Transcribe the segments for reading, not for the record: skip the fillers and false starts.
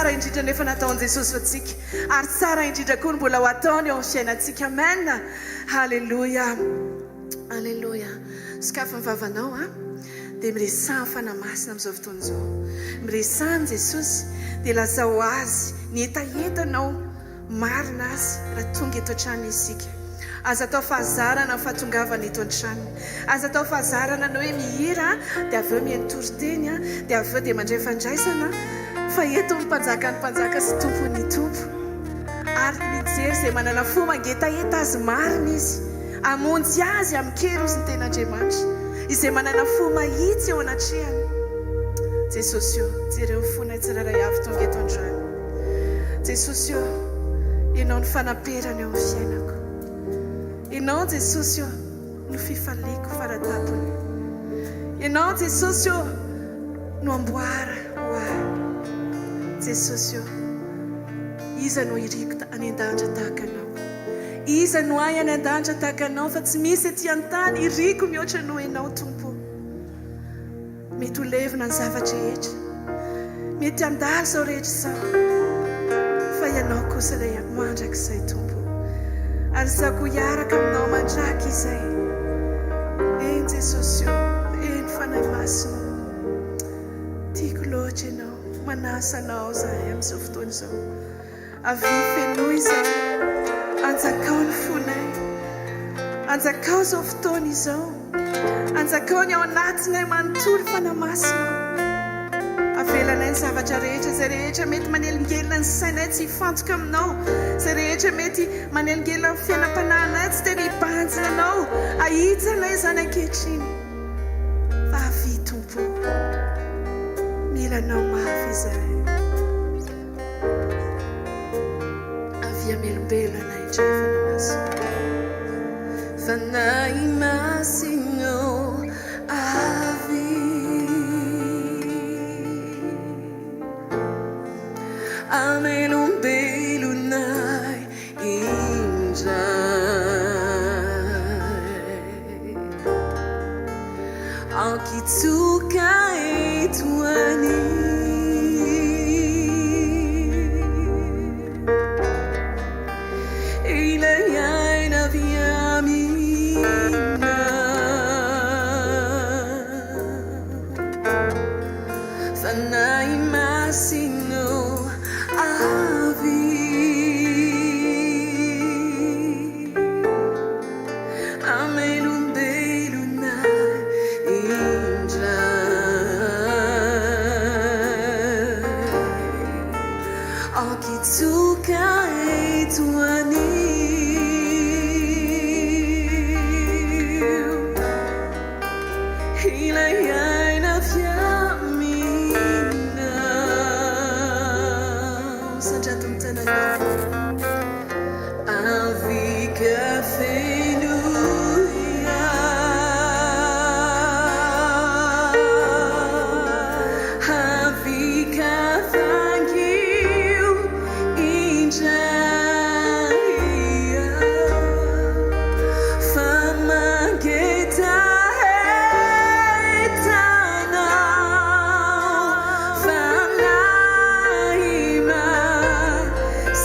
tsara indrindra no efa nataon'i Jesosy ho antsika, ary tsara indrindra koa no mbola ho ataony eo amin'ny fiainantsika. Amen! Haleloia! Aleloia! Sokafy ny vavanao a! Dia miresaha amin'ny Fanahy Masina amin'izao fotoana izao. Miresaha amin'i Jesosy, dia lazao Azy ny hetahetanao marina Azy raha tonga eto an-trano isika. Aza atao fahazarana ny fahatongavana eto an-trano. Aza atao fahazarana ny hoe mihira dia avy eo mihaino toriteny dia avy eo dia mandray fandraisana fa eto ny Mpanjakan'ny mpanjaka sy Tompon'ny tompo. Ary mijery izay manana fo mangetaheta Azy marina Izy. Hamonjy azy amin-kery hozy ny Tenin'Andriamanitra, izay manana fo mahitsy eo anatrehany. Jesosy ô, jereo ny fonay tsirairay avy tonga eto androany. Jesosy ô, Ianao no fanamperana eo amin'ny fiainako. Ianao Jesosy ô, no fifaliako faratapony. Ianao Jesosy ô, no amboara ho ahy. Jesosy ô, iza no iriko any an-danitra tahaka Anao? Iza no ahy any an-danitra tahaka Anao fa tsy misy ety an-tany iriko mihoatra noho Ianao Tompo ô. Mety ho levona ny zava-drehetra, mety handalo izao rehetra izao, fa Ianao kosa ilay mandrakizay Tompo ô. Ary izaho koa hiaraka Aminao mandrakizay. Eny Jesosy ô, eny Fanahy Masina ô. Tiako loatra Ianao, manasa Anao izahay amin'izao fotoana izao. Avia fenoy izay, anjakao ny fonay, anjakao izao fotoana izao, anjakao ny ao anatinay manontolo Fanahy Masina ô. Avelanay ny zavatra rehetra, izay rehetra mety manelingelina ny sainay tsy hifantoka aminao, izay rehetra mety manelingelina ny fiainam-panahinay tsy tena hibanjina anao, ahitsy anay izany ankehitriny. Fa avia Tompo ô, mila anao mafy izahay. Avia hamelombelona anay indray Fanahy Masina. Fanahy Masina ô avia hamelombelona ahy indray. Ankitsoka eto anio. Ilay aina avy aminao. Fanahy Masina ô avia. Hamelombelona indray. Ankitsoka eto anio. Ilay aina avy aminao. Sandrato ny tananao. Avika fenoy Avika vangio indray Fa mangetaheta anao Fanahy Masina.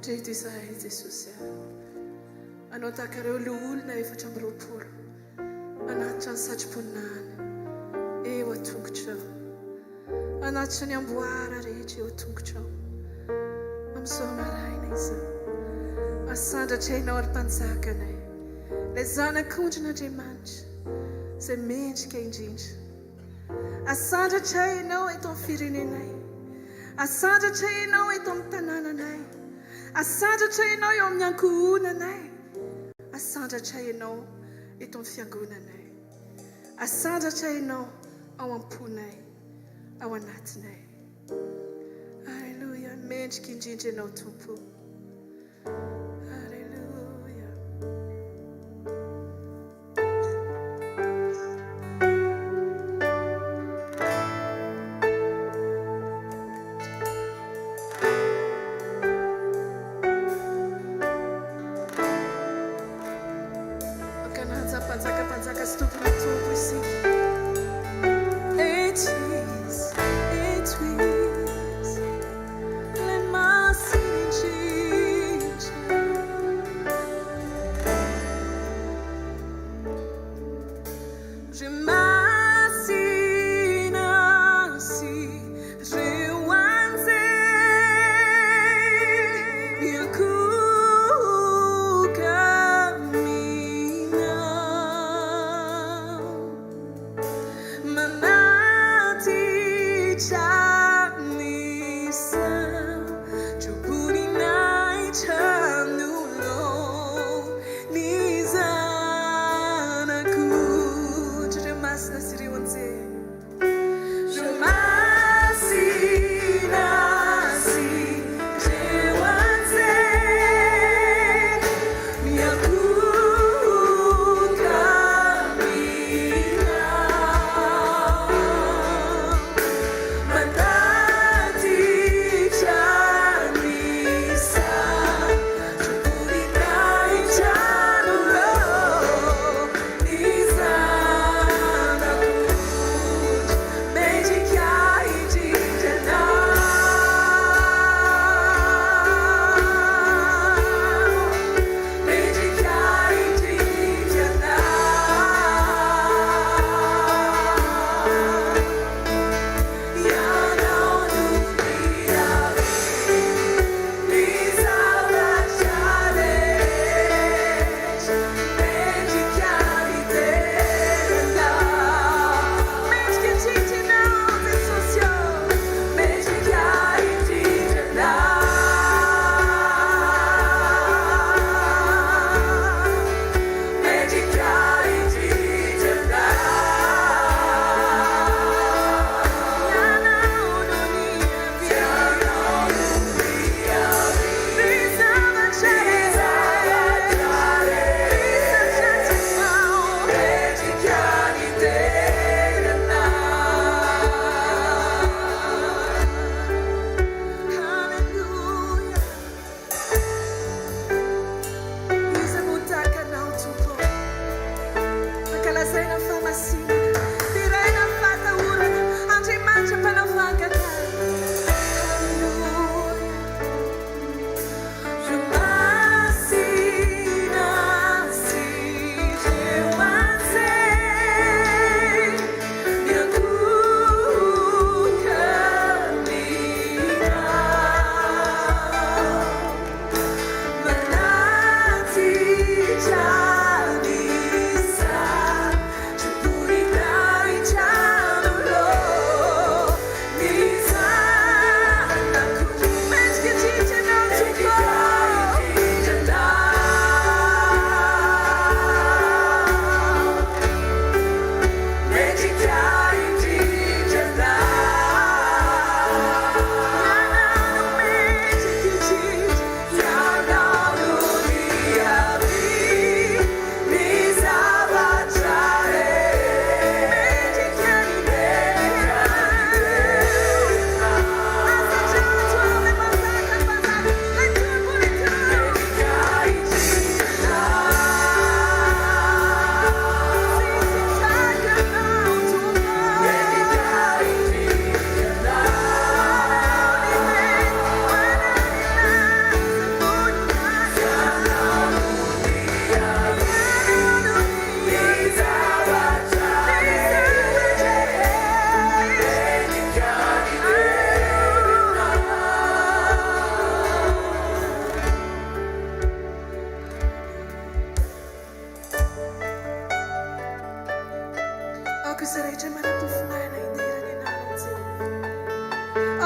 Ndreto izahay Jesosy a. Anao tahaka ireo loholona 24 hanatitra ny satroboninahiny eo an-tongotrao. Hanatitra ny amboara rehetra eo an-tongotrao amin'izao maraina izao. Asandratra Ianao ry Mpanjakanay, ilay Zanak'ondrin'Andriamanitra izay mendrika indrindra. Asandratra Ianao eto amin'ny firenenay. Asandratra Ianao eto amin'ny tanànanay. Asandratra Ianao eo amin'ny ankohonanay. Asandratra Ianao eto amin'ny fiangonanay. Asandratra Ianao ao am-ponay, ao anatinay. Aleloia, mendrika indrindra Ianao Tompo. Aleloia. Mankalaza mpanjaka mpanjaka sy tompon'ny tompo isika. Eto izy, eto izy, ilay masina indrindra. Ry masina sy ireo anjely miankohoka aminao. Manatitra ny satroboninahitra anoloan'ny Zanak'ondry. Ireo masina sy ireo anjely. Ireo masina sy ireo anjely miankohoka aminao.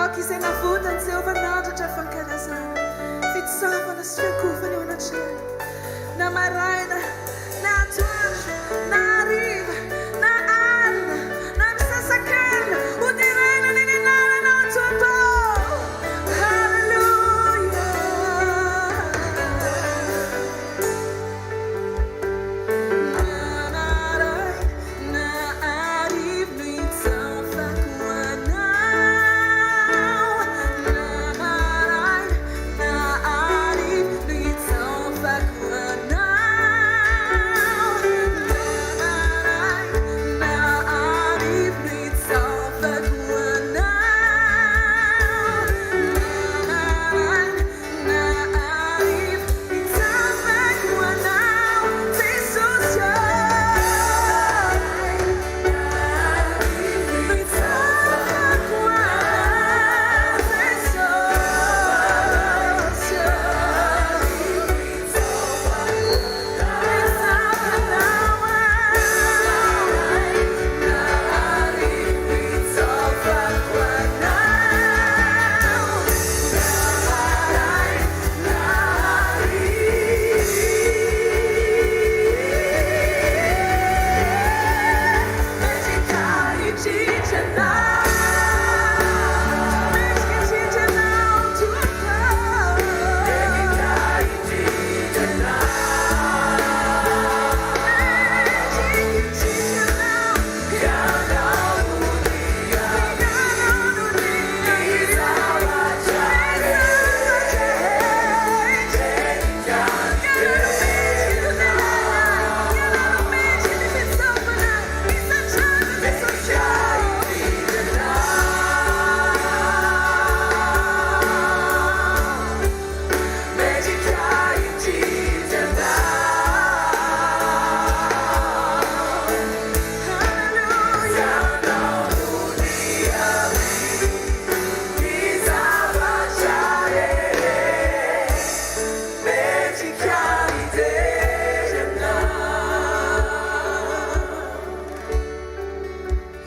Aoka izay navotan'i Jehovah nandratra fankalazana, fitsaovana sy fiankofana eo anatrehany, na maraina, na atoandro, na hariva, na alina, na misasakalina, hoderaina anie ny anaranao Tompo ô! Haleloia! Na maraina, Na arivo no hitsafako anao, na maraina na arivo no hitsafako anao, na maraina na arivo no hitsafako anao, na maraina na arivo hitsafako anao, Jesosy ô. Hitsafako anao, Jesosy ô. Hitsafako anao aho. Hitsafako anao.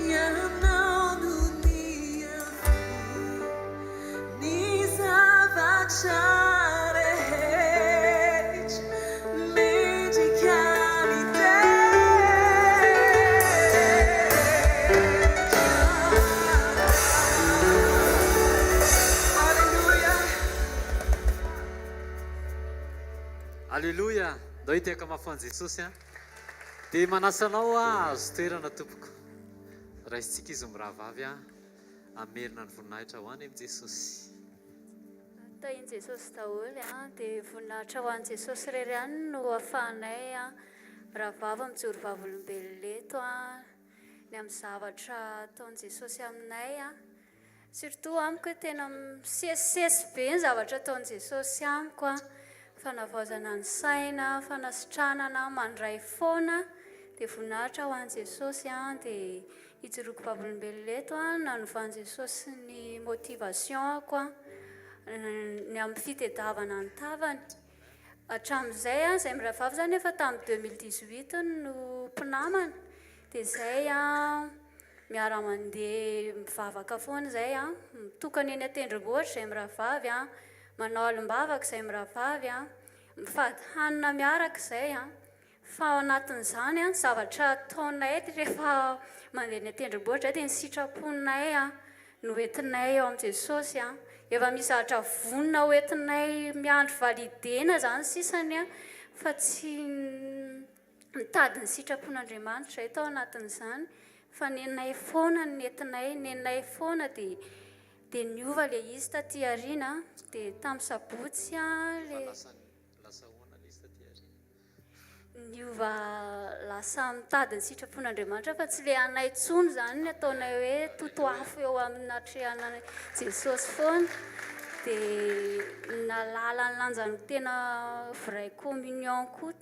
Ianao no niaviany ny zavatra rehetra mendrika ny dera. Aleloia! Ndao hitehaka mafy ho an'i Jesosy an! Dia manasa anao hahazo toerana tompoko. Raisintsika izy mirahavavy an! Hamerina ny voninahitra ho any amin'i Jesosy. Tahin'i Jesosy daholo an! Dia voninahitra ho an'i Jesosy irery ihany no ahafahanay mirahavavy mijoro vavolombelona eto an! Ny amin'ny zavatra ataon'i Jesosy aminay an! Surtout amiko hoe tena misesisesy be ny zavatra ataon'i Jesosy amiko an! Fanavaozana ny saina, fanasitranana, mandray foana, dia voninahitra ho an'i Jesosy an! Dia hijoroako vavolombelona eto an, nanovan'i Jesosy ny motivation-ko an, ny amin'ny fitedavana ny tavany. Hatramin'izay an, izay mirahavavy izany efa tamin'ny 2018 no mpinamana, dia izay an. Miara mandeha mivavaka foana izay an, mitokana eny an-tendrombohitra izay mirahavavy an, manao alim-bavaka izay mirahavavy an, mifady hanina miaraka izay an, fa ao anatin'izany an, ny zavatra ataonay rehefa mandeha eny an-tendrombohitra izay dia ny sitraponay an no entinay eo amin'i Jesosy an, efa misy zavatra vonona ho entinay miandry validena izany sisany an, fa tsy Nitady ny sitrapon'Andriamanitra izahay tao anatin'izany fa nenay foana ny nentinay, nenay foana dia dia niova ilay izy taty aoriana dia tamin'ny sabotsy ilay Fa lasa lasa ahoana ilay izy taty aoriana? Niova lasa mitady ny sitrapon'Andriamanitra fa tsy ilay anay intsony izany ny ataonay hoe totoafo eo amin'ny atrehan'i Jesosy foana dia nahalala ny lanjan'ny tena vraie communion koa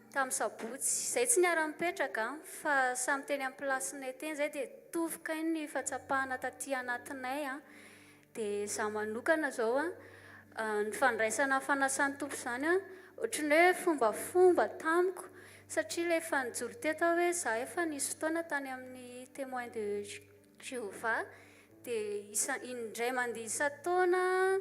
Tamin'ny sabotsy, izay tsy niara-nipetraka fa samy teny amin'ny place-nay teny izay dia nitovy kay ny fahatsapana taty anatinay an, dia izaho manokana izao an, ny fandraisana ny fanasan'ny Tompo izany an, ohatran'ny hoe fombafomba tamiko satria ilay efa nijoro teto aho hoe izaho efa nisy fotoana tany amin'ny Témoins de Jéhovah. Dia isa, indray mandeha isan-taona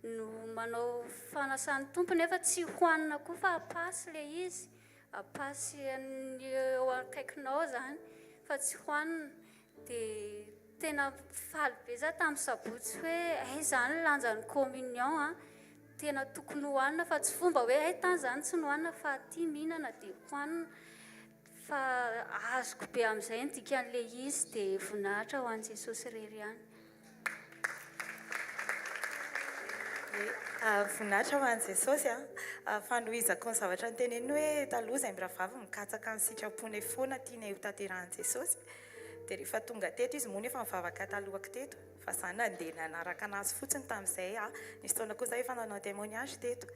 no manao fanasan'ny Tompo nefa tsy hohanina koa fa apasy ilay izy, apasy an'ny eo akaikinao izany fa tsy hohanina. Dia tena faly be za tamin'ny sabotsy hoe hay izany ny lanjan'ny communion an, tena tokony hohanina fa tsy fomba hoe hay tany izany tsy nohanina fa aty mihinana dia hohanina. Fa azoko be amin'izay ny dikan'ilay izy dia voninahitra ho an'i Jesosy irery ihany. Voninahitra ho an'i Jesosy a. Fanohizako ny zavatra noteneniny hoe taloha izay mirahavavy mikatsaka ny sitraponay foana tianay ho tanterahin'i Jesosy. Dia rehefa tonga teto izy moa nefa nivavaka talohako teto fa za nandeha nanaraka anazy fotsiny tamin'izay a. Nisy fotoana koa za efa nanao témoignage teto.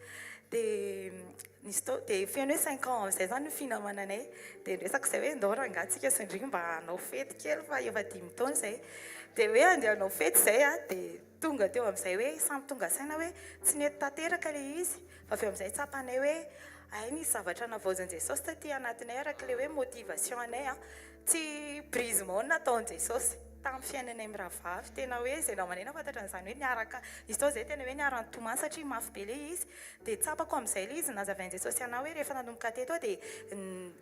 Dia Nisy tao, dia feno hoe cinq ans amin'izay izany ny finamananay. Dia niresaka izay hoe ndao rangahy tsika sy ndry mba hanao fety kely fa efa dimy taona izay. Dia hoe andeha hanao fety izay an, dia tonga teo amin'izay hoe samy tonga saina hoe tsy nety tanteraka ilay izy. Fa avy eo amin'izay tsapanay hoe hay nisy zavatra navaozin'i Jesosy taty anatinay araka ilay hoe motivation anay an. Tsy brisement no nataon'i Jesosy tamin'ny fiainanay mirahavavy. Tena hoe izay namanay nahafantatra an'izany hoe niaraka, nisy fotoana izay tena hoe niara-nitomany satria mafy be ilay izy. Dia tsapako amin'izay ilay izy nazavain'i Jesosy anah hoe rehefa nanomboka teto aho dia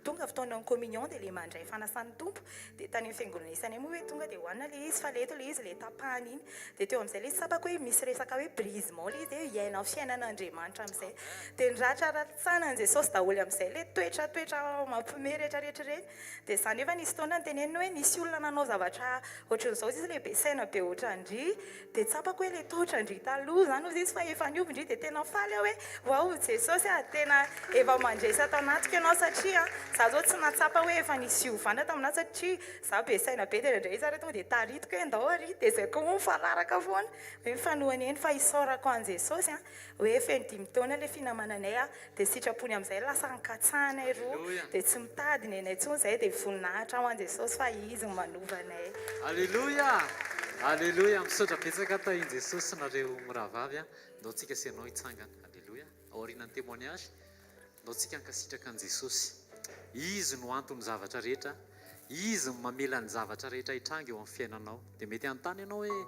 tonga fotoanan'ny communion dia ilay mandray fanasan'ny Tompo. Dia tany amin'ny fiangonana isanay moa hoe tonga dia hohanina ilay izy fa ilay eto ilay izy ilay tapahana iny. Dia teo amin'izay ilay izy tsapako hoe misy resaka hoe brisement ilay izy hoe hiaina ny fiainan'Andriamanitra amin'izay. Dia niratraratsanan'i Jesosy daholo amin'izay ilay toetratoetra mampiomehy rehetrarehetra ireny. Dia za nefa nisy fotoana noteneniny hoe nisy olona nanao zavatra ohatran'izao izy ilay be saina be ohatran-dry, dia tsapako hoe ilay toetran-dry taloha izany hozy izy fa efa niova ndry, dia tena faly aho hoe waouh Jesosy ah, tena efa mandresy ato anatiko ianao satria za zao tsy nahatsapa hoe efa nisy fiovana taminà satria za be saina be dia indraindray izy ary tonga dia taritiko hoe ndao ary, dia izay koa moa mifanaraka foana hoe mifanohana eny fa isaorako an'i Jesosy an. Hoe feno dimy taona ilay finamananay a, dia sitrapony amin'izay lasa ankatsahanay roa, dia tsy mitady ny anay intsony izahay, dia voninahitra ho an'i Jesosy fa Izy no manova anay. Aleloia! Aleloia! Misaotra betsaka tahin'i Jesosy nareo mirahavavy a! Ndao tsika sy ianao hitsangana. Aleloia! Aorianan'ny témoignage, Ndao tsika hankasitraka an'i Jesosy. Izy no anton'ny zavatra rehetra, Izy no mamela ny zavatra rehetra hitranga eo amin'ny fiainanao. Dia mety hanontany ianao hoe,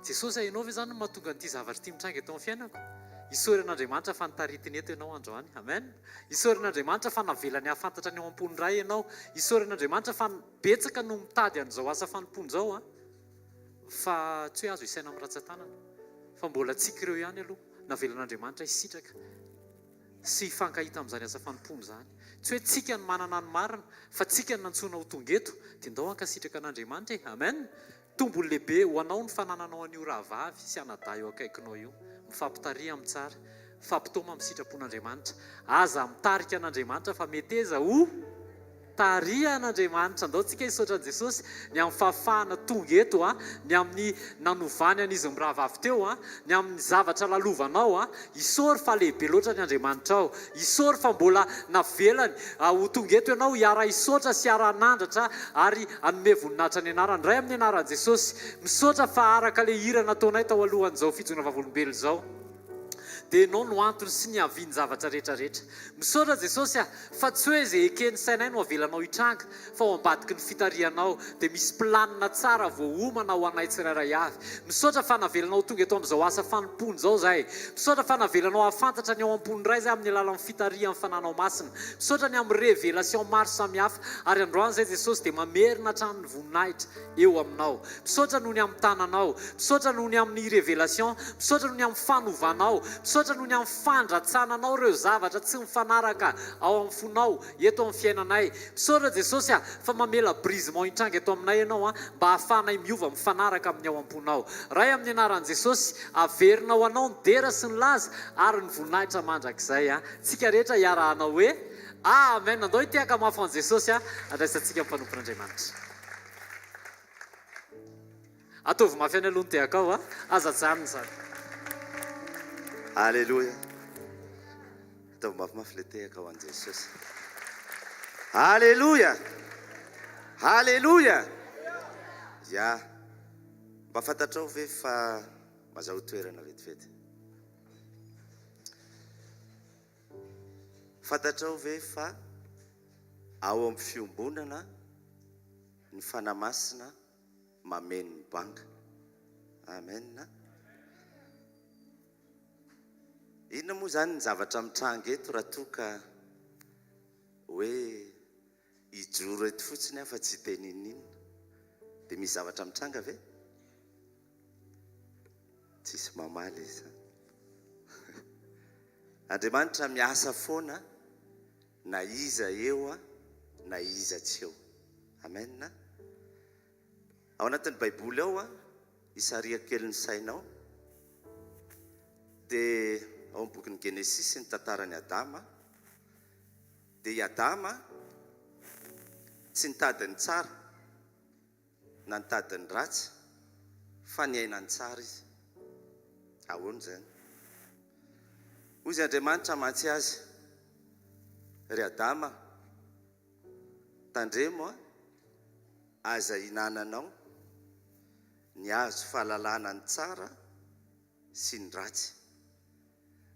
Jesosy a, Ianao ve izany no mahatonga an'ity zavatra ity mitranga eto amin'ny fiainako? Isaorana Andriamanitra fa notaritiny eto ianao androany. Amen. Isaorana Andriamanitra fa navelany hahafantatra ny ao am-pon'ny Ray ianao. Isaorana Andriamanitra fa betsaka no mitady an'izao asa fanompoana izao an, fa tsy hoe azo isaina amin'ny ratsan-tanana. Fa mbola tsika ireo ihany aloha, navelan'Andriamanitra hisitraka. sy hifankahita amin'izany asa fanompoana izany. Tsy hoe tsika no manana ny marina, fa tsika no nantsoina ho tonga eto, dia ndao hankasitraka an'Andriamanitra e! Amen! Tombony lehibe ho anao ny fanananao an'io rahavavy sy anadahy eo akaikinao io. Mifampitariha amin'ny tsara. Mifampitaoma amin'ny sitrapon'Andriamanitra. Aza mitarika an'Andriamanitra fa meteza ho. Tarihan'Andriamanitra. Andao tsika hisaotra an'i Jesosy ny amin'ny fahafahana tonga eto a, ny amin'ny nanovany an'izy mirahavavy teo a, ny amin'ny zavatra lalovanao a. Isaory fa lehibe loatra ny Andriamanitrao. Isaory fa mbola navelany ho tonga eto ianao hiara-hisaotra sy hiara-hanandratra ary hanome voninahitra ny anarany. Ray amin'ny anaran'i Jesosy, misaotra fa araka ilay hira nataonay tao alohan'izao fijoroana vavolombelona izao, dia Ianao no antony sy niavian'ny zavatra rehetra rehetra. Misaotra Jesosy a! Fa tsy hoe izay eken'ny sainay no avelanao hitranga, fa ao ambadiky ny fitarihanao dia misy planina tsara voaomana ho anay tsirairay avy. Misaotra fa navelanao ho tonga eto amin'izao asa fanompoana izao izahay. Misaotra fa navelanao hahafantatra ny ao am-pon'ny Ray izahay amin'ny alalan'ny fitarihan'ny Fananao Masina. Misaotra ny amin'ny révélation maro samihafa. Ary androany izay Jesosy dia mamerina hatrany ny voninahitra eo aminao. Misaotra noho ny amin'ny tananao. Misaotra noho ny amin'ny révélation. Misaotra noho ny amin'ny fanovanao. Misaotra noho ny amin'ny fandratsananao ireo zavatra tsy mifanaraka ao amin'ny fonao eto amin'ny fiainanay. Misaotra Jesosy a, fa mamela brisement hitranga eto aminay Ianao a, mba hahafahanay miova mifanaraka amin'ny ao am-ponao. Ray amin'ny anaran'i Jesosy, averina ho Anao ny dera sy ny laza ary ny voninahitra mandrakizay a. Tsika rehetra hiara-hanao hoe, Amen. Andao hitehaka mafy ho an'i Jesosy a, andraisantsika ny mpanompon'Andriamanitra. Ataovy mafy any aloha ny tehakao a! Aza ajanona izany. Aleloia. Ataovy mafimafy ilay tehaka ho an'i Jesosy. Aleloia. Aleloia. Ya. Mba fantatrao ve fa mazaho toerana vetivety? Fantatrao ve fa ao amin'ny fiombonana ny Fanahy Masina mameno ny banga. Amen. Inona moa izany ny zavatra mitranga eto raha toa ka hoe hijoro eto fotsiny aho fa tsy hiteny n'inon'inona? Dia misy zavatra mitranga ve? Tsisy mamaly izy izany. Andriamanitra miasa foana na iza eo na iza tsy eo. Amen. Ao anatin'ny Baiboly ao, isarihako kely ny sainao, dia ao amin'ny bokin'ny Genesisy ny tantaran'i Adama, dia i Adama tsy nitady ny tsara na nitady ny ratsy fa niaina ny tsara izy. Ahoana izany? Hoy izy Andriamanitra mantsy azy, Ry Adama, tandremo an, Aza ihinananao ny hazo fahalalana ny tsara sy ny ratsy.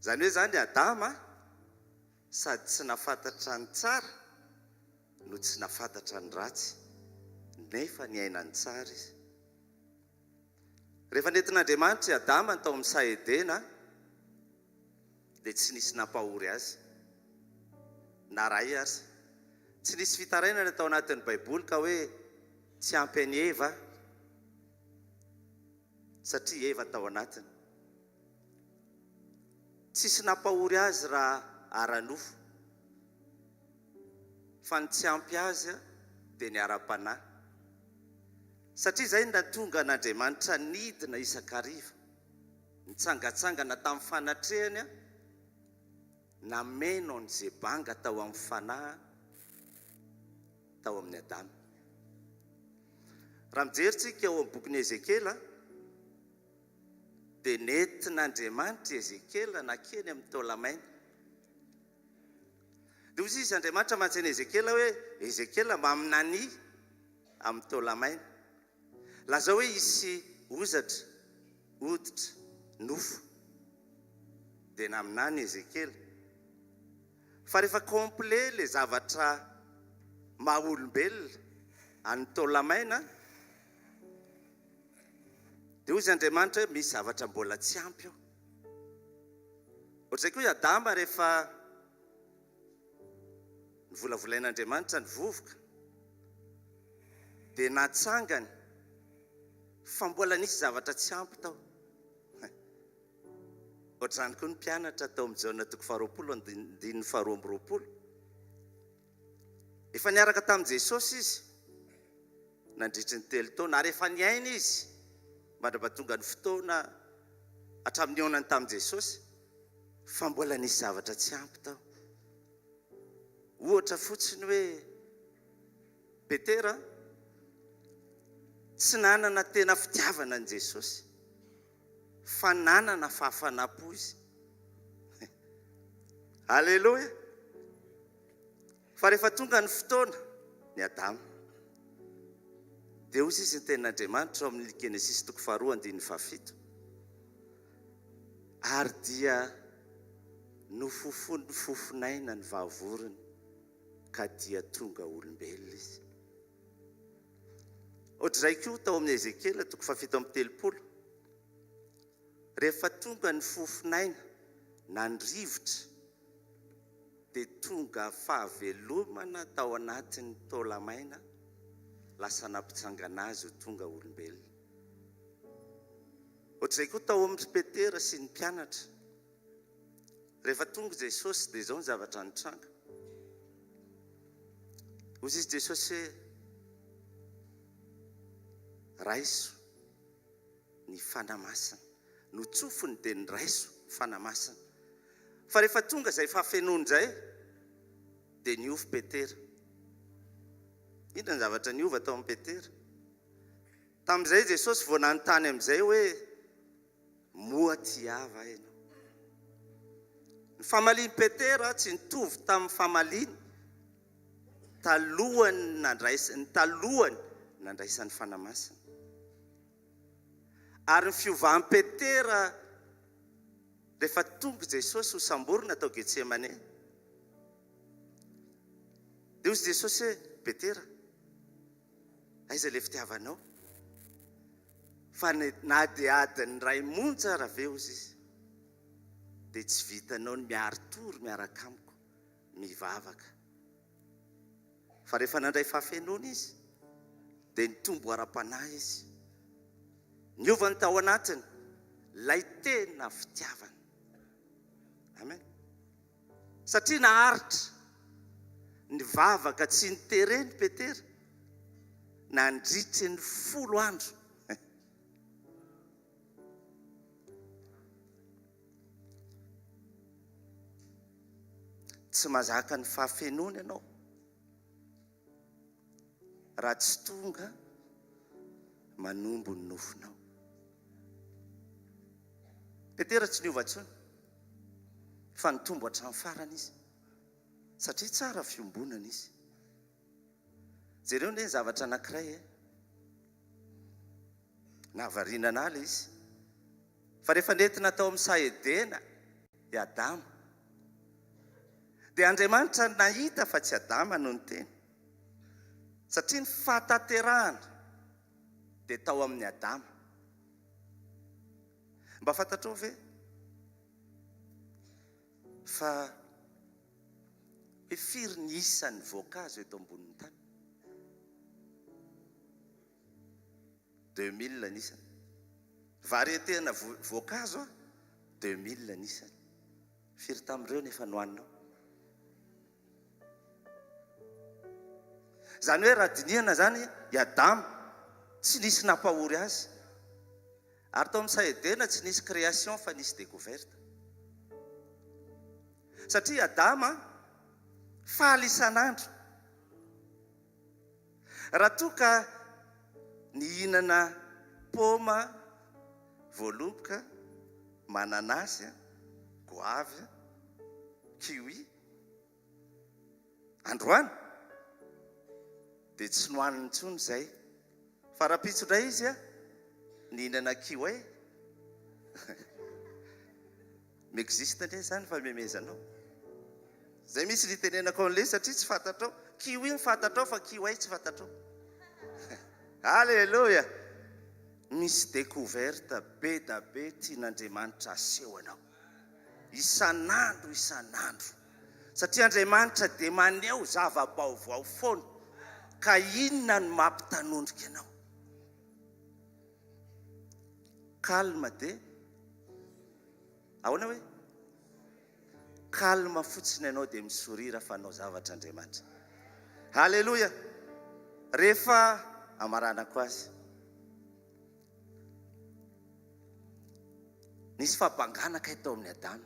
Izany hoe izany Adama sady tsy nahafantatra ny tsara no tsy nahafantatra ny ratsy nefa niaina ny tsara izy. Rehefa nentin'Andriamanitra i Adama tao amin'ny saha Edena dia tsy nisy nampahory azy na ray aza. Tsy nisy fitarainana tao anatin'ny Baiboly ka hoe tsy ampy an'i Eva satria Eva tao anatiny. Tsisy nampahory azy raha ara-nofo fa ny tsy ampy azy dia ny ara-panahy. Satria izay no nahatonga an'Andriamanitra nidina isan-kariva. Nitsangantsangana tamin'ny fanatrehany aho, nameno an'izay banga tao amin'ny fanahy tao amin'i Adama. Raha mijery tsika ao amin'ny bokin'i Ezekiela, dia nentin'Andriamanitra i Ezekiela nankeny amin'ny taolamaina. Dia hoy izy Andriamanitra mantsy an'i Ezekiela hoe, Ezekiela, maminania amin'ny taolamaina. Lazao hoe hisy hozatra, hoditra, nofo. Dia naminany Ezekiela fa rehefa complet ilay zavatra maha olombelona an'ny taolamaina dia hoy izy Andriamanitra hoe misy zavatra mbola tsy ampy ao. Ohatr'izay koa i Adama rehefa Novolavolain'Andriamanitra ny vovoka, dia natsangany fa mbola nisy zavatra tsy ampy tao. Ohatr'izany koa ny mpianatra tao amin'ny Jaona toko faharoapolo andininy faharoa amby roapolo. Efa niaraka tamin'i Jesosy izy nandritry ny telo taona ary efa niaina izy mandra-pahatonga ny fotoana hatramin'ny nihaonany tamin'i Jesosy fa mbola nisy zavatra tsy ampy tao. Ohatra fotsiny hoe Petera tsy nanana tena fitiavana an'i Jesosy fa nanana fahafanam-po izy. Aleloia! Fa rehefa tonga ny fotoana, ny Adama, dia hoy izy ny tenin'Andriamanitra ao amin'ny Genesisy toko faharoa andininy fahafito, Ary dia nofofonin'ny fofon'aina ny vavorony, ka dia tonga olombelona izy. Ohatr'izay koa tao amin'ny Ezekiela toko fahafito amby telopolo, rehefa tonga ny fofon'aina na ny rivotra, dia tonga fahavelomana tao anatin'ny taola-maina, lasa nampitsangana azy ho tonga olombelona. Ohatr'izay koa tao amin'i Petera sy ny mpianatra. Rehefa tonga i Jesosy dia izao ny zavatra nitranga. Hoy izy Jesosy hoe, Raiso ny Fanahy Masina. Notsofiny dia ny raiso Fanahy Masina. Fa rehefa tonga izay fahafenoana izay dia niofo Petera. Inona ny zavatra niova tao amin'i Petera? Tamin'izay Jesosy vao nanontany amin'izay hoe, Moa tia Ahy va ianao? Ny famalian'i Petera tsy nitovy tamin'ny famaliany talohan'ny nandraisany talohan'ny nandraisany Fanahy Masina. Ary ny fiovan'i Petera rehefa tonga Jesosy ho samborina tao Getsemane, dia hoy Jesosy hoe, Petera, Aiza ilay fitiavanao? Fa na dia adiny iray monja ara ve hozy izy dia tsy vitanao ny miari-tory miaraka amiko mivavaka. Fa rehefa nandray fahafenoana izy dia nitombo ara-panahy izy. Niova ny tao anatiny, ilay tena fitiavana. Amen. Satria naharitra nivavaka tsy nitereny Petera nandritry ny folo andro. Tsy mazaka ny fahafenoana ianao raha tsy tonga manombo ny nofonao. Petera tsy niova intsony fa nitombo hatramin'ny farany izy satria tsara fiombonana izy. Jereo anie ny zavatra anankiray e. Nahavariana an'ahy ilay izy. Fa rehefa nentina tao amin'ny saha Edena i Adama, dia Andriamanitra nahita fa tsy Adama no niteny. Satria ny fahatanterahana dia tao amin'i Adama. Mba fantatrao ve fa hoe firy ny isan'ny voankazo eto ambonin'ny tany? 2000 ny isany. Variété-na voankazo a, 2000 ny isany. Firy tamin'ireo no efa nohaninao? Izany hoe raha dinihana izany i Adama tsy nisy nampahory azy. Ary tao amin'ny saha Edena tsy nisy création fa nisy découverte. Satria i Adama faly isan'andro. Raha toa ka nihinana paoma, voaloboka, mananasy, goavy, kiwi, Androany dia tsy nohaniny intsony izay. Fa rahampitso indray izy nihinana kiway. Mi-existe indray izany fa memezanao. Izay mihitsy ny itenenako an'ilay satria tsy fantatrao. Kiwi ny fantatrao fa kiway tsy fantatrao. Alléluia! Misy découverte be da be tian'Andriamanitra aseho anao. Isan'andro isan'andro. Satria Andriamanitra dia maneho zava-baovao foana. Ka inona no mampitanondrika anao? Calme dia ahoana hoe? Calme fotsiny ianao dia misorira fa hanao zavatra Andriamanitra. Haleloia! Rehefa amaranako azy. Nisy fahabangana kay tao amin'i Adama.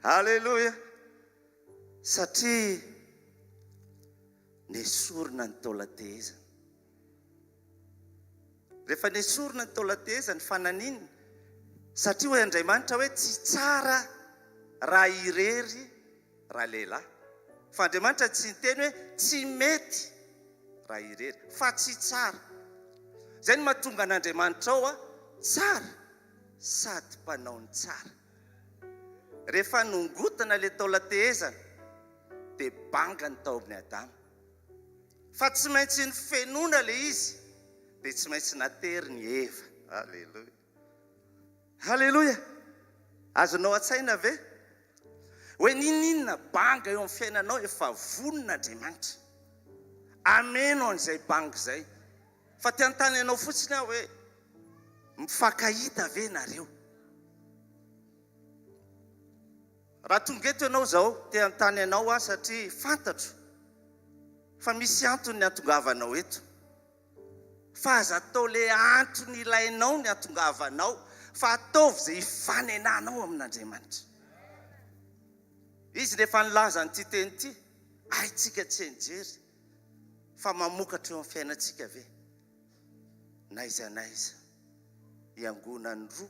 Aleloia! Satria nesorina ny taolan-tehezana. Rehefa nesorina ny taolan-tehezany, fa naninona? Satria hoy Andriamanitra hoe tsy tsara raha irery ralehilahy. Fa Andriamanitra tsy niteny hoe tsy mety raha irery, fa tsy tsara. Izay no mahatonga an'Andriamanitra ao tsara sady mpanao ny tsara. Rehefa nongotana ilay taolan-tehezana dia banga ny tao amin'i Adama. Fa tsy maintsy nofenoina ilay izy dia tsy maintsy nateriny i Eva. Aleloia. Haleloia! Azonao an-tsaina ve hoe n'inon'inona banga eo amin'ny fiainanao efa vonona Andriamanitra hameno an'izay banga izay. Fa te hanontany anao fotsiny aho hoe mifankahita ve nareo? Raha tonga eto ianao izao, te hanontany anao aho satria fantatro fa misy antony ny hatongavanao eto. Fa aza atao le antony ilainao ny hatongavanao fa ataovy izay hifanenanao amin'Andriamanitra. Izy no efa nilaza an'ity teny ity, haintsika tsy nijery fa mamokatra eo amin'ny fiainantsika ve? N'aiza n'aiza iangonan'ny roa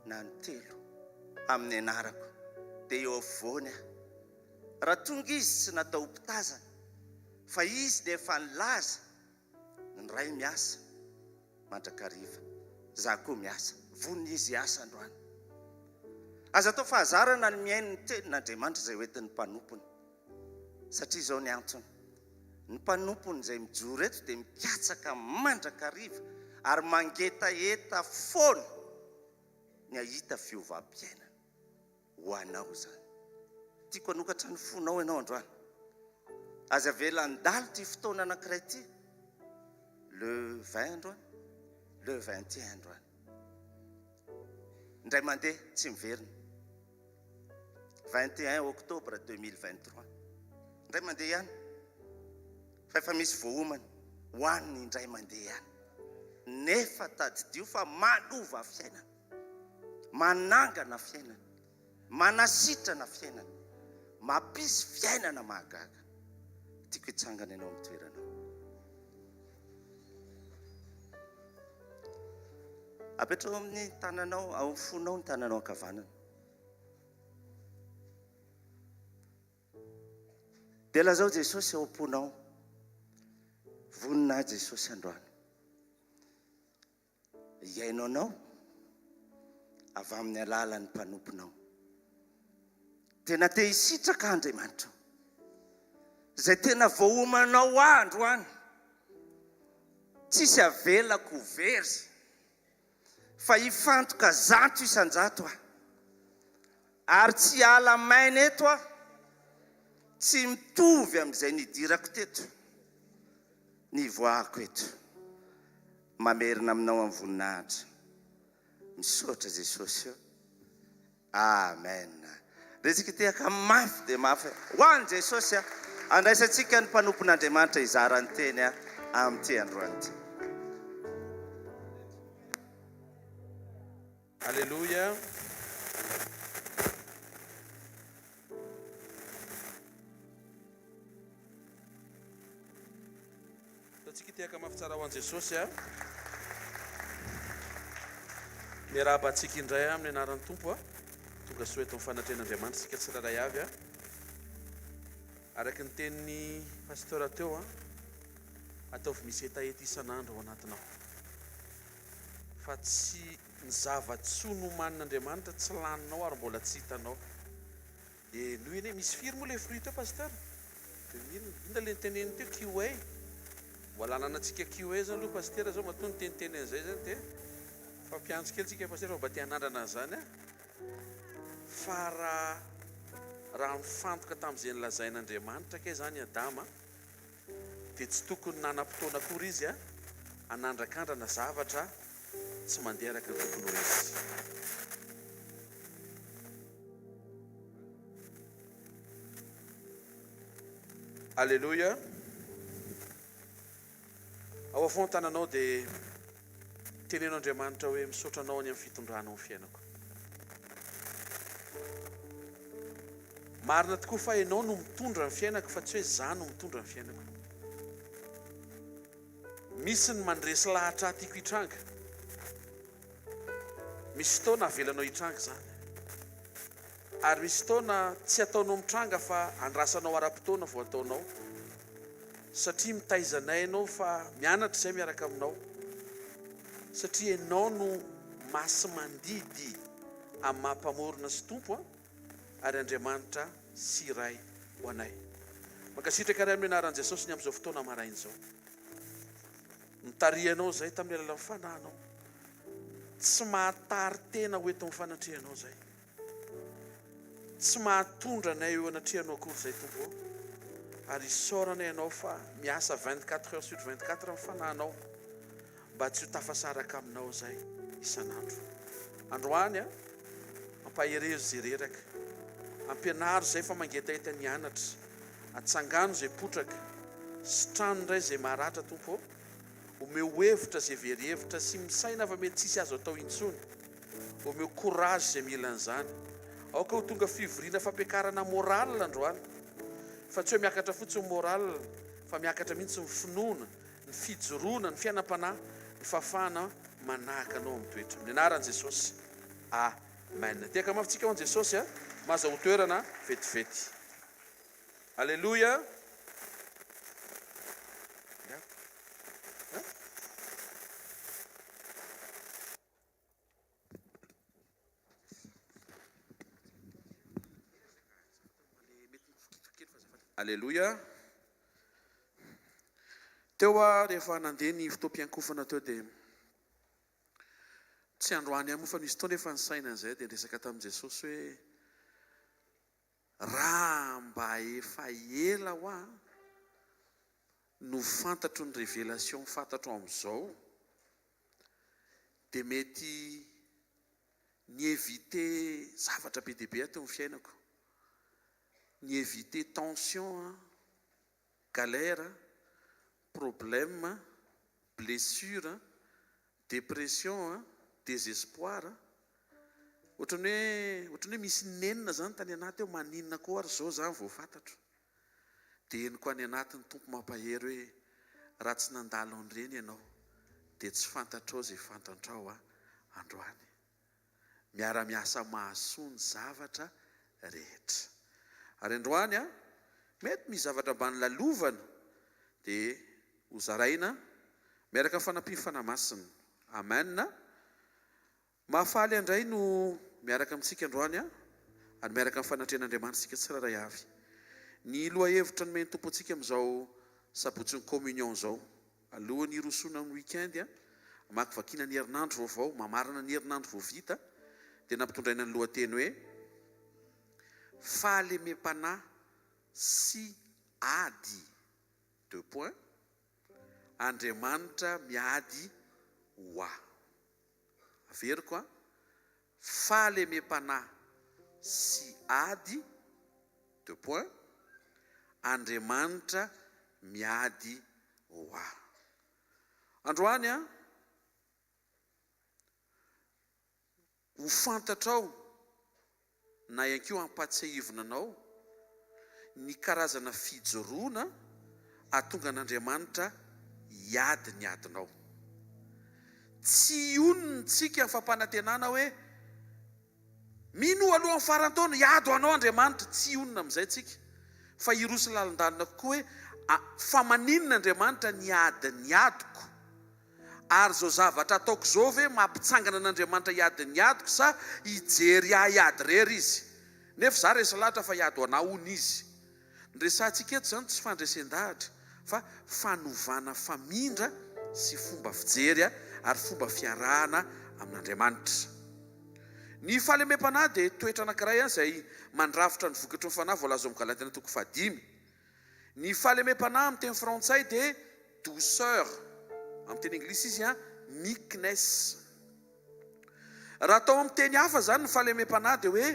na ny telo amin'ny anarako dia eo afovoany aho. Raha tonga izy tsy natao ho mpitazana fa izy dia efa nilaza ny Ray miasa mandrakariva, za koa miasa. Vonona izy hiasa androany. Aza atao fahazarana ny mihaino ny tenin'Andriamanitra izay hoentin'ny mpanompony. Satria izao ny antony. Ny mpanompony izay mijoro eto dia mikatsaka mandrakariva. Ary mangetaheta foana ny hahita fiovam-piainana. Ho anao izany. Tiako hanokatra ny fonao ianao androany. Aza avela handalo ity fotoana anankiray ity. Le 20 androany, le 21 androany. Indray mandeha tsy miverina. 21 octobre 2023. Indray mandeha ihany. Fa efa misy voaomana ho an'ny indray mandeha ihany. Nefa tadidio fa manova fiainana. Manangana fiainana. Manasitrana fiainana. Mampisy fiainana mahagaga. Tiako hitsangana ianao amin'ny toeranao. Apetraho amin'ny tananao, ao amin'ny fonao ny tananao ankavanana. Dia lazao Jesosy ao am-ponao, vonona ahy Jesosy androany. Hihaino anao avy amin'ny alalan'ny mpanomponao. Tena te hisitraka Andriamanitra. Izay tena voaomanao ho ahy androany. Tsisy avelako ho very fa hifantoka 100% aho. Ary tsy hiala maina eto aho. Tsy mitovy amin'izay nidirako teto ny hivoahako eto. Mamerina aminao amin'ny voninahitra. Misaotra Jesosy o. Amen. Resaka tehaka mafy dia mafy ho an'i Jesosy a. Andraisantsika ny mpanompon'Andriamanitra hizara ny teny amin'ity androany ity. Aleloia. Ataontsika hitehaka mafy tsara ho an'i Jesosy a. Miarahaba antsika indray amin'ny anaran'ny Tompo a. Tonga soa eto amin'ny fanatrehan'Andriamanitra isika tsirairay avy a. Araka ny tenin'ny pasteur teo a, ataovy misy hetaheta isan'andro ao anatinao. Fa tsy ny zava-tsoa nomanin'Andriamanitra tsy laninao ary mbola tsy hitanao. Henoy anie, misy firy moa le fruit teo pasteur? 2000, inona le noteneniny teo kiway? Mbola ananantsika kiway zany aloha pasitera zao matoa niteniteny an'izay zany dia fampiantso kely tsika pasitera fa mba te hanandrana an'izany aho. Fa raha raha nifantoka tamin'izay nolazain'Andriamanitra kay zany Adama dia tsy tokony nanam-potoana akory izy hanandrakandrana zavatra tsy mandeha araka ny tokony ho izy. Aleloia. Ao afoan tananao dia teneno Andriamanitra hoe misaotra anao any amin'ny fitondranao ny fiainako. Marina tokoa fa ianao no mitondra ny fiainako fa tsy hoe za no mitondra ny fiainako. Misy ny mandresy lahatra ahy tiako hitranga. Misy fotoana avelanao hitranga izany. Ary misy fotoana tsy ataonao mitranga fa andrasanao ara-potoana vao ataonao. Satria mitaiza anay ianao fa mianatra izay miaraka aminao. Satria ianao no masi-mandidy amin'ny maha Mpamorona sy Tompo ary Andriamanitra sy Ray ho anay. Mankasitraka Ray amin'ny anaran'i Jesosy ny amin'izao fotoana maraina izao. Nitarihanao izay tamin'ny alalan'ny Fanahinao. Tsy mahatari-tena ho eto amin'ny fanatrehanao izay. Tsy mahatondra anay eo anatrehanao akory izay Tompo ô. Ary isaoranay Ianao fa miasa 24 heures sur 24 ny Fanahinao mba tsy ho tafasaraka aminao izay isan'andro. Androany a, ampaherezo izay reraka. Ampianaro izay fa mangetaheta ny hianatra. Atsangano izay potraka. Sitrano indray izay maratra Tompo ô. Omeo hevitra izay very hevitra sy misaina fa mety tsisy azo atao intsony. Omeo courage izay mila an'izany. Aoka ho tonga fivoriana fampiakarana moral androany. Fa tsy hoe miakatra fotsiny ny moral fa miakatra mihitsy ny finoana, ny fijoroana, ny fiainam-panahy, ny fahafahana manahaka anao amin'ny toetra. Amin'ny anaran'i Jesosy. Amen. Tehaka mafy tsika ho an'i Jesosy a. Mahazahoa toerana vetivety. Aleloia. Aleloia. Teo aho rehefa nandeha ny fotoam-piankofana teo dia. Tsy androany ihany moa fa nisy fotoana efa nisaina an'izay dia niresaka tamin'i Jesosy hoe raha mba efa ela hoa no fantatro ny révélation fantatro amin'izao dia mety ni-éviter zavatra be dia be aho teo amin'ny fiainako. Ni-éviter tension aho, galère, problème, blessure, dépression, désespoir. Ohatran'ny hoe ohatran'ny hoe misy nenina izany tany anaty hoe maninona koa ary izao izany vao fantatro. Dia henoko any anaty ny Tompo mampahery hoe raha tsy nandalo an'ireny ianao dia tsy fantatrao izay fantantrao androany. Miara-miasa mahasoa ny zavatra rehetra. Ary androany, mety misy zavatra mba nilalovana dia ho zaraina miaraka amin'ny fanampian'ny Fanahy Masina. Amen. Mahafaly ahy indray no miaraka amintsika androany ary miaraka amin'ny fanatrehan'Andriamanitra isika tsirairay avy. Ny lohahevitra nomen'ny Tompo antsika amin'izao Sabotsin'ny Communion izao, alohan'ny hirosoana amin'ny week-end, hamakivakiana ny herinandro vaovao, mamarana ny herinandro vao vita, dia nampitondraina ny lohateny hoe, Fahalemem-panahy sy ady, deux points, Andriamanitra miady ho ahy. Averiko an, fahalemem-panahy sy ady, deux points, Andriamanitra miady ho ahy. Androany an, Ho fantatrao na ihany koa hampatsiahivina anao ny karazana fijoroana hahatonga an'Andriamanitra hiady ny adinao. Tsy hionona isika amin'ny fampanantenana hoe, Minoa alohan'ny faran'ny taona, hiady ho anao Andriamanitra. Tsy hionona amin'izay isika, fa hiroso lalindalina kokoa hoe, Fa maninona Andriamanitra niady ny adiko? Ary izao zavatra ataoko izao ve mampitsangana an'Andriamanitra hiady ny adiko sa hijery ahy hiady irery Izy? Nefa izaho resy lahatra fa hiady ho anà hono Izy. Ny resahantsika eto izany tsy fandresen-dahatra fa fanovana famindra sy fomba fijery ary fomba fiarahana amin'Andriamanitra. Ny fahalemem-panahy dia toetra anankiray izay mandrafitra ny vokatry ny fanahy voalaza ao amin'ny Galatiana toko fahadimy. Ny fahalemem-panahy amin'ny teny frantsay dia douceur, amin'ny teny anglisy izy meekness. Raha atao amin'ny teny hafa izany ny fahalemem-panahy dia hoe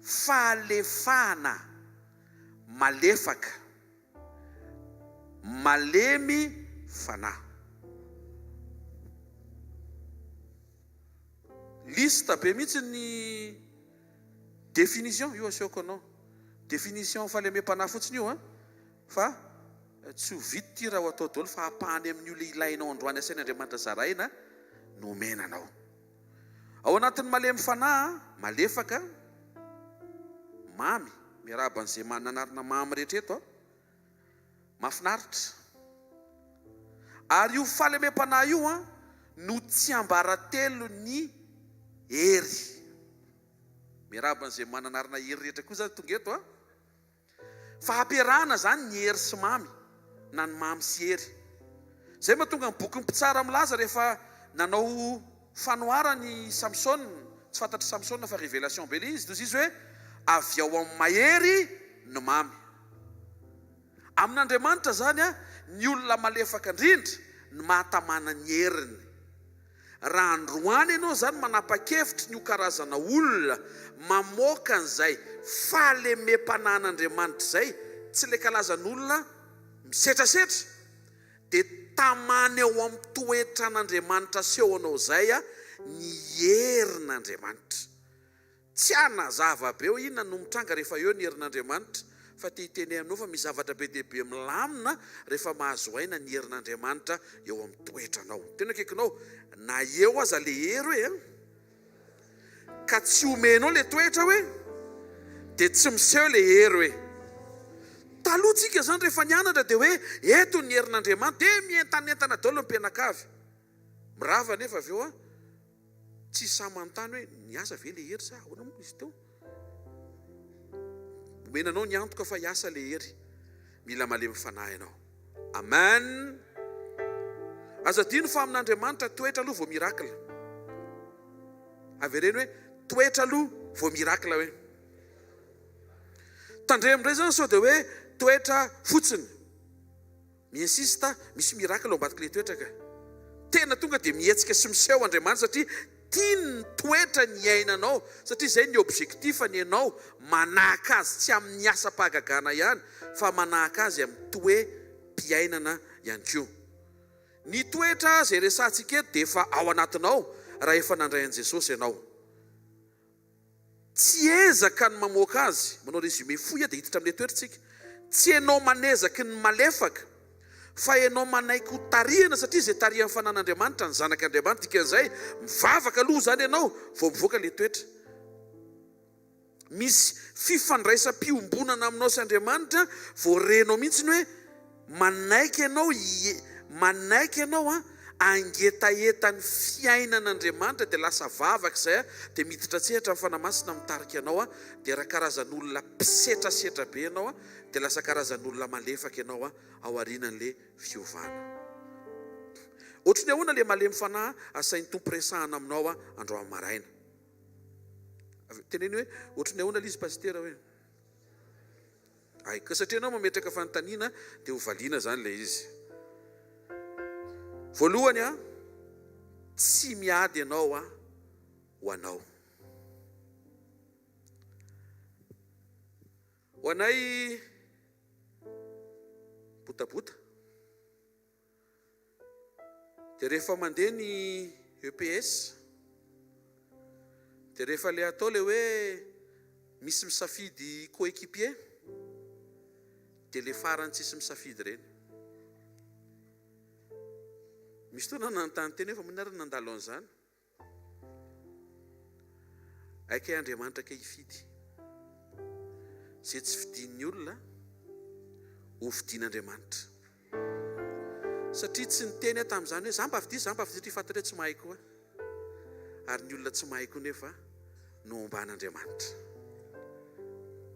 fahalefahana, malefaka, malemy fanahy. Liste be mihitsy ny Définition, io asehoko anao. Définition fahalemem-panahy fotsiny io an, fa tsy ho vita ity raha ho atao daholo fa ampahany amin'io le ilainao androany asain'Andriamanitra zaraina no omena anao. Ao anatin'ny malemy fanahy, malefaka, mamy, miarahaba an'izay manana anarana mamy rehetra eto an. Mahafinaritra. Ary io fahalemem-panahy io an no tsiambaratelon'ny hery. Miarahaba an'izay manana anarana hery rehetra koa zany tonga eto an. Fa ampiarahana zany ny hery sy mamy na ny mamy sy hery. Zay mahatonga ny bokin'ny mpitsara milaza rehefa nanao fanoharana i Samsona, tsy fantatr'i Samsona fa révélation be ilay izy, toy izy hoe avy ao amin'ny mahery ny mamy. Amin'Andriamanitra izany, ny olona malefaka indrindra no mahatamana ny heriny. Raha androany ianao izany manapa-kevitry ny ho karazana olona mamoaka an'izay fahalemem-panahin'Andriamanitra izay, tsy ilay kalazan'olona misetrasetra, dia tamany ao amin'ny toetran'Andriamanitra asehonao izay ny herin'Andriamanitra. Tsy hanazava be hoe inona no mitranga rehefa eo ny herin'Andriamanitra, fa te hiteny aminao fa misy zavatra be dia be milamina rehefa mahazo aina ny herin'Andriamanitra eo amin'ny toetranao. Tena akaikinao, na eo aza le hery hoe an, ka tsy omenao le toetra hoe, dia tsy miseho le hery hoe. Taloha tsika zany rehefa nianatra dia hoe eto ny herin'Andriamanitra, dia mientanentana daholo ny mpianakavy. Mirava anefa avy eo an. Tsy sahy manontany hoe niasa ve le hery sa ahoana moa izy teo? Omena anao ny antoka fa hiasa le hery. Mila malemy fanahy ianao. Amen! Aza adino fa amin'Andriamanitra toetra aloha vao miracle. Avereno hoe toetra aloha vao miracle hoe. Tandremo indray zany sao dia hoe toetra fotsiny. Mi-insiste aho, misy miracle ao ambadik'ilay toetra ka. Tena tonga dia mihetsika sy miseho Andriamanitra satria tiany ny toetra niainanao satria izay ny objectif-ny ianao manahaka Azy tsy amin'ny asam-pahagagana ihany fa manahaka Azy amin'ny toe-piainana ihany koa. Ny toetra izay resahantsika eto dia efa ao anatinao raha efa nandray an'i Jesosy ianao. Tsy ezaka ny mamoaka azy, manao résumé fohy aho dia hiditra amin'ilay toetra tsika. Tsy ianao manezaky ny malefaka fa ianao manaiky ho tarihana satria izay tarihan'ny fanan'Andriamanitra ny zanak'Andriamanitra, dikan'izay mivavaka aloha izany ianao vao mivoaka ilay toetra. Misy fifandraisam-piombonana aminao sy Andriamanitra vao renao mihitsy ny hoe manaiky ianao manaiky ianao an, hangetaheta ny fiainan'Andriamanitra dia lasa vavaka izay an, dia miditra an-tsehatra ny Fanahy Masina mitarika anao an, dia raha karazan'olona mpisetrasetra be ianao an, dia lasa karazan'olona malefaka ianao an, ao aorianan'ilay fiovana. Ohatry ny ahoana ilay malemy fanahy asain'ny Tompo resahana aminao an, androany maraina? Teneno hoe ohatry ny ahoana ilay izy Pasitera hoe? Hay ka satria ianao mametraka fanontaniana dia ho valiana izany ilay izy. Voalohany an, tsy miady ianao an ho anao. Ho anay botabota. Dia rehefa mandeha ny EPS, dia rehefa ilay atao ilay hoe misy misafidy coéquipier, dia ilay farany tsisy misafidy ireny. Misy fotoana nanontany tena hoe fa maninona ary nandalo an'izany? Hay kay Andriamanitra kay hifidy. Izay tsy fidin'ny olona ho fidin'Andriamanitra. Satria tsy niteny aho tamin'izany hoe za mba fidio, za mba fidio satria fantatra hoe tsy mahay koa. Ary ny olona tsy mahay koa nefa no omban'Andriamanitra.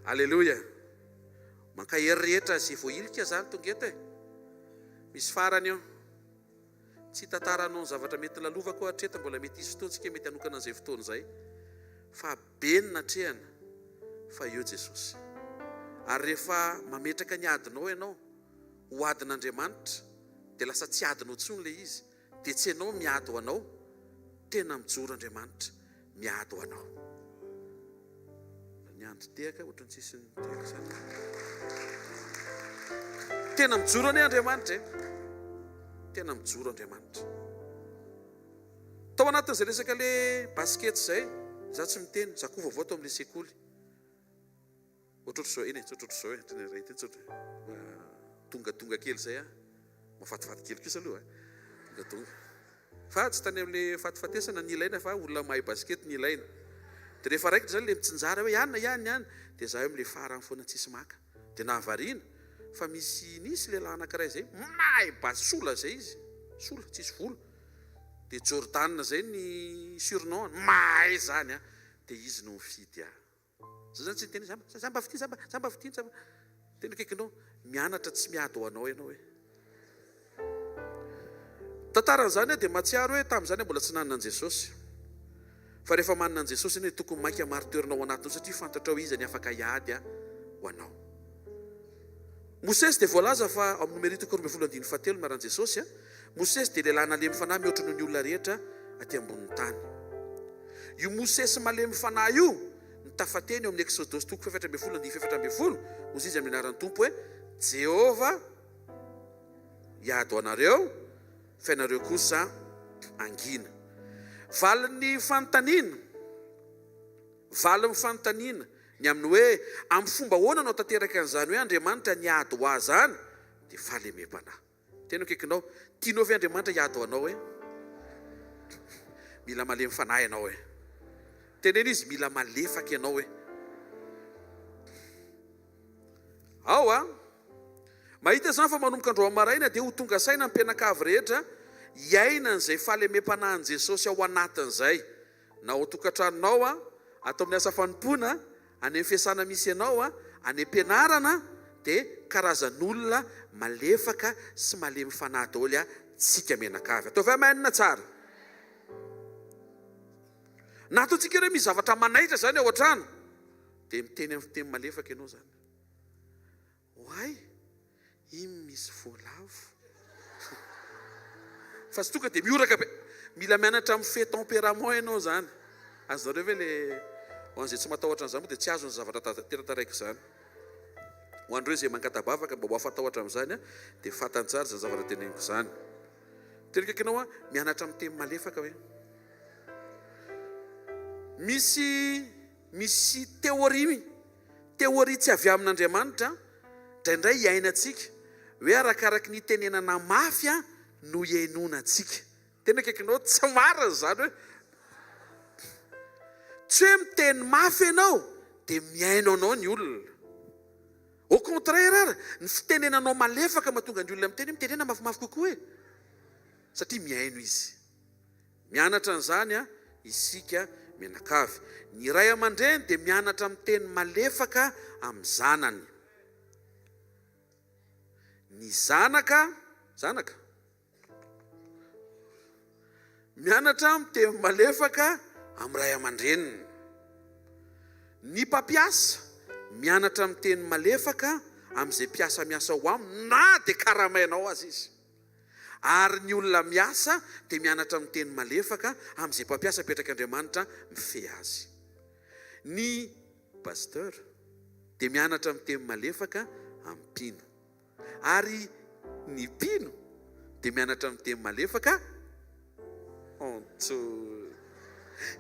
Aleloia. Mankahery rehetra izay voahilika zany tonga eto e. Misy farany io. Tsy hitantara anao ny zavatra mety lalovako aho hatreto, mbola mety hisy fotoana tsika mety hanokana an'izay fotoana izay, fa be ny natrehana fa eo Jesosy. Ary rehefa mametraka ny adinao ianao ho adin'Andriamanitra dia lasa tsy adinao intsony ilay izy, dia tsy ianao miady ho anao, tena mijoro Andriamanitra miady ho anao. Ny andro tehaka ohatran'ny tsisy nitehaka izany. Tena mijoro anie Andriamanitra e. Tena mijoro Andriamanitra. Tao anatin'izay resaka le basket izay, za tsy miteny, za koa vaovao tao amin'ilay sekoly. Ohatrohatr'izao, eny e, tsy ohatrohatr'izao e, ohatran'ny iray ity tsy ohatry, tongatonga kely izay aho, mahafatifaty kely kosa aloha e, tongatonga. Fa tsy tany amin'ilay fatifatesana ny ilaina fa olona mahay basket ny ilaina. Dia rehefa raikitra izany ilay mitsinjara hoe ianona, ianona, ianona, dia izaho eo amin'ilay farany foana tsisy maka. Dia nahavariana fa misy nisy lehilahy anankiray izay mahay bas, sola izay izy, sola, tsisy volo. Dia Jordan izay ny surnom-ny, mahay izany an! Dia izy no nifidy ahy. Za zany tsy niteny hoe za za mba fitia za mba za mba fitia za mba tena akaikinao mianatra tsy miady ho anao ianao e. Tantaran'izany aho dia mahatsiaro hoe tamin'izany aho mbola tsy nanana an'i Jesosy. Fa rehefa manana an'i Jesosy ianao dia tokony maika maritoerina ao anatinao satria fantatrao iza ny afaka hiady ho anao. Mosesy dia voalaza fa ao amin'ny Nomery toko 12 andininy fahatelo miaran'i Jesosy, Mosesy dia lehilahy nalemy fanahy mihoatra noho ny olona rehetra aty ambonin'ny tany. Io Mosesy malemy fanahy io no tafateny eo amin'ny Eksodosy toko faha-14 andininy faha-14, hoy izy amin'ny anaran'ny Tompo hoe, Jehovah hiady ho anareo, fa ianareo kosa hangina. Valin'ny fanontaniana, Valin'ny fanontaniana ny amin'ny hoe amin'ny fomba ahoana no hahatanteraka an'izany hoe Andriamanitra niady ho ahy izany dia fahalemem-panahy. Tena akaikinao. Tianao ve Andriamanitra hiady ho anao e? Mila malemy fanahy ianao e. Teneno izy mila malefaka ianao e. Ao a. Mahita izany fa manomboka androany maraina dia ho tonga saina ny mpianakavy rehetra hiaina an'izay fahalemem-panahin'i Jesosy ao anatin'izay. Na ao an-tokantranonao, ato amin'ny asa fanompoana, any amin'ny fiasana misy anao, any am-pianarana, dia karazan'olona malefaka sy malemy fanahy daholo tsika mianakavy. Ataovy amen tsara. Na ataontsika hoe misy zavatra manaitra izany ao an-trano, dia miteny amin'ny fiteny malefaka ianao izany. Oay, iny misy voalavo. Fa tsy tonga dia mihoraka be. Mila mianatra mifehy tempérament ianao izany. Azonareo ve le ho an'izay tsy matahotra an'izany moa dia tsy azony ny zavatra tena taraiky izany. Ho an'ireo izay mangata-bavaka mba ho afa-tahotra amin'izany dia fantany tsara izany zavatra teneniko izany. Teny akaiky anao aho, mianatra miteny malefaka hoe. Misy misy théorie théorie tsy avy amin'Andriamanitra indraindray iainantsika hoe arakaraky ny itenenana mafy no ihainoana antsika. Tena akaikinao tsy marina izany hoe tsy hoe miteny mafy ianao dia mihaino anao ny olona. Au contraire ary, ny fitenenanao malefaka mahatonga ny olona miteny hoe mitenena mafimafy kokoa e! Satria mihaino izy. Mianatra an'izany isika mianakavy. Ny ray aman-dreny dia mianatra miteny malefaka amin'ny zanany. Ny zanaka, zanaka? Mianatra miteny malefaka amin'ny ray aman-dreniny. Ny mpampiasa mianatra miteny malefaka amin'izay mpiasa miasa ao aminy na dia karamainao aza izy. Ary ny olona miasa dia mianatra miteny malefaka amin'izay mpampiasa apetrak'Andriamanitra mifehy azy. Ny pasteur dia mianatra miteny malefaka amin'ny mpino. Ary ny mpino dia mianatra miteny malefaka Ontso.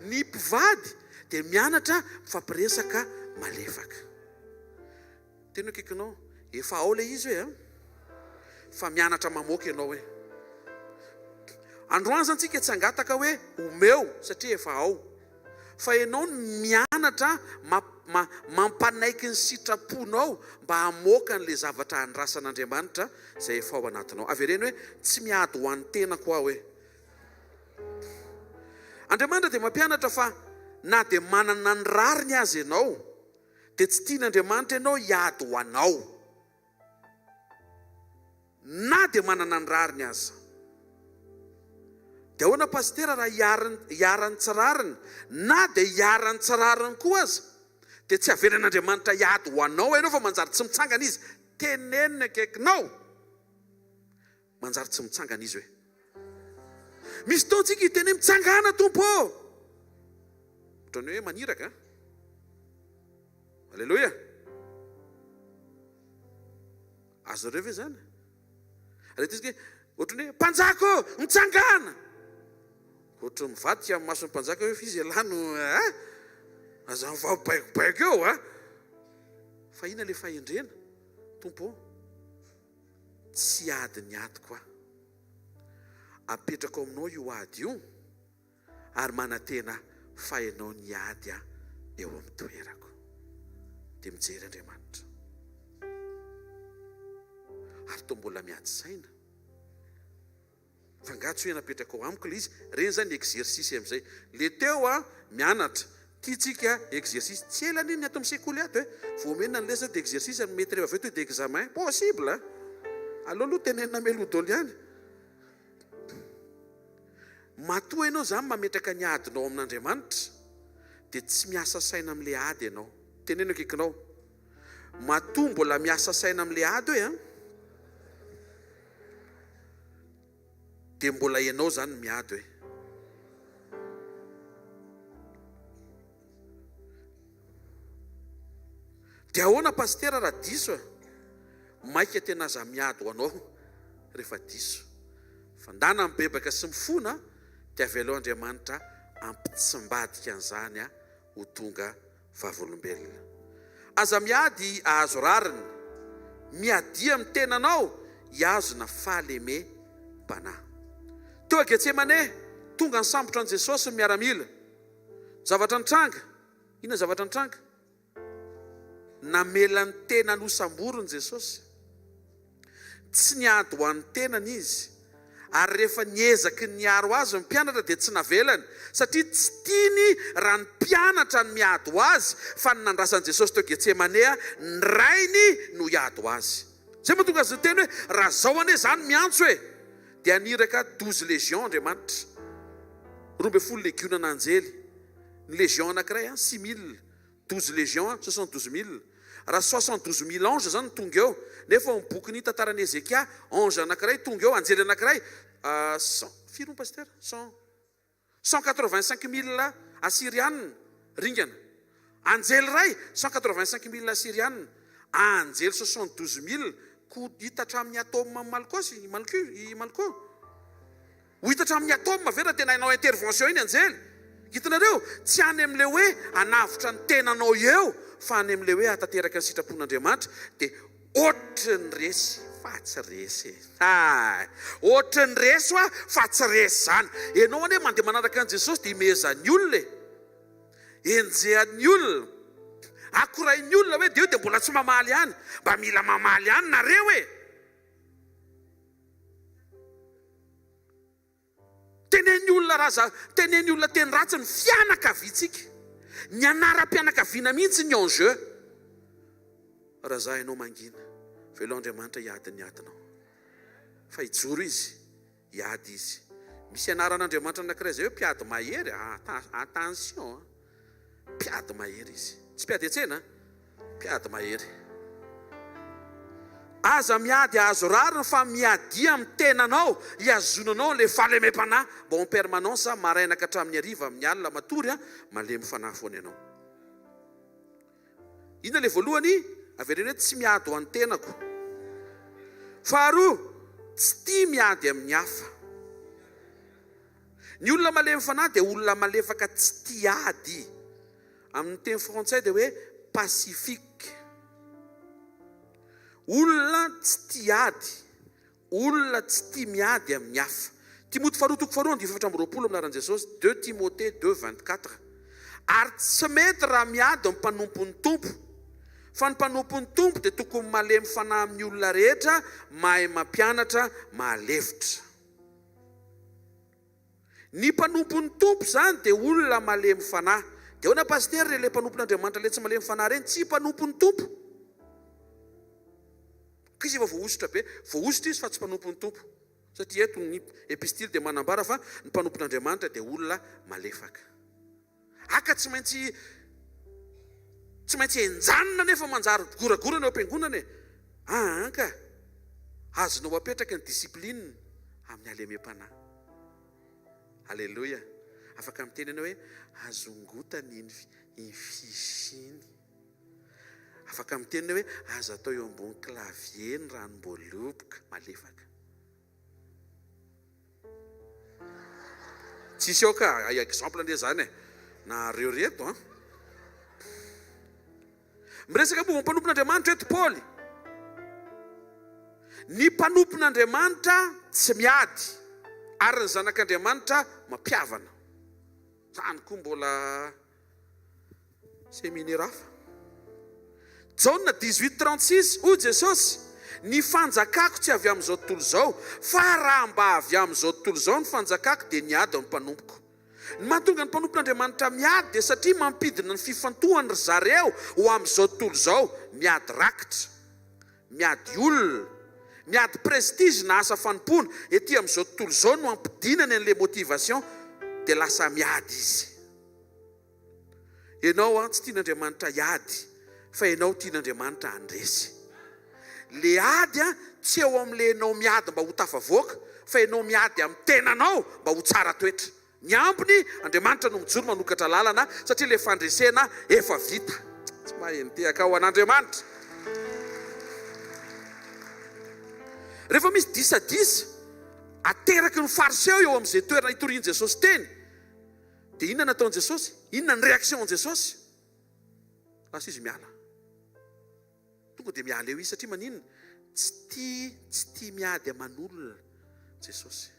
Ny mpivady dia mianatra mifampiresaka malefaka. Tena akaikinao, efa ao ilay izy hoe an! Fa mianatra mamoaka ianao hoe. Androany izany tsika tsy hangataka hoe omeo satria efa ao. Fa ianao no mianatra mampanaiky ny sitraponao mba hamoaka an'ilay zavatra andrasan'Andriamanitra izay efa ao anatinao. Avereno hoe, Tsy miady ho an'ny tenako aho e. Andriamanitra dia mampianatra fa na dia manana ny rariny aza ianao, dia tsy tian'Andriamanitra ianao hiady ho anao. Na dia manana ny rariny aza. Dia ahoana Pasitera raha iharan'ny tsy rariny? Na dia iharan'ny tsy rariny koa aza, dia tsy avelan'Andriamanitra hiady ho anao ianao fa manjary tsy mitsangana Izy. Teneno ny akaikinao. Manjary tsy mitsangana Izy hoe. Misy fotoana-tsika hiteny hoe mitsangàna Tompo ô! Ohatran'ny hoe maniraka an! Aleloia! Azonareo ve izany? Ary eto izy hoe ohatran'ny hoe mpanjaka ô, mitsangàna! Ohatran'ny mivadika amin'ny mason'ny mpanjaka hoe f'izy ialahy no eh? Aza mifampibaikobaiko eo a! Fa inona ilay fahendrena? Tompo ô, tsy ady ny adiko aho. Apetrako aminao io ady io. ary manantena fa ianao niady aho eo amin'ny toerako. Dia mijery Andriamanitra. Ary toa mbola miady saina. Fa angaha tsy hoe napetrakao amiko ilay izy? Ireny izany exercice amin'izay. Le teo a, mianatra. Tiantsika exercice. Tsy ela anie ny ato amin'ny sekoly ato e. Vao omena ny lesona dia exercice, ny maître avy eo to dia examen. Possible a! Aleo aloha tenenina mialoha daholo ihany. Matoa ianao izany mametraka ny adinao amin'Andriamanitra dia tsy miasa saina amin'ilay ady ianao. Teneno akaikinao. Matoa mbola miasa saina amin'ilay ady hoe an, dia mbola ianao izany miady hoe. Dia ahoana pasitera raha diso e? Maika tena aza miady ho anao rehefa diso. Fa ndana mibebaka sy mifona dia avelao Andriamanitra hampitsimbadika an'izany ho tonga vavolombelona. Aza miady ahazo rariny. Miadia amin'ny tenanao hihazona fahalemem-panahy. Teo Getsemane, tonga nisambotra an'i Jesosy ny miaramila. Zavatra nitranga, inona zavatra nitranga? Namela ny tenany hosamboriny Jesosy. Tsy niady ho an'ny tenany izy. Ary rehefa niezaky ny niaro azy ny mpianatra dia tsy navelany, satria tsy tiany raha ny mpianatra no miady ho azy, fa ny nandrasan'i Jesosy teo Getsemanea, ny Rainy no hiady ho azy. Izay mahatonga azy niteny hoe, Raha izao anie izaho no miantso e! Dia haniraka 12 légions Andriamanitra, 12 legionan'anjely. Ny légion anankiray an, 6000. 12 légion an, 72000. Raha 72000 anges zany no tonga eo, nefa ao amin'ny bokin'ny tantaran'i Hezekia, ange anankiray tonga eo, anjely anankiray, cent, firy moa pasitera? Cent. 185 mille Asyriana ringana. Anjely iray, 185 mille Asyriana. Anjely 72 mille ko hita hatramin'ny atome amin'i Malkosy, i Malko, i Malko. Ho hita hatramin'ny atome ve raha tena hanao intervention iny anjely? Hitanareo? Tsy any amin'ilay hoe hanavotra ny tenanao eo fa any amin'ilay hoe hahatanteraka ny sitrapon'Andriamanitra. Dia Ohatry ny resy fa tsy resy e. Hay! Ohatry ny resy hoa fa tsy resy zany. Enao anie mandeha manaraka an'i Jesosy dia imehezan'ny olona e. Enjehan'ny olona. Akorain'ny olona hoe dia eo dia mbola tsy mamaly ihany. Mba mila mamaly ihany nareo e. Tenen'ny olona raza, tenen'ny olona teny ratsy ny fianakaviantsika. Ny anaram-pianakaviana mihitsy ny en jeu. Raha za ianao mangina, velao Andriamanitra hiady ny adinao. Fa hijoro Izy, hiady Izy. Misy anaran'Andriamanitra anankiray izay hoe mpiady mahery, attention an. Mpiady mahery izy. Tsy mpiady an-tsena an! Mpiady mahery. Aza miady hahazo rariny fa miadia amin'ny tenanao hihazonanao ilay fahalemem-panahy mba en permanence maraina ka hatramin'ny hariva amin'ny alina matory an, malemy fanahy foana ianao. Inona ilay voalohany? Avereno hoe tsy miady ho an'ny tenako. Faharoa, tsy tia miady amin'ny hafa. Ny olona malemy fanahy dia olona malefaka tsy tia ady. Amin'ny teny frantsay dia hoe pacifique. Olona tsy tia ady, olona tsy tia miady amin'ny hafa. Timoty faharoa toko faharoa andininy 24 amin'ny anaran'i Jesosy, deux Timothée deux 24. Ary tsy mety raha miady ny mpanompon'ny Tompo, fa ny mpanompon'ny Tompo dia tokony malemy fanahy amin'ny olona rehetra, mahay mampianatra, mahalefitra. Ny mpanompon'ny Tompo izany dia olona malemy fanahy. Dia ahoana Pasitera re ilay mpanompon'Andriamanitra ilay tsy malemy fanahy ireny? Tsy mpanompon'ny Tompo. Ka izy efa voahosotra be. Voahosotra izy fa tsy mpanompon'ny Tompo. Satria eto ny epistily dia manambara fa ny mpanompon'Andriamanitra dia olona malefaka. Aka tsy maintsy tsy maintsy henjanina nefa manjary goragorana eo am-piangonana e! Aa ka! Azonao apetraka ny discipline amin'ny halemem-panahy. Aleloia! Afaka miteny ianao hoe azongotany iny iny fiche iny. Afaka miteny ianao hoe aza atao eo ambony clavier ny ranom-boaloboka. Malefaka. Tsisy ao ka, ay exemple anie zany e. Nareo reto an. Miresaka momba ny mpanompon'Andriamanitra eto Paoly. Ny mpanompon'Andriamanitra tsy miady ary ny zanak'Andriamanitra mampihavana. Zany koa mbola Séminaire hafa. Jaona 18 36, hoy Jesosy, Ny fanjakako tsy avy amin'izao tontolo izao, fa raha mba avy amin'izao tontolo izao ny fanjakako dia niady ny mpanompoko. Ny mahatonga ny mpanompon'Andriamanitra miady dia satria mampidina ny fifantohany ry zareo ho amin'izao tontolo izao, miady rakitra, miady olona, miady prestige na asa fanompoana, ety amin'izao tontolo izao no ampidinany an'ilay motivation dia lasa miady izy. Ianao an, tsy tian'Andriamanitra hiady, fa ianao tian'Andriamanitra handresy. Le ady an, tsy eo amin'le ianao miady mba ho tafavoaka, fa ianao miady amin'ny tenanao mba ho tsara toetra. Ny ambiny, Andriamanitra no mijoro manokatra lalana, satria le fandresena efa vita. Tsy mahay nitehaka ho an'Andriamanitra. Rehefa misy disadisa ateraky ny fariseo eo amin'izay toerana itorian'i Jesosy teny, Dia inona nataon'i Jesosy? Inona ny réaction an'i Jesosy? Lasa izy miala. Tonga dia miala eo izy satria maninona? Tsy tia, tsy tia miady aman'olona Jesosy.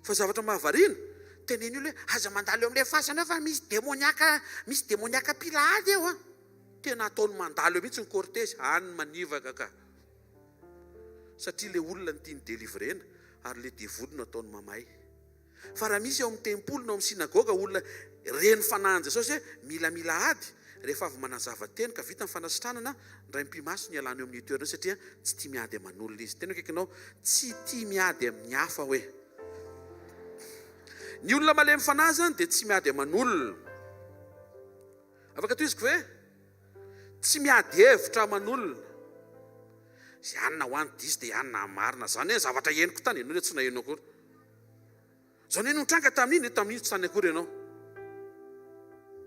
Fa zavatra mahavariana, teneno olona hoe aza mandalo eo amin'ilay fasana eo fa misy demoniaka, misy demoniaka mpila ady eo an. Tena ataony mandalo eo mihitsy ny cortège, any manivaka ka. Satria ilay olona no tiany delivrena ary ilay devoly no ataony mamay. Fa raha misy ao amin'ny tempoly na ao amin'ny synagoga olona ren'ny fanahin'i Jesosy hoe milamila ady, rehefa avy manazava teny ka vita ny fanasitranana, ny raim-pimaso ny ialany eo amin'io toerana io satria tsy tia miady aman'olona izy. Tena akaikinao, tsy tia miady amin'ny hafa hoe. Ny olona malemy fanahy izany dia tsy miady aman'olona. Afaka tohiziko ve? Tsy miady hevitra aman'olona. Izay anona ho any diso dia anona marina. Izany hoe ny zavatra henoko tany, ianao anie tsy naheno akory. Izany hoe no nitranga tamin'iny, dia tamin'iny tsy tany akory ianao.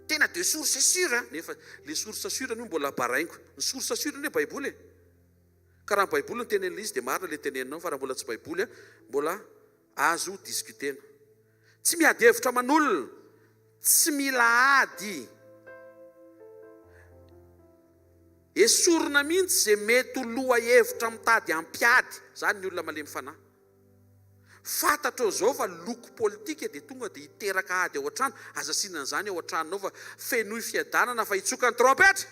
Tena de source sûre an! Nefa le source sûre anie mbola baraingo. Ny source sûre anie baiboly e! Ka raha ny baiboly no tenenin'ilay izy dia marina ilay teneninao fa raha mbola tsy baiboly an, mbola azo discuter-na. Tsy miady hevitra aman'olona, tsy mila ady. Esorina mihitsy izay mety ho lohahevitra mitady hampiady, izany ny olona malemy fanahy. Fantatrao izao fa loko politika dia tonga dia hiteraka ady ao an-trano, aza asiana an'izany ao an-tranonao fa fenoy fiadanana fa hitsoka ny trompetra!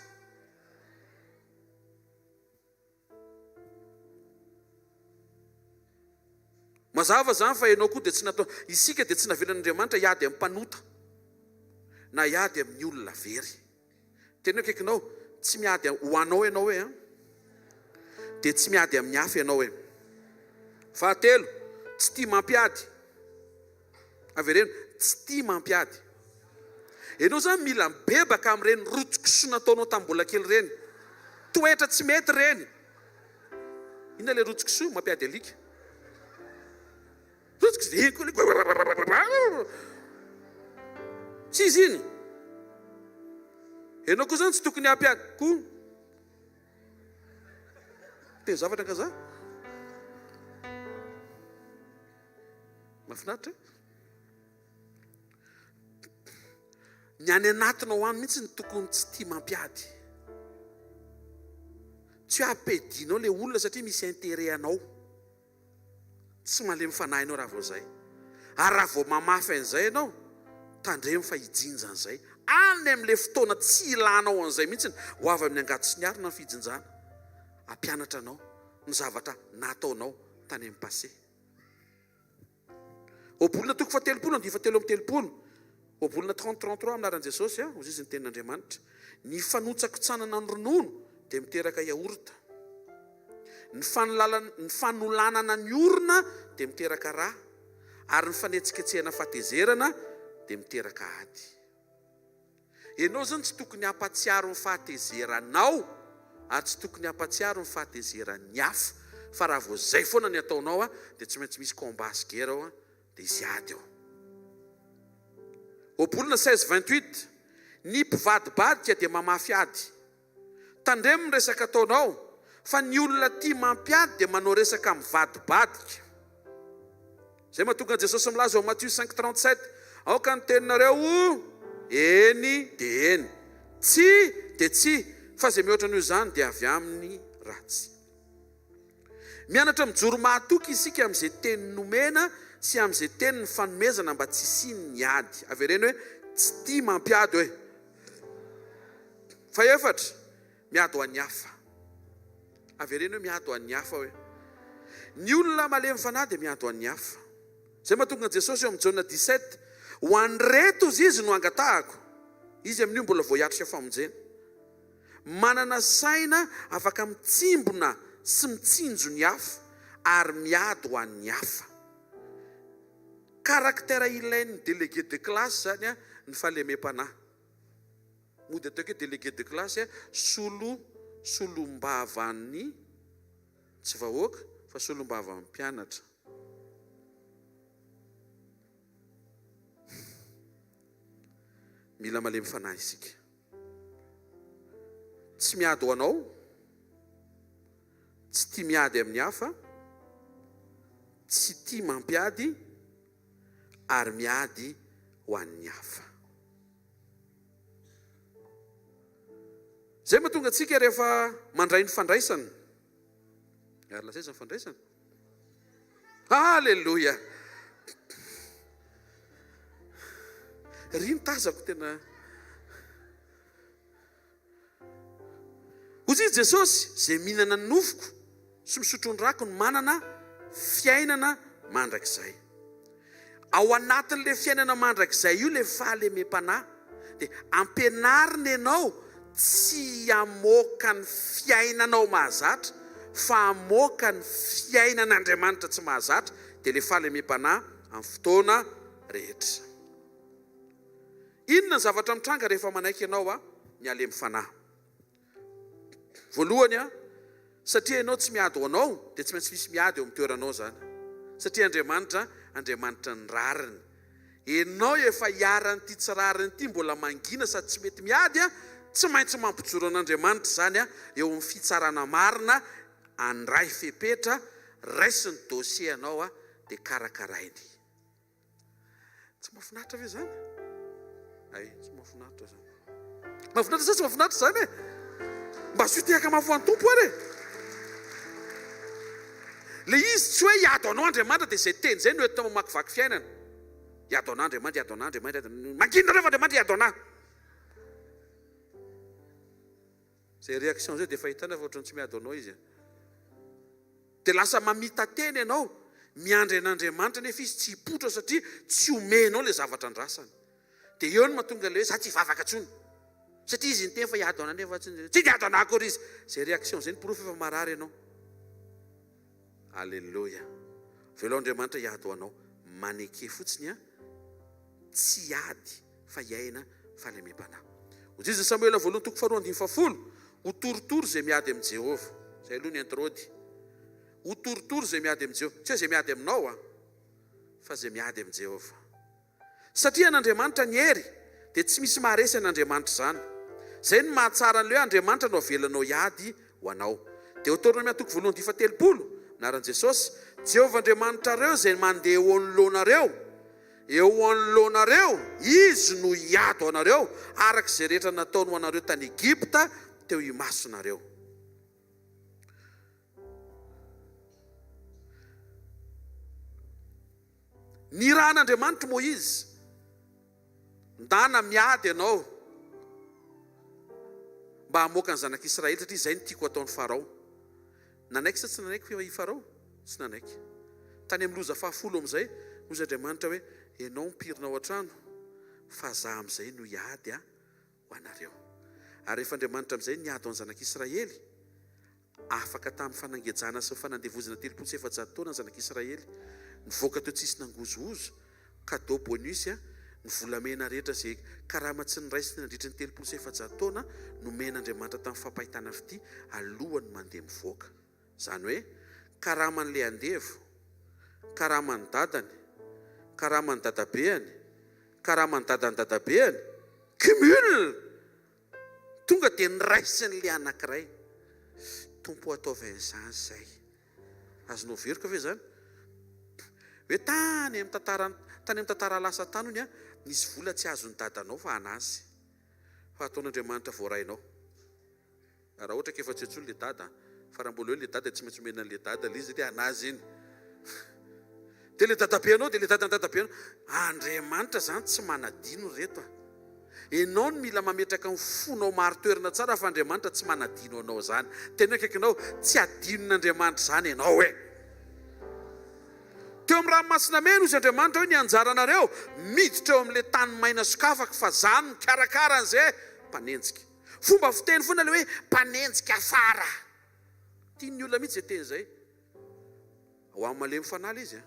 Mazava izany fa ianao koa dia tsy natao, isika dia tsy navelan'Andriamanitra hiady amin'ny mpanota na hiady amin'ny olona very. Teneno akaikinao, tsy miady ho anao ianao hoe an, dia tsy miady amin'ny hafa ianao hoe. Fahatelo, tsy tia mampiady. Avereno, tsy tia mampiady. Ianao izany mila mibebaka amin'ireny rotokisoa nataonao tamin'ny mbola kely ireny. Toetra tsy mety ireny. Inona ilay rotokisoa? Mampiady alika. Rotokisoa, iny koa ilay. Tsy izy iny. Ianao koa izany tsy tokony hampiady koa. Teny zavatra angaha za? Mahafinaritra e? Ny any anatinao any mihitsy no tokony tsy tia mampiady. Tsy hoe ampedinao ilay olona satria misy intérêt anao. Tsy malemy fanahy ianao raha vao izay. Ary raha vao mamafy an'izay ianao, tandremo fa hijinja an'izay. Any amin'ilay fotoana tsy ilanao an'izay mihitsy, ho avy amin'ny angady sy ny arina ny fijinjana. Hampianatra anao ny zavatra nataonao tany amin'ny passé. Ohabolana toko fahatelopolo andiany fahatelo amby telopolo. Ohabolana 30 33 amin'ny anaran'i Jesosy, hoy izy ny tenin'Andriamanitra. Ny fanotsakotsanana ny ronono dia miteraka yaourt. Ny ny fanolanana ny orona dia miteraka ra, ary ny fanetsiketsehana fahatezerana dia miteraka ady. Ianao izany tsy tokony hampatsiaro ny fahatezeranao ary tsy tokony hampatsiaro ny fahatezeran'ny hafa fa raha vao izay foana ny ataonao dia tsy maintsy misy combat sy guerre ao dia hisy ady ao. Ohabolana 16 28 Ny mpivadibadika dia mamafy ady. Tandremo ny resaka ataonao fa ny olona tia mampiady dia manao resaka mivadibadika. Izay mahatonga an'i Jesosy milaza ao Matio cinq 37, Aoka ny teninareo ho eny dia eny, tsia dia tsia, fa izay mihoatra noho izany dia avy amin'ny ratsy. Mianatra mijoro mahatoky isika amin'izay teny nomena sy amin'izay teny nifanomezana mba tsy hisian'ny ady. Avereno hoe, tsy tia mampiady hoe. Fahefatra, miady ho an'ny hafa. Avereno hoe miady ho an'ny hafa hoe. Ny olona malemy fanahy dia miady ho an'ny hafa. Izay mahatonga an'i Jesosy eo amin'ny Jaona 17, ho an'ireto ozy izy no angatahako. Izy amin'io mbola vao hiatrika famonjena. Manana saina afaka mitsimbina sy mitsinjo ny hafa ary miady ho an'ny hafa. Caractère ilain'ny délégué de classe izany ny fahalemem-panahy. Mody ataoko hoe délégué de classe solo solombavan'ny tsy vahoaka fa solombavan'ny mpianatra. Mila malemy fanahy isika. Tsy miady ho anao, tsy tia miady amin'ny hafa, tsy tia mampiady ary miady ho an'ny hafa. Izay mahatonga antsika rehefa mandray ny fandraisana. Ary lasa aiza ny fandraisana? Alléluia! Ry ny tazako tena. Hoy izy Jesosy, izay mihinana ny nofoko sy misotro ny rako no manana fiainana mandrakizay. Ao anatin'ilay fiainana mandrakizay io ilay fahalemem-panahy. Dia ampianarina ianao tsy hamoaka ny fiainanao mahazatra fa hamoaka ny fiainan'Andriamanitra tsy mahazatra, dia ilay fahalemem-panahy amin'ny fotoana rehetra. Inona ny zavatra mitranga rehefa manaiky ianao a? Ny halemy fanahy. Voalohany an, satria ianao tsy miady ho anao dia tsy maintsy misy miady eo amin'ny toeranao izany. Satria Andriamanitra, Andriamanitra ny rariny. Ianao efa iharan'ity tsy rariny ity mbola mangina sady tsy mety miady an, tsy maintsy mampijoro an'Andriamanitra izany an, eo amin'ny fitsarana marina, handray fepetra, raiso ny dossier anao an, dia karakarainy. Tsy mahafinaritra ve izany? Hay, tsy mahafinaritra izany. Mahafinaritra sa tsy mahafinaritra izany e? Mba asio tehaka mafy ho an'ny Tompo ary e! Le izy tsy hoe hiady anao Andriamanitra dia izay teny izay no entina mamakivaky fiainana. Hiady anah Andriamanitra, hiady anah Andriamanitra, hiady anah. Mangina nareo fa Andriamanitra hiady anah. Izay réaction izay dia efa hitanao fa ohatran'ny tsy miady anao izy. Dia lasa mamita-tena ianao, miandry an'Andriamanitra nefa izy tsy hipoitra satria tsy omenao ilay zavatra andrasany. Dia eo no mahatonga ilay hoe za tsy hivavaka intsony. Satria izy niteny fa hiady anah nefa tsy tsy hiady anah akory izy. Izay réaction izay no porofo efa marary ianao. Alléluia. Avelao Andriamanitra hiady ho anao. Maneke fotsiny an, tsy hiady fa hiaina fahalemem-panahy. Hoy Jesoa Samoela voalohany toko faharoa andininy fahafolo, Ho torotoro izay miady amin'i Jehovah. Izay aloha ny intrody. Ho torotoro izay miady amin'i Jehovah. Tsy hoe izay miady aminao an, fa izay miady amin'i Jehovah. Satria an'Andriamanitra ny hery, dia tsy misy maharesy an'Andriamanitra izany. Izay no mahatsara an'ilay hoe Andriamanitra no avelanao hiady ho anao. Deoteronomia toko voalohany andininy fahatelopolo, Anaran'i Jesosy, Jehovah Andriamanitrareo izay mandeha eo anoloanareo, Eo anoloanareo, Izy no hiady ho anareo, araka izay rehetra nataony ho anareo tany Egypta teo imasonareo. Nirahan'Andriamanitra Moizy, Ndana miady ianao mba hamoaka ny zanak'Israely, satria izay no tiako hataon'i Farao. Nanaiky sa tsy nanaiky i Farao? Tsy nanaiky. Tany amin'ny loza fahafolo amin'izay, hoy Andriamanitra hoe, Ianao mipirina ao an-trano, fa Izaho amin'izay no hiady ho anareo. Ary rehefa Andriamanitra amin'izay niady ho an'ny zanak'Israely, afaka tamin'ny fanangejana sy ny fanandevozana 430 taona ny zanak'Israely, nivoaka teo tsisy nangozohozo, Cadeau bonus a, ny volamena rehetra izay karama tsy noraisiny nandritry ny 430 taona nomen'Andriamanitra tamin'ny fampahitana fitia alohan'ny mandeha mivoaka. Izany hoe karaman'ilay andevo, karaman'ny dadany, karaman'ny dadabeany, karaman'ny dadan'ny dadabeany, cumul! Tonga dia noraisin'ilay anankiray. Tompo o ataovy an'izany izay. Azonao veroka ve izany? Hoe tany amin'ny tantara tany amin'ny tantara lasa tany hono nisy vola tsy azon'ny dadanao fa an'azy. Fa ataon'Andriamanitra voarainao. Raha ohatra ka efa tsy eo intsony le dada, fa raha mbola eo le dada tsy maintsy omena an'le dada le izy satria an'azy iny. Dia le dadabenao dia le dadan'ny dadabenao. Andriamanitra izany tsy manadino ry reto a. Enao no mila mametraka ny fonao marin-toerana tsara fa Andriamanitra tsy manadino anao izany. Teneno akaikinao, tsy adinon'Andriamanitra izany ianao e. Teo amin'ny ranomasina mena hozy Andriamanitra hoe ny anjaranareo miditra eo amin'ilay tany maina sokafako fa za no mikarakara an'izay mpanenjika. Fomba fiteny foana ilay hoe mpanenjika afara. Tian'ny olona mihitsy izay teny izay. Ho an'ny malemy fanahy ilay izy a.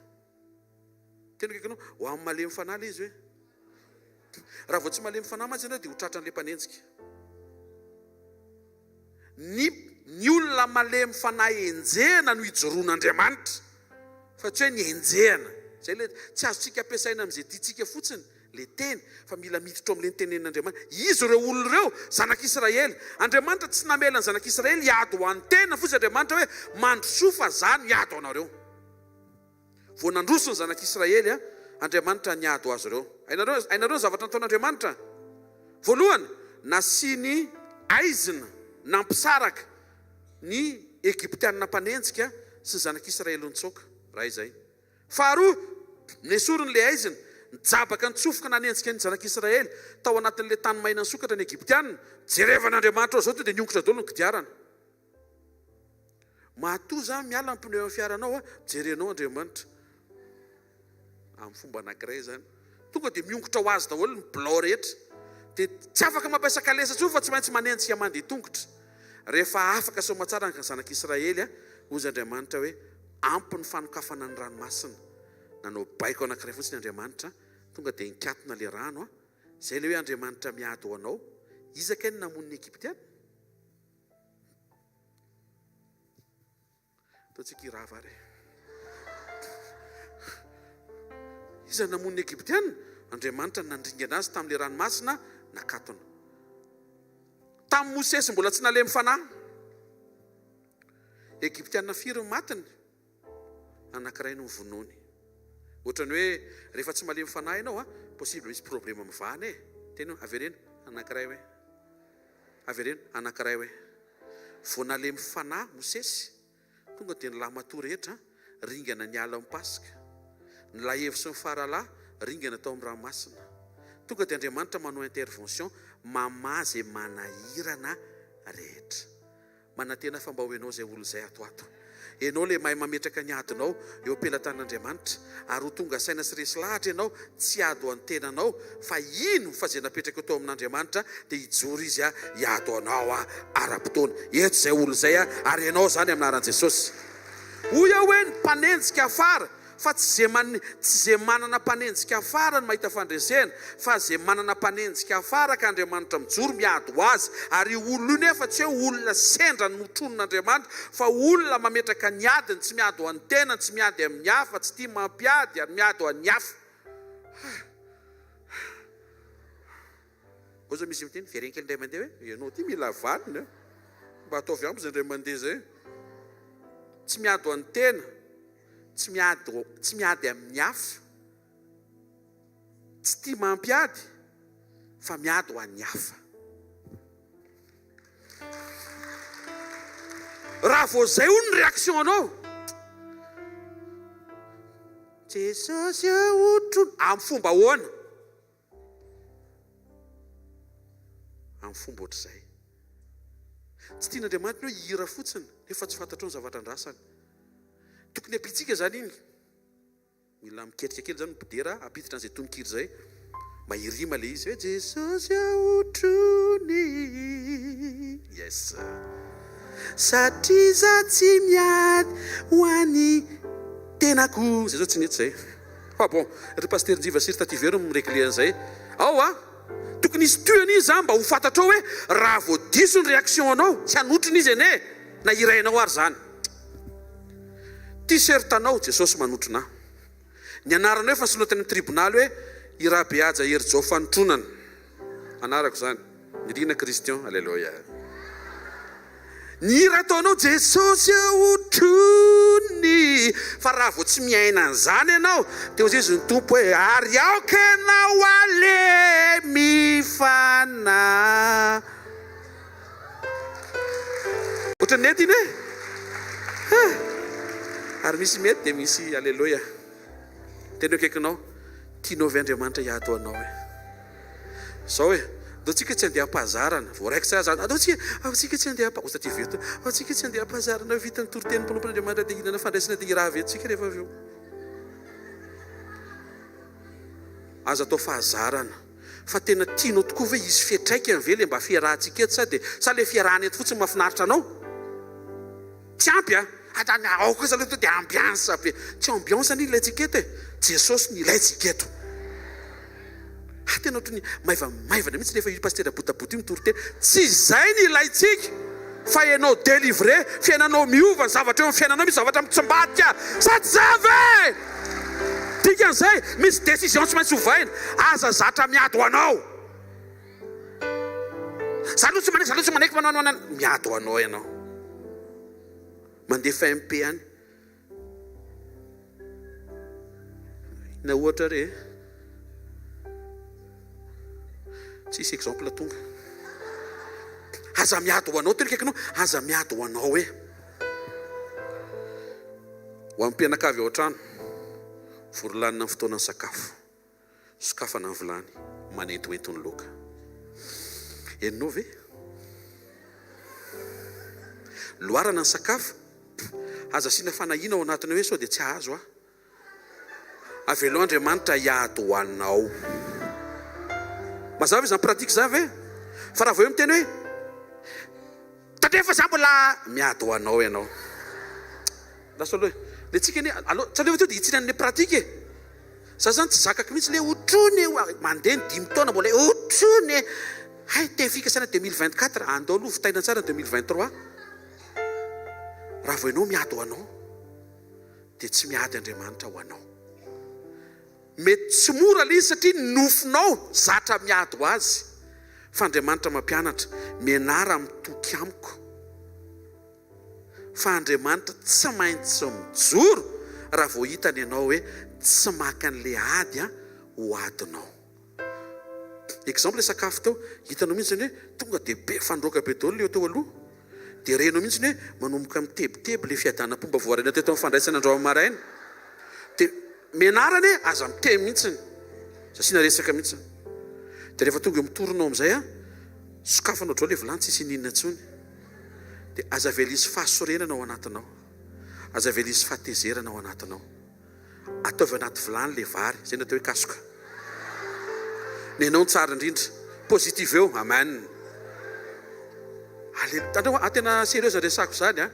Teny akaikinao, ho an'ny malemy fanahy ilay izy hoe. Raha vao tsy malemy fanahy mantsy ianao dia ho tratran'ilay mpanenjika. Ny ny olona malemy fanahy enjehina no ijoroan'Andriamanitra fa tsy hoe ny enjehina. Izay ilay tsy azontsika ampiasaina amin'izay tiantsika fotsiny ilay teny fa mila miditra ao amin'ilay nitenenin'Andriamanitra. Iza ireo olona ireo? Zanak'Israely. Andriamanitra tsy namela ny zanak'Israely hiady ho an'ny tena fotsiny Andriamanitra hoe mandrosoa fa za no hiady ho anareo. Vao nandroso ny zanak'Israely, Andriamanitra niady ho azy ireo. Hainareo, hainareo ny zavatra nataon'Andriamanitra? Voalohany, nasiany aizina nampisaraka ny Egyptiana mpanenjika sy ny zanak'Israely nitsoaka. Iray izay. Faharoa, nesoriny ilay aizina, nijabaka nitsofoka nanenjika ny zanak'Israely tao anatin'ilay tany maina nisokatra ny Egyptiana. Jerevan'Andriamanitra ao izao tonga dia niongotra daholo ny kodiarana. Matoa za miala ny pneu amin'ny fiaranao a, jerenao Andriamanitra. Amin'ny fomba anankiray izany. Tonga dia miongotra ho azy daholo ny bilao rehetra. Dia tsy afaka mampiasa kalesa intsony fa tsy maintsy manenjika mandeha tongotra. Rehefa afaka soamatsara ny zanak'Israely, hozy Andriamanitra hoe ampy ny fanokafana ny ranomasina. Nanao baiko anankiray fotsiny Andriamanitra, tonga dia nikatona ilay rano. Izay ilay hoe Andriamanitra miady ho anao. Iza kay no namono ny Egyptiana? Ataontsika hirava ary e. Iza no namono ny Egyptiana? Andriamanitra no nandringana azy tamin'ilay ranomasina nakatona. Tamin'i Mosesy mbola tsy nalemy fanahy. Egyptiana firy no matiny? Anankiray no vonoiny. Ohatran'ny hoe rehefa tsy malemy fanahy ianao a, possible misy problème mivahana e. Teny hoe avereno, anankiray hoe. Avereno, anankiray hoe. Vao nalemy fanahy Mosesy, tonga dia ny lahimatoa rehetra ringana niala amin'ny Paska. Ny lahevo sy ny faralahy ringana tao amin'ny ranomasina. Tonga dia Andriamanitra manao intervention mamaha izay manahirana rehetra. Manantena fa mba ho ianao izay olona izay ato ato. Ianao ilay mahay mametraka ny adinao eo am-pelatanan'Andriamanitra, ary ho tonga saina sy resy lahatra ianao, tsy hiady ho an'ny tenanao, fa hino fa izay napetrakao teo amin'Andriamanitra dia hijoro Izy hiady ho anao ara-potoana. Eto izay olona izay, ary ianao izany amin'ny anaran'i Jesosy. Hoy aho hoe ny mpanenjika afara. Fa tsy ze man tsy ze manana mpanenjika afara no mahita fandresena, fa ze manana mpanenjika afara ka Andriamanitra mijoro miady ho azy. Ary io olona io nefa tsy hoe olona sendra notronon'Andriamanitra, fa olona mametraka ny adiny, tsy miady ho an'ny tenany, tsy miady amin'ny hafa, tsy tia mampiady ary miady ho an'ny hafa. Ao zao misy miteny, vereno kely indray mandeha hoe, ianao ity mila valiny a! Mba ataovy ampy izay indray mandeha izay. Tsy miady ho an'ny tena, tsy miady, tsy miady amin'ny hafa, tsy tia mampiady fa miady ho an'ny hafa. Raha vao izay hono ny réaction anao, Jesosy ô, amin'ny fomba ahoana? Amin'ny fomba ohatr'izay. Tsy tian'Andriamanitra ny hoe hihira fotsiny nefa tsy fantatrao ny zavatra andrasany. Tokony hampitsika izany iny. Mila miketrika kely izany ny mpidera hampiditra an'izay tononkira izay. Mba hirima ilay izy hoe Jesosy ahotrony. Yes. Satria za tsy miady ho an'ny tenako. Izay zao tsy nety izay. Fa bon, ry Pasitera Njiva sy ry Taty Vero no mi-regler an'izay. Ao a! Tokony hisy tohiny izy zany mba ho fantatrao hoe raha vao diso ny réaction anao, tsy hanotrona izy anie na hirainao ary zany. T-shirt anao, Jesosy manotrona ahy. Ny anaranao efa soloina tany amin'ny tribonaly hoe i Rabehaja Herijao Fanotronana. Anarako izany. Nirina Christian. Aleloia. Ny hira ataonao Jesosy eo otrony fa raha vao tsy miaina an'izany ianao dia hoy Jesoa ny Tompo hoe ary aoka ianao halemy fanahy. Ohatran'ny nety iny e! Ary misy mety dia misy aleloia. Tena eo akaikinao, tianao ve Andriamanitra hiady ho anao e? Zao e, andao tsika tsy andeha ampahazarana, voaraiko tsara zany, andao tsika, ao tsika tsy andeha ampa, osa ty veto, ao tsika tsy andeha ampahazarana, vita ny toriteny mpanompon'Andriamanitra dia hihinana fandraisana dia hirava eto tsika rehefa avy eo. Aza atao fahazarana. Fa tena tianao tokoa ve hisy fiatraikany ve le mba fiarahantsika eto sa dia, sa le fiarahana eto fotsiny mahafinaritra anao? Tsy ampy a! Hatrany ao kosa aloha tonga dia ambiance be. Tsy ambiance anie ilaintsika eto e! Jesosy no ilaintsika eto. Ha tena ohatran'ny maivamaivana mihitsy rehefa io pasitera botabota io mitory teny. Tsy izay no ilaintsika fa ianao délivré, fiainanao miova, ny zavatra eo amin'ny fiainanao misy zavatra mitsimbadika. Sa tsy izay ve? Dikan'izay misy décision tsy maintsy ovaina. Aza zatra miady ho anao. Za aloha tsy manaiky, za aloha tsy manaiky manao anao anao. Miady ho anao ianao. Mandefa MP any. Inona ohatra re e? Tsisy exemple tonga. Aza miady ho anao, teny akaikinao, aza miady ho anao e. Ho an'ny mpianakavy ao an-trano, vory lanina ny fotoanan'ny sakafo. Sokafana ny vilany, manentoento ny laoka. Henonao ve? Loarana ny sakafo, aza asiana fanahiana ao anatiny hoe sao dia tsy hahazo aho. Avelao Andriamanitra hiady ho anao. Mazava izany pratique izany ve? Fa raha vao eo miteny hoe tandremo fa za mbola miady ho anao ianao. Lasa aloha e. Le tsika anie, aleo tsy aleo ve tonga dia hitsiny an'le pratique e. Za zany tsy zakako mihitsy le otrony e, mandeha ny dimy taona mbola otrony e. Hay, teny fikasana 2024, andao aloha vitaina tsara ny 2023. Raha vao ianao miady ho anao, dia tsy miady Andriamanitra ho anao. Mety tsy mora ilay izy satria ny nofonao zatra miady ho azy. Fa Andriamanitra mampianatra, mianara mitoky amiko. Fa Andriamanitra tsy maintsy mijoro raha vao hitany ianao hoe tsy maka an'ilay ady ho adinao. Exemple sakafo teo, hitanao mihitsy hoe tonga dia be fandroaka be daholo ilay teo aloha. Dia renao mihitsy hoe manomboka mitebiteby ilay fiadanam-pomba voarainao teto amin'ny fandraisana androany maraina. Dia mianara anie, aza miteny mihitsy. Tsy asiana resaka mihitsy. Dia rehefa tonga eo amin'ny tour-nao amin'izay an, sokafanao daholo ilay vilany, tsisy ininona intsony. Dia aza avela hisy fahasorenana ao anatinao. Aza avela hisy fahatezerana ao anatinao. Ataovy anaty vilany le vary, zay no atao hoe kasoka. Nenao ny tsara indrindra. Positive eo. Amen. Alléluia. Tandremo a, tena sérieux zany resako zany a.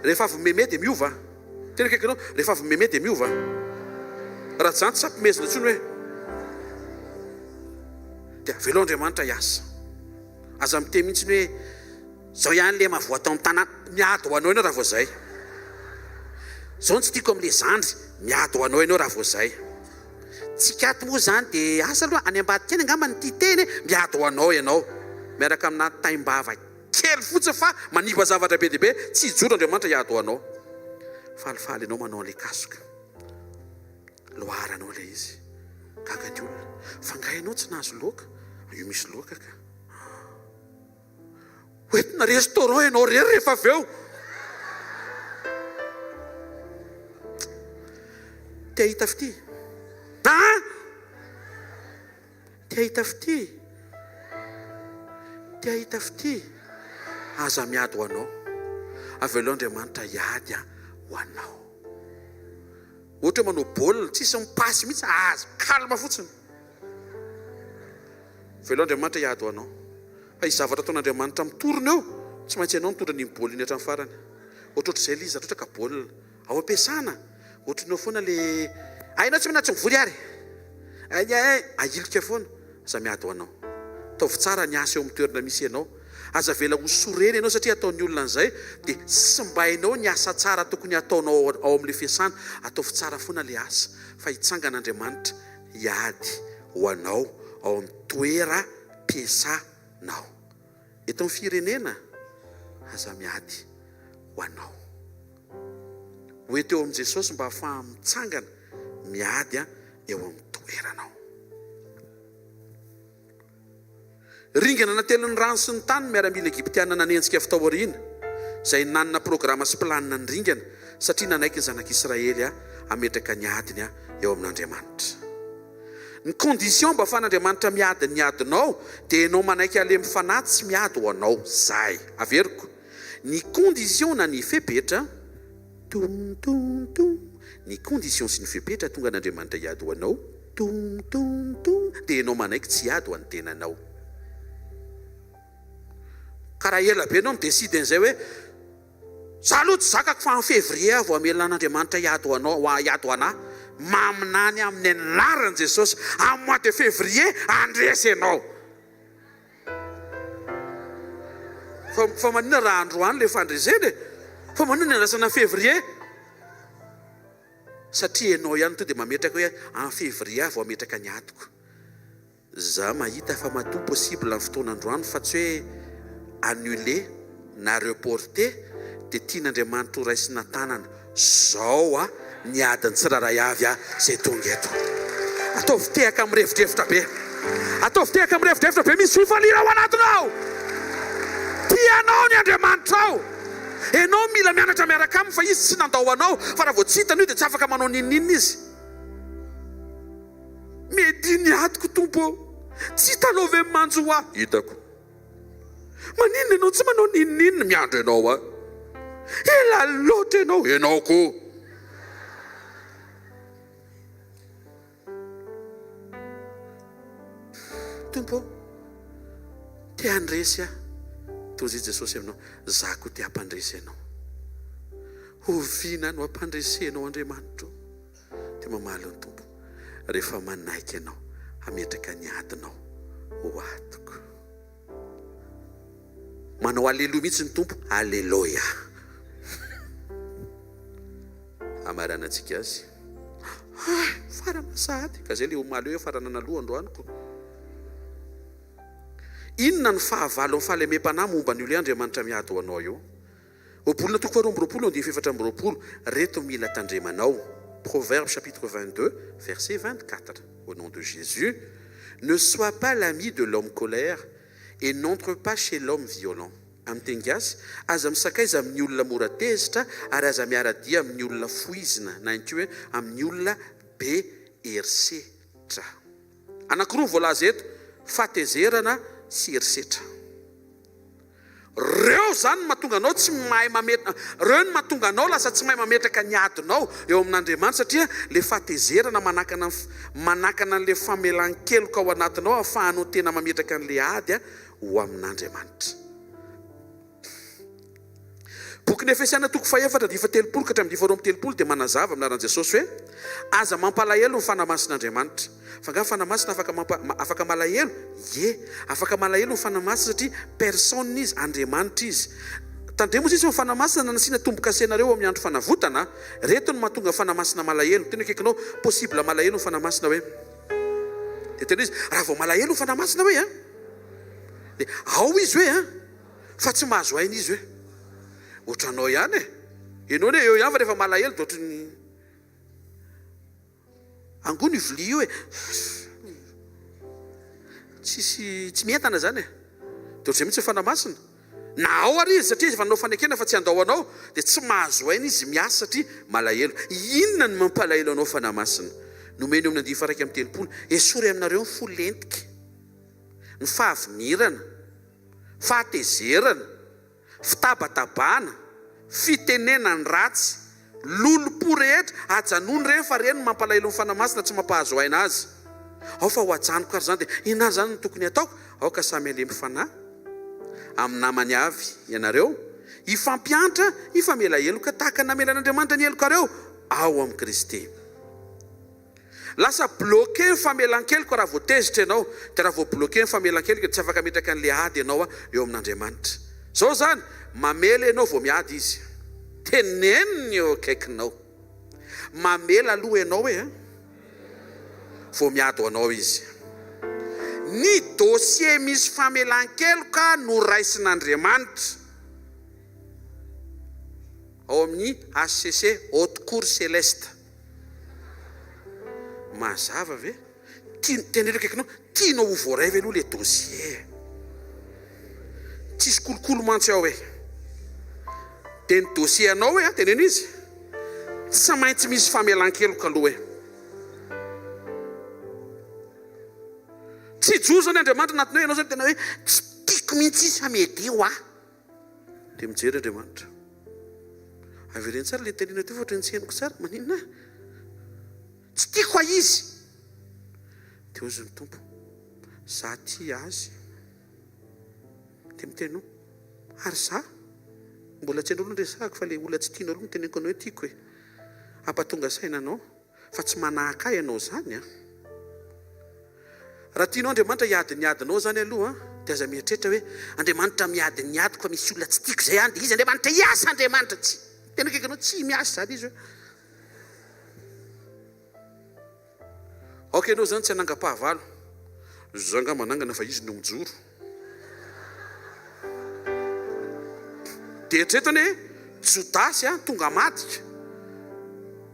Rehefa avy meme dia miova. Tena akaiky anao, rehefa avy meme dia miova. Raha tsy zany tsy ampimezina intsony hoe. Dia avelao Andriamanitra hiasa. Aza miteny mihitsy hoe zao ihany le mahavoa tao am-tanàna. Miady ho anao ianao raha vao zay. Zao no tsy tiako amle zandry, miady ho anao ianao raha vao zay. Tsika ato moa zany de asa aloha any ambadika any angamba ny tia teny e, miady ho anao ianao. Miaraka aminà taim-bava kely fotsiny fa manimba zavatra be dia be, tsy hijoro Andriamanitra hiady ho anao. Falifaly ianao manao an'le kasoka. Loharanao ilay izy. Gaga ny olona. Fa nga ianao tsy nahazo loaka? Io misy loaka ka. Hoentina restaurant ianao irery rehefa avy eo. Te hahita fitia? Ah! Te hahita fitia? Te hahita fitia? Aza miady ho anao. Avelao Andriamanitra hiady ho anao. Ohatra hoe manao baolina, tsisy mipasy mihitsy, aza, calme fotsiny. Avelao Andriamanitra hiady ho anao. Fa hisy zavatra ataon'Andriamanitra mitorona eo, tsy maintsy ianao mitondra an'iny baolina iny hatramin'ny farany. Ohatrohatr'izay ilay izy, raha ohatra ka baolina. Ao am-piasana, ohatran'ny eo foana le, hay ianao tsy mena tsy mivory ary. Ay ay, ahilika foana. Aza miady ho anao. Ataovy tsara ny asa eo amin'ny toerana misy ianao. Aza avela ho sorena ianao satria ataon'ny olona an'izay dia simbainao ny asa tsara tokony hataonao ao amin'ilay fiasana. Ataovy tsara foana ilay asa fa hitsangana Andriamanitra hiady ho anao ao amin'ny toeram-piasanao. Eto amin'ny firenena, aza miady ho anao. Ho eto eo amin'i Jesosy mba hahafahany mitsangana miady eo amin'ny toeranao. Ringana natelin'ny rano sy ny tany ny miaramila egyptiana nanenjika avy tao aoriana, izay nanana programa sy planina ny ringana, satria nanaiky ny zanak'Israely hametraka ny adiny eo amin'Andriamanitra. Ny condition mba afahan'Andriamanitra miady ny adinao dia ianao manaiky halemy fanahy tsy miady ho anao. Zay. Averiko. Ny condition na ny fepetra, toum toum toum, ny condition sy ny fepetra hahatonga an'Andriamanitra hiady ho anao, toum toum toum, dia ianao manaiky tsy hiady ho an'ny tenanao. Ka raha ela be ianao mi-decide an'izay hoe, za aloha tsy zakako fa en février aho vao hamelona an'Andriamanitra hiady ho anao, hiady ho anah, maminany amin'ny anaran'i Jesosy, amin'ny mois de février handresy ianao. Fa fa maninona raha androany le fandresena e? Fa maninona iandrasana février? Satria ianao ihany to dia mametraka hoe en février aho vao hametraka ny adiko. Za mahita fa matoa possible ny fotoana androany fa tsy hoe annuler na reporter dia tian'Andriamanitra ho raisina tanana Zao a ny adiny tsirairay avy a zay tonga eto. Ataovy tehaka mirefodrefotra be. Ataovy tehaka mirefodrefotra be misy fifaliana ao anatinao. Tia anao ny Andriamanitrao. Enao mila mianatra miaraka aminy fa izy tsy nandao anao fa raha vao tsy hitany io dia tsy afaka manao n'inon'inona izy. Medy ny adiko Tompo ô. Tsy hitanao ve ny manjo ahy? Hitako. Maninona ianao tsy manao n'inon'inona? Miandry anao aho. Ela loatra ianao. Ianao koa. Tompo ô, te handresy aho. Toa izay Jesosy aminao, Za koa te hampandresy anao. Oviana no hampandresenao Andriamanitro? Dia mamaly ny Tompo, Rehefa manaiky ianao hametraka ny adinao ho adiko. Manao Aleloia mihitsy ny Tompo, Aleloia. Hamaranantsika azy. Ah, farana sahady. Ka zay le omaly hoe faranana aloha androany ko. Inona ny fahavalon'ny fahalemem-panahy momba an'io le Andriamanitra miady ho anao io? Ohabolana toko faharoa amby roapolo andininy fahefatra amby roapolo, Reto mila tandremanao, Proverbes chapitre 22 verset 24, Au nom de Jésus, Ne sois pas l'ami de l'homme colère et n'entre pas chez l'homme violent. Amin'ny teny gasy, Aza misakaiza amin'ny olona mora tezitra ary aza miara-dia amin'ny olona foizina na ihany koa hoe amin'ny olona be herisetra. Anankiroa voalaza eto, fahatezerana sy herisetra. Reo zany no mahatonga anao tsy mahay mametra, reo no mahatonga anao lasa tsy mahay mametraka ny adinao eo amin'Andriamanitra satria le fahatezerana manakana manakana an'le famelan-keloka ao anatinao ahafahanao tena mametraka an'le ady ho amin'Andriamanitra. Bokin'ny Efesiana toko fahefatra andininy faha-telopolo ka hatramin'ny andininy faharoa amby telopolo dia manazava amin'ny anaran'i Jesosy hoe, Aza mampalahelo ny Fanahy Masin'Andriamanitra. Fa angaha Fanahy Masina afaka mampa, afaka malahelo? Ie, afaka malahelo ny Fanahy Masina satria personne Izy, Andriamanitra Izy. Tandremo ozy izy fa ny Fanahy Masina nasiana tombo-kase anareo amin'ny andro fanavotana. Reto no mahatonga ny Fanahy Masina malahelo. Tena akaikinao, possible malahelo ny Fanahy Masina hoe. Dia tena izy, raha vao malahelo ny Fanahy Masina hoe an, dia ao izy hoe an. Fa tsy mahazo aina izy hoe ohatranao ihany e! Ianao anie eo ihany fa rehefa malahelo dia ohatran'ny angony io vilia io e! Tsisy tsy mientana izany e! Dia ohatr'izay mihitsy ny Fanahy Masina. Na ao ary izy satria izy efa nanao fanekena fa tsy handao anao dia tsy mahazo aina izy miasa satria malahelo. Inona no mampalahelo anao Fanahy Masina? Nomeny eo amin'ny andiany faha 31, Esory aminareo ny fo lentika, ny fahavinirana. fahatezerana, fitabatabana, fitenenan-dratsy, lolompo rehetra, ajanony ireny fa ireny no mampalahelo ny Fanahy Masina tsy mampahazo aina azy. Ao fa ho ajanoko ary izany dia inona ary izany no tokony hataoko? Aoka samy halemy fanahy amin'ny namany avy ianareo, hifampiantra, hifamela heloka tahaka ny namelan'Andriamanitra ny helokareo ao amin'i Kristy. Lasa bloqué ny famelan-keloka raha vao tezitra ianao, dia raha vao bloqué ny famelan-keloka dia tsy afaka ametraka an'ilay ady ianao eo amin'Andriamanitra. Zao zany, mamela ianao vao miady izy. Teneno ny eo akaikinao. Mamela aloha ianao hoe an, vao miady ho anao izy. Ny dossier misy famelan-keloka no raisin'Andriamanitra ao amin'ny HCC, Haute Cour Céleste. Mazava ve? Tian, teneno akaikinao, tianao ho voaray ve aloha le dossier? Tsisy kolikoly mantsy ao e. Dia ny dossier anao hoe, teneno izy, tsy maintsy misy famelan-keloka aloha e. Tsy hijoro zany Andriamanitra anatinao, ianao zany tena hoe tsy tiako mihitsy izy fa miadio aho. Dia mijery Andriamanitra. Avereno tsara ilay tenenao teo fa ohatran'ny tsy henoko tsara. Maninona? Tsy tiako ahy izy. Dia hozy ny Tompo, za tia azy. Dia miteny hoe, ary za? Mbola tsy anao aloha no resahako fa ilay olona tsy tianao aloha no teneniko anao hoe tiako e. Hampatonga saina anao. Fa tsy manahaka ahy ianao izany an! Raha tianao Andriamanitra hiady ny adinao izany aloha dia aza mieritreritra hoe Andriamanitra miady ny adiko fa misy olona tsy tiako izay any dia izy Andriamanitra hiasa Andriamanitra tsy tena akaiky anao tsy miasa izany izy hoe aoka ianao izany tsy hanangam-pahavalo za angaha manangana fa izy no mijoro Dia eritrereto anie Jodasy a, tonga hamadika.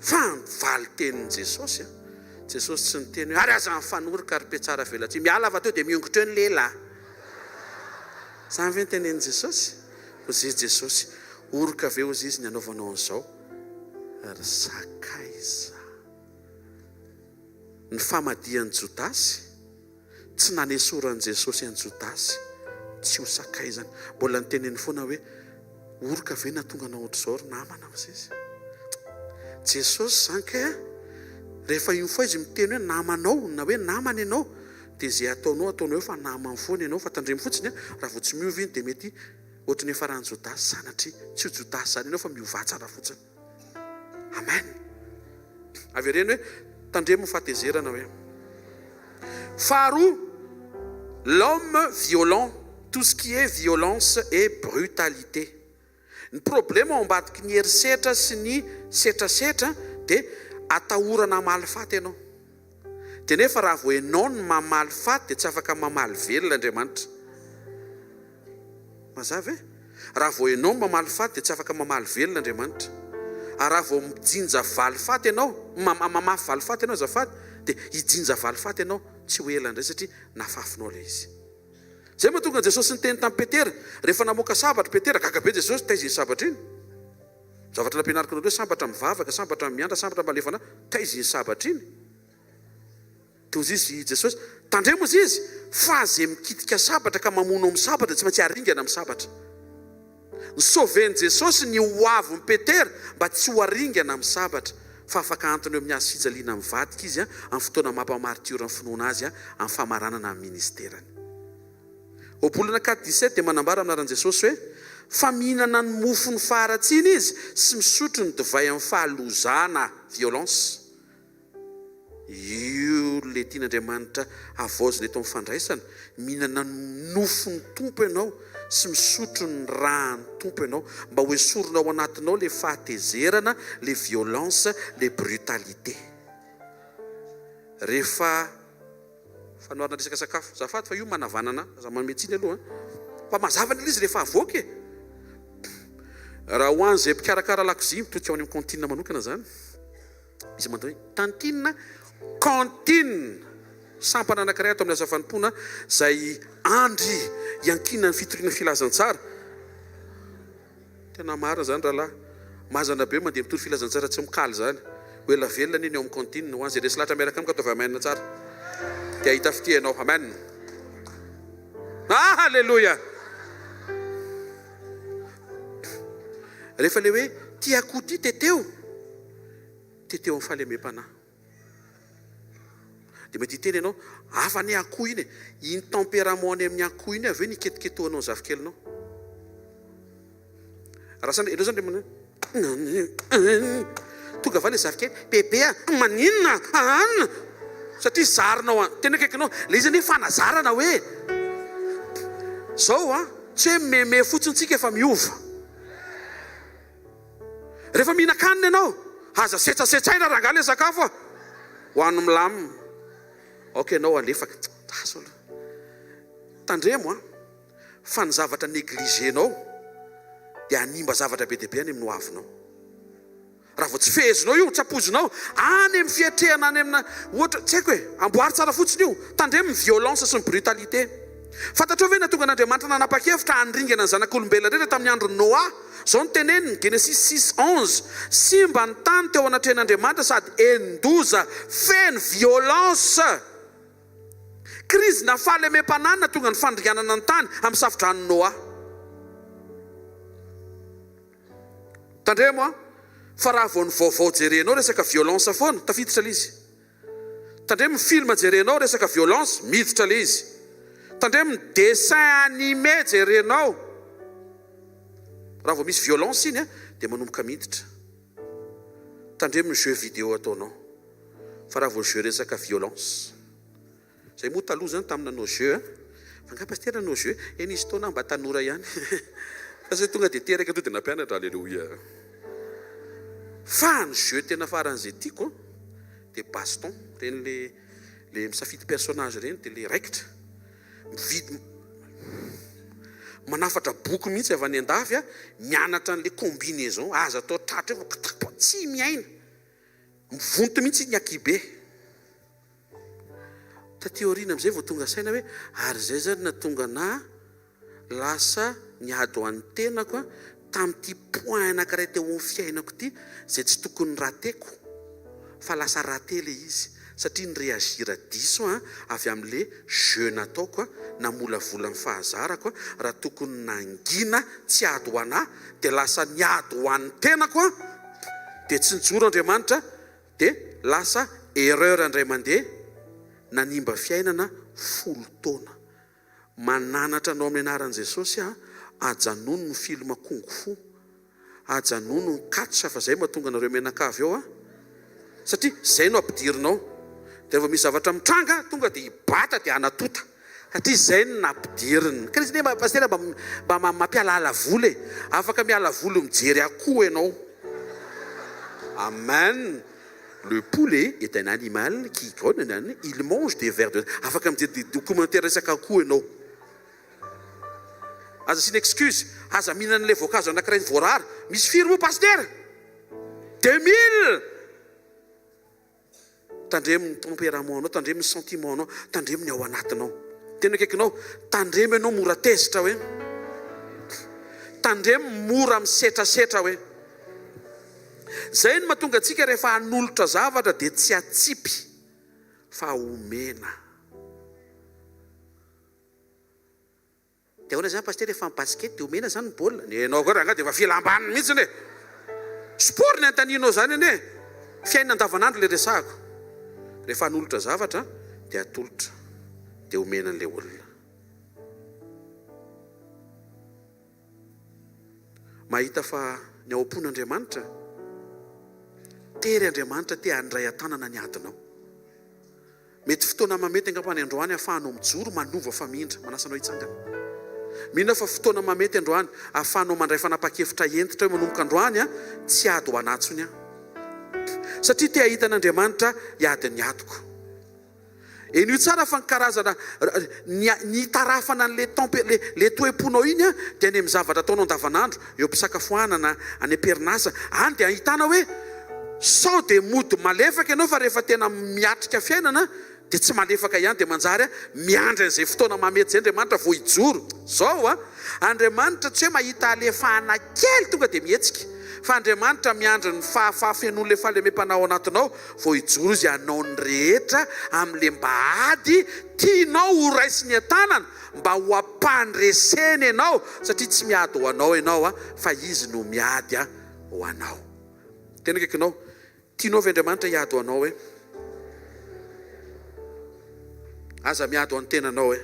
Fa ny valin-tenin'i Jesosy a, Jesosy tsy niteny hoe ary aza mifanoroka ry mpiatsara velatsihy, miala fa teo dia miongotra eo ny lehilahy. Izany ve ny tenenin'i Jesosy? Hozy izy Jesosy, oroka ve hozy izy ny hanaovanao an'izao ry sakaiza? Ny famadihan'i Jodasy. Tsy nanesoran'i Jesosy an'i Jodasy tsy ho sakaizany. Mbola niteneny foana hoe, Oroka ve nahatonga anao ohatr'izao ry namana? Hoy izy. Jesosy izany kay an! Rehefa une fois izy miteny hoe namanao na hoe namana ianao dia izay ataonao ataonao eo fa namany foana ianao fa tandremo fotsiny an, raha vao tsy miova iny dia mety ohatry ny niafaran'i Jodasy sanatria. Tsy ho Jodasy izany ianao fa miovà tsara fotsiny. Amen. Avereno hoe tandremo ny fahatezerana hoe. Faharoa, l'homme violent. Tout ce qui est violence et brutalité. Ny problema ao ambadiky ny herisetra sy ny setrasetra dia atahorana hamaly faty ianao. Dia nefa raha vao ianao no mamaly faty dia tsy afaka mamaly velona Andriamanitra. Mazava e? Raha vao ianao no mamaly faty dia tsy afaka mamaly velona Andriamanitra. Ary raha vao mijinja valifaty ianao, mamafy valifaty ianao azafady, dia hijinja valifaty ianao tsy ho ela indray satria nafafinao ilay izy. Izay mahatonga an'i Jesosy niteny tamin'i Petera, rehefa namoaka sabatra Petera, gaga be Jesosy, taiza iny sabatra iny? Zavatra nampianariko anareo hoe sambatra mivavaka, sambatra miantra, sambatra mba alefa taiza iny sabatra iny? Dia hoy izy Jesosy, tandremo hozy izy, fa izay mikitika sabatra ka mamono amin'ny sabatra dia tsy maintsy haringana amin'ny sabatra. Ni-sauver-n'i Jesosy ny ho avin'i Petera mba tsy ho haringana amin'ny sabatra, fa afaka ahantona eo amin'ny hazo fijaliana mivadika izy amin'ny fotoana maha-mpamaritiora ny finoana azy amin'ny famaranana ny ministerany. Ohabolana 4, 17 dia manambara amin'ny anaran'i Jesosy hoe, Fa mihinana ny mofon'ny faharatsiana izy sy misotro ny divay amin'ny fahalozana, violence. Io ilay tian'Andriamanitra havaozina eto amin'ny fandraisana, mihinana ny nofon'ny Tompo ianao sy misotro ny ràn'ny Tompo ianao, mba ho esorina ao anatinao ilay fahatezerana, ilay violence, ilay brutalité. Rehefa fanoharana resaka sakafo, azafady fa io manavanana, aza manome tsiny aloha an, fa mazava anie ilay izy rehefa avoaka e! Raha ho an'izay mpikarakara lakozia, mitodika ho any amin'ny cantine manokana izany. Izy manao hoe tantine, cantine, sampana anankiray ato amin'ny asa fanompoana izay andry iankinan'ny fitoriana filazantsara. Tena marina izany rahalahy. Mazana be mandeha mitory filazantsara tsy mikaly izany. Ho ela velona anie ny ao amin'ny cantine. Ho an'izay resy lahatra miaraka amiko ataovy amen tsara. Dia hahita fitia ianao. Amen. Aleloia. Rehefa ilay hoe tia akoho ity teteo. Teteo amin'ny fahalemem-panahy. Dia mety hiteny ianao, hafa anie akoho iny e! Iny tempérament any amin'ny akoho iny avy eo no iketiketohanao ny zafikelinao. Raha sandra, ianao zany dia manao hoe, tonga avy any ilay zafikely, bebe a, maninona an? Satria zarinao an, tena akaikinao, ilay izy anie fanazarana hoe, zao an, tsy hoe meme fotsiny tsika fa miova. Rehefa mihinan-kanina ianao, aza setsasetsaina rangahy ilay sakafo a! Hohano milamina. Aoka ianao alefaka. Azo aloha. Tandremo an, fa ny zavatra négliger-nao dia hanimba zavatra be dia be any amin'ny hoavinao. Raha vao tsy fehezinao io, tsy ampoizinao, any amin'ny fiatrehana any amina, ohatra, tsy haiko e, amboary tsara fotsiny io. Tandremo ny violence sy ny brutalité. Fantatrao ve nahatonga an'Andriamanitra nanapa-kevitra handringana ny zanak'olombelona rehetra tamin'ny andron'i Noa? Izao no teneniny, Genesisy six, onze, Simba ny tany teo anatrehan'Andriamanitra sady henin-doza, feno violence. Krizy-na fahalemem-panahy nahatonga ny fandringanana ny tany amin'ny safo-dranon'i Noa. Tandremo an, fa raha vao ny vaovao jerenao resaka violence foana, tafiditra ilay izy. Tandremo ny film jerenao resaka violence, miditra ilay izy. Tandremo ny dessin animé jerenao, raha vao misy violence iny dia manomboka miditra. Tandremo ny jeu vidéo ataonao, fa raha vao jeu resaka violence. Zay moa taloha zany tamin'ny nanao jeu a! Fa nga pasitera nanao jeu? Eny nisy fotoana aho mba tanora ihany fa zay tonga dia teraka tonga dia nampianatra aleloia! Fa ny jeu tena faran'izay tiako an dia baston, ireny le le misafidy personnage ireny dia le raikitra, mividy manafatra boky mihitsy avy any andafy a, mianatra an'le combinaison, aza atao tratra eo fa kitapo tsy miaina, mivonto mihitsy ny akibe. Taty aoriana amin'izay vao tonga saina hoe ary izay izany nahatonga anà lasa niady ho an'ny tenako tamin'ity point anankiray teo amin'ny fiainako ity izay tsy tokony rateko fa lasa raté ilay izy satria ni-réagir diso aho avy amin'ilay jeu nataoko namolavola ny fahazarako raha tokony nangina tsy ady ho anà dia lasa niady ho an'ny tenako aho dia tsy nijoro Andriamanitra Dia lasa erreur indray mandeha nanimba fiainana folo taona. Mananatra anao amin'ny anaran'i Jesosy aho, ajanony ny film kung fu, ajanony ny catch fa zay mahatonga anareo mianakavy eo an! Satria zay no ampidirinao. Dia rehefa misy zavatra mitranga tonga dia hibata dia hanatota. Satria izay no nampidiriny. Ka izy anie Pasitera mba mba mampialala voly e. Afaka miala voly mijery akoho ianao. Amen. Le poulet est un animal qui grogne, il mange des vers de Afaka mijery documentaire resaka akoho ianao. Aza asiana excuse, aza mihinana an'ilay voankazo anankiray voarara. Misy firy moa Pasitera? 2000! Tandremo ny tempérament anao, tandremo ny sentiment anao, tandremo ny ao anatinao. Tena akaikinao, tandremo ianao mora tezitra hoe. Tandremo mora misetrasetra hoe. Zay no mahatonga antsika rehefa hanolotra zavatra dia tsy atsipy fa omena. Dia ahoana izany Pasitera efa mi-basket dia omena izany ny baolina? Ny enao koa rangahy dia efa filam-baniny mihitsy e! Sport ny anontanianao izany anie e! Fiainana andavanandro ilay resahako. Rehefa hanolotra zavatra dia atolotra dia omena an'ilay olona. Mahita fa ny ao am-pon'Andriamanitra, tery Andriamanitra te handray an-tanana ny adinao. Mety fotoana mahamety angamba ny androany ahafahanao mijoro manova famindra. Manasa anao hitsangana. Mino aho fa fotoana mahamety androany ahafahanao mandray fanapahan-kevitra hentitra hoe manomboka androany aho tsy hiady ho anà intsony aho. Satria te hahita an'Andriamanitra hiady ny adiko. Henoy tsara fa ny karazana ny ny hitarafana an'ilay tempe le le toe-ponao iny an dia any amin'ny zavatra ataonao andavanandro, eo am-pisakafoanana, any am-perinasa, any dia ahitana hoe Sao dia mody malefaka ianao fa rehefa tena miatrika fiainana dia tsy malefaka ihany dia manjary miandry an'izay fotoana mahamety izay Andriamanitra vao hijoro. Zao a! Andriamanitra tsy hoe mahita halefahana kely tonga dia mihetsika fa Andriamanitra miandry ny fahafenoan'ilay fahalemem-panahy ao anatinao vao hijoro Izy hanao ny rehetra amin'ilay mba ady tianao ho raisiny an-tanana mba ho ampandreseny ianao satria tsy miady ho anao ianao fa Izy no miady ho anao. Tena akaikinao. Tianao ve Andriamanitra hiady ho anao eh? Aza miady ho an'ny tenanao eh.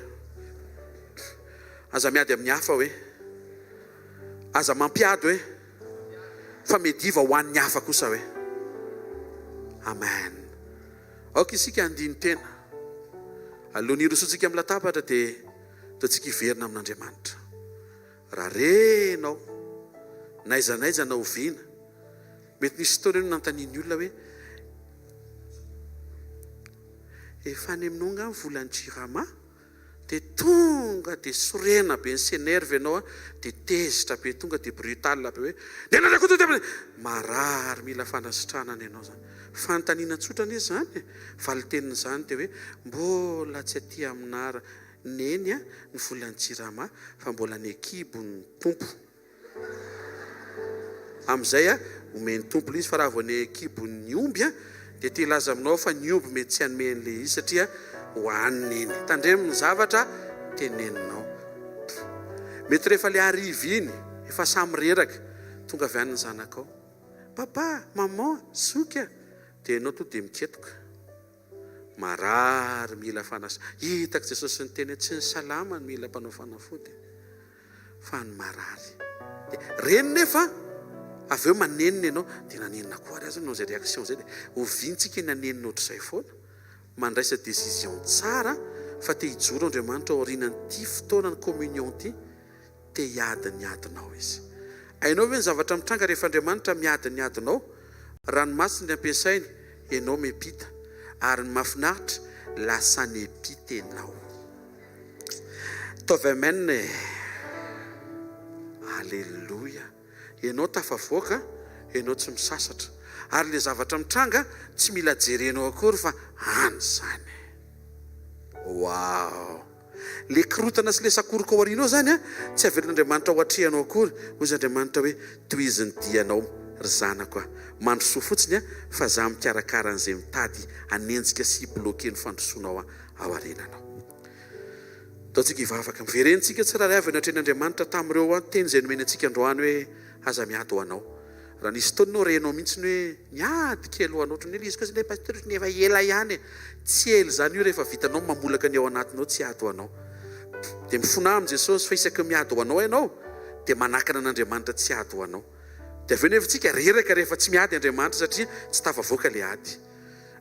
Aza miady amin'ny hafa hoe. Aza mampiady hoe. Fa mediva ho an'ny hafa kosa hoe. Amen. Aoka isika handini-tena. Alohan'ny hirosoantsika amin'ny latabatra dia ataontsika hiverina amin'Andriamanitra. Raha renao, n'aiza n'aiza na oviana, mety nisy fotoana ianao nanontanian'ny olona hoe, Efa any aminao angaha ny volan'ny Jirama? Dia tonga dia sorena be, ni-s'enerve ianao dia tezitra be, tonga dia brutal be hoe, Nenareo koa tonga dia. Marary mila fanasitranana ianao izany. Fanontaniana tsotra anie izany e! Valin-tenin'izany dia hoe, Mbola tsy aty aminà Neny a, ny volan'ny jirama fa mbola any an-kibon'ny Tompo. Amin'izay a, omen'ny Tompo ilay izy fa raha vao any an-kibon'ny omby a, dia te hilaza aminao aho fa ny omby mety tsy hanome an'ilay izy satria ho an'i Neny. Tandremo ny zavatra teneninao. Mety rehefa ilay hariva iny, efa samy reraka, tonga avy any ny zanakao. Papa, maman, zoky a! Dia ianao tonga dia miketoka. Marary mila fanasa. Hitako Jesosy niteny hoe tsy ny salama no mila mpanao fanafody fa ny marary. Dia reny nefa avy eo manenina ianao dia nanenina koa ary aza nanao izay réaction izay dia oviana tsika nanenina ohatr'izay foana. Mandraisa décision tsara fa te hijoro Andriamanitra aorianan'ity fotoanan'ny communion ity. Te hiady ny adinao Izy. Hainao ve ny zavatra mitranga rehefa Andriamanitra miady ny adinao? Ranomasina ny ampiasainy, ianao miampita. Ary ny mahafinaritra, lasa niampita ianao. Ataovy amen e! Aleloia! Ianao tafavoaka, ianao tsy misasatra. Ary ilay zavatra mitranga, tsy mila jerenao akory fa any izany. Wow! Le korotana sy le sakoroka ao aoriana ao zany an, tsy avelan'Andriamanitra ho atrehanao akory, hoy izy Andriamanitra hoe, tohizo ny dianao ry zanako a, mandrosoa fotsiny an, fa za mikarakara an'izay mitady hanenjika sy hi-bloquer ny fandrosoanao ao aoriananao. Ataontsika hivavaka. Miverentsika tsirairay avy eo anatrehan'Andriamanitra tamin'ireo an teny izay nomeny antsika androany hoe, aza miady ho anao. Raha nisy fotoana ianao renao mihitsy ny hoe miady kely ho anao ohatran'ny hoe ilay izy koa zany pasteur ohatran'ny efa ela ihany e. Tsy ela izany io rehefa vitanao ny mamolaka ny ao anatinao tsy hiady ho anao. Dia mifonà amin'i Jesosy fa isaky ny miady ho anao ianao dia manakana an'Andriamanitra tsy hiady ho anao. Dia avy eo nefa tsika reraka rehefa tsy miady Andriamanitra satria tsy tafavoaka ilay ady.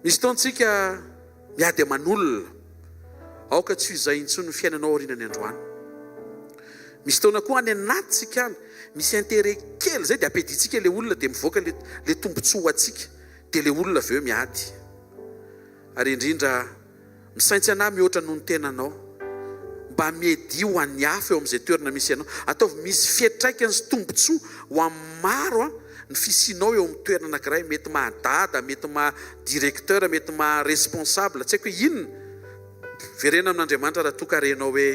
Misy fotoana tsika miady aman'olona. Aoka tsy ho izay intsony ny fiainanao aorianan'ny androany. Misy taona koa any anaty tsika any, misy intérêt kely izay dia ampiadintsika ilay olona dia mivoaka ilay ilay tombontsoa ho antsika dia ilay olona avy eo miady. Ary indrindra misaintsaina mihoatra noho ny tenanao. Mba miadia ho an'ny hafa eo amin'izay toerana misy anao. Ataovy misy fiantraikany sy tombontsoa ho an'ny maro ny fisianao eo amin'ny toerana anankiray. Mety maha dada, mety maha directeur, mety maha responsable, tsy haiko hoe inona. Verena amin'Andriamanitra raha toa ka renao hoe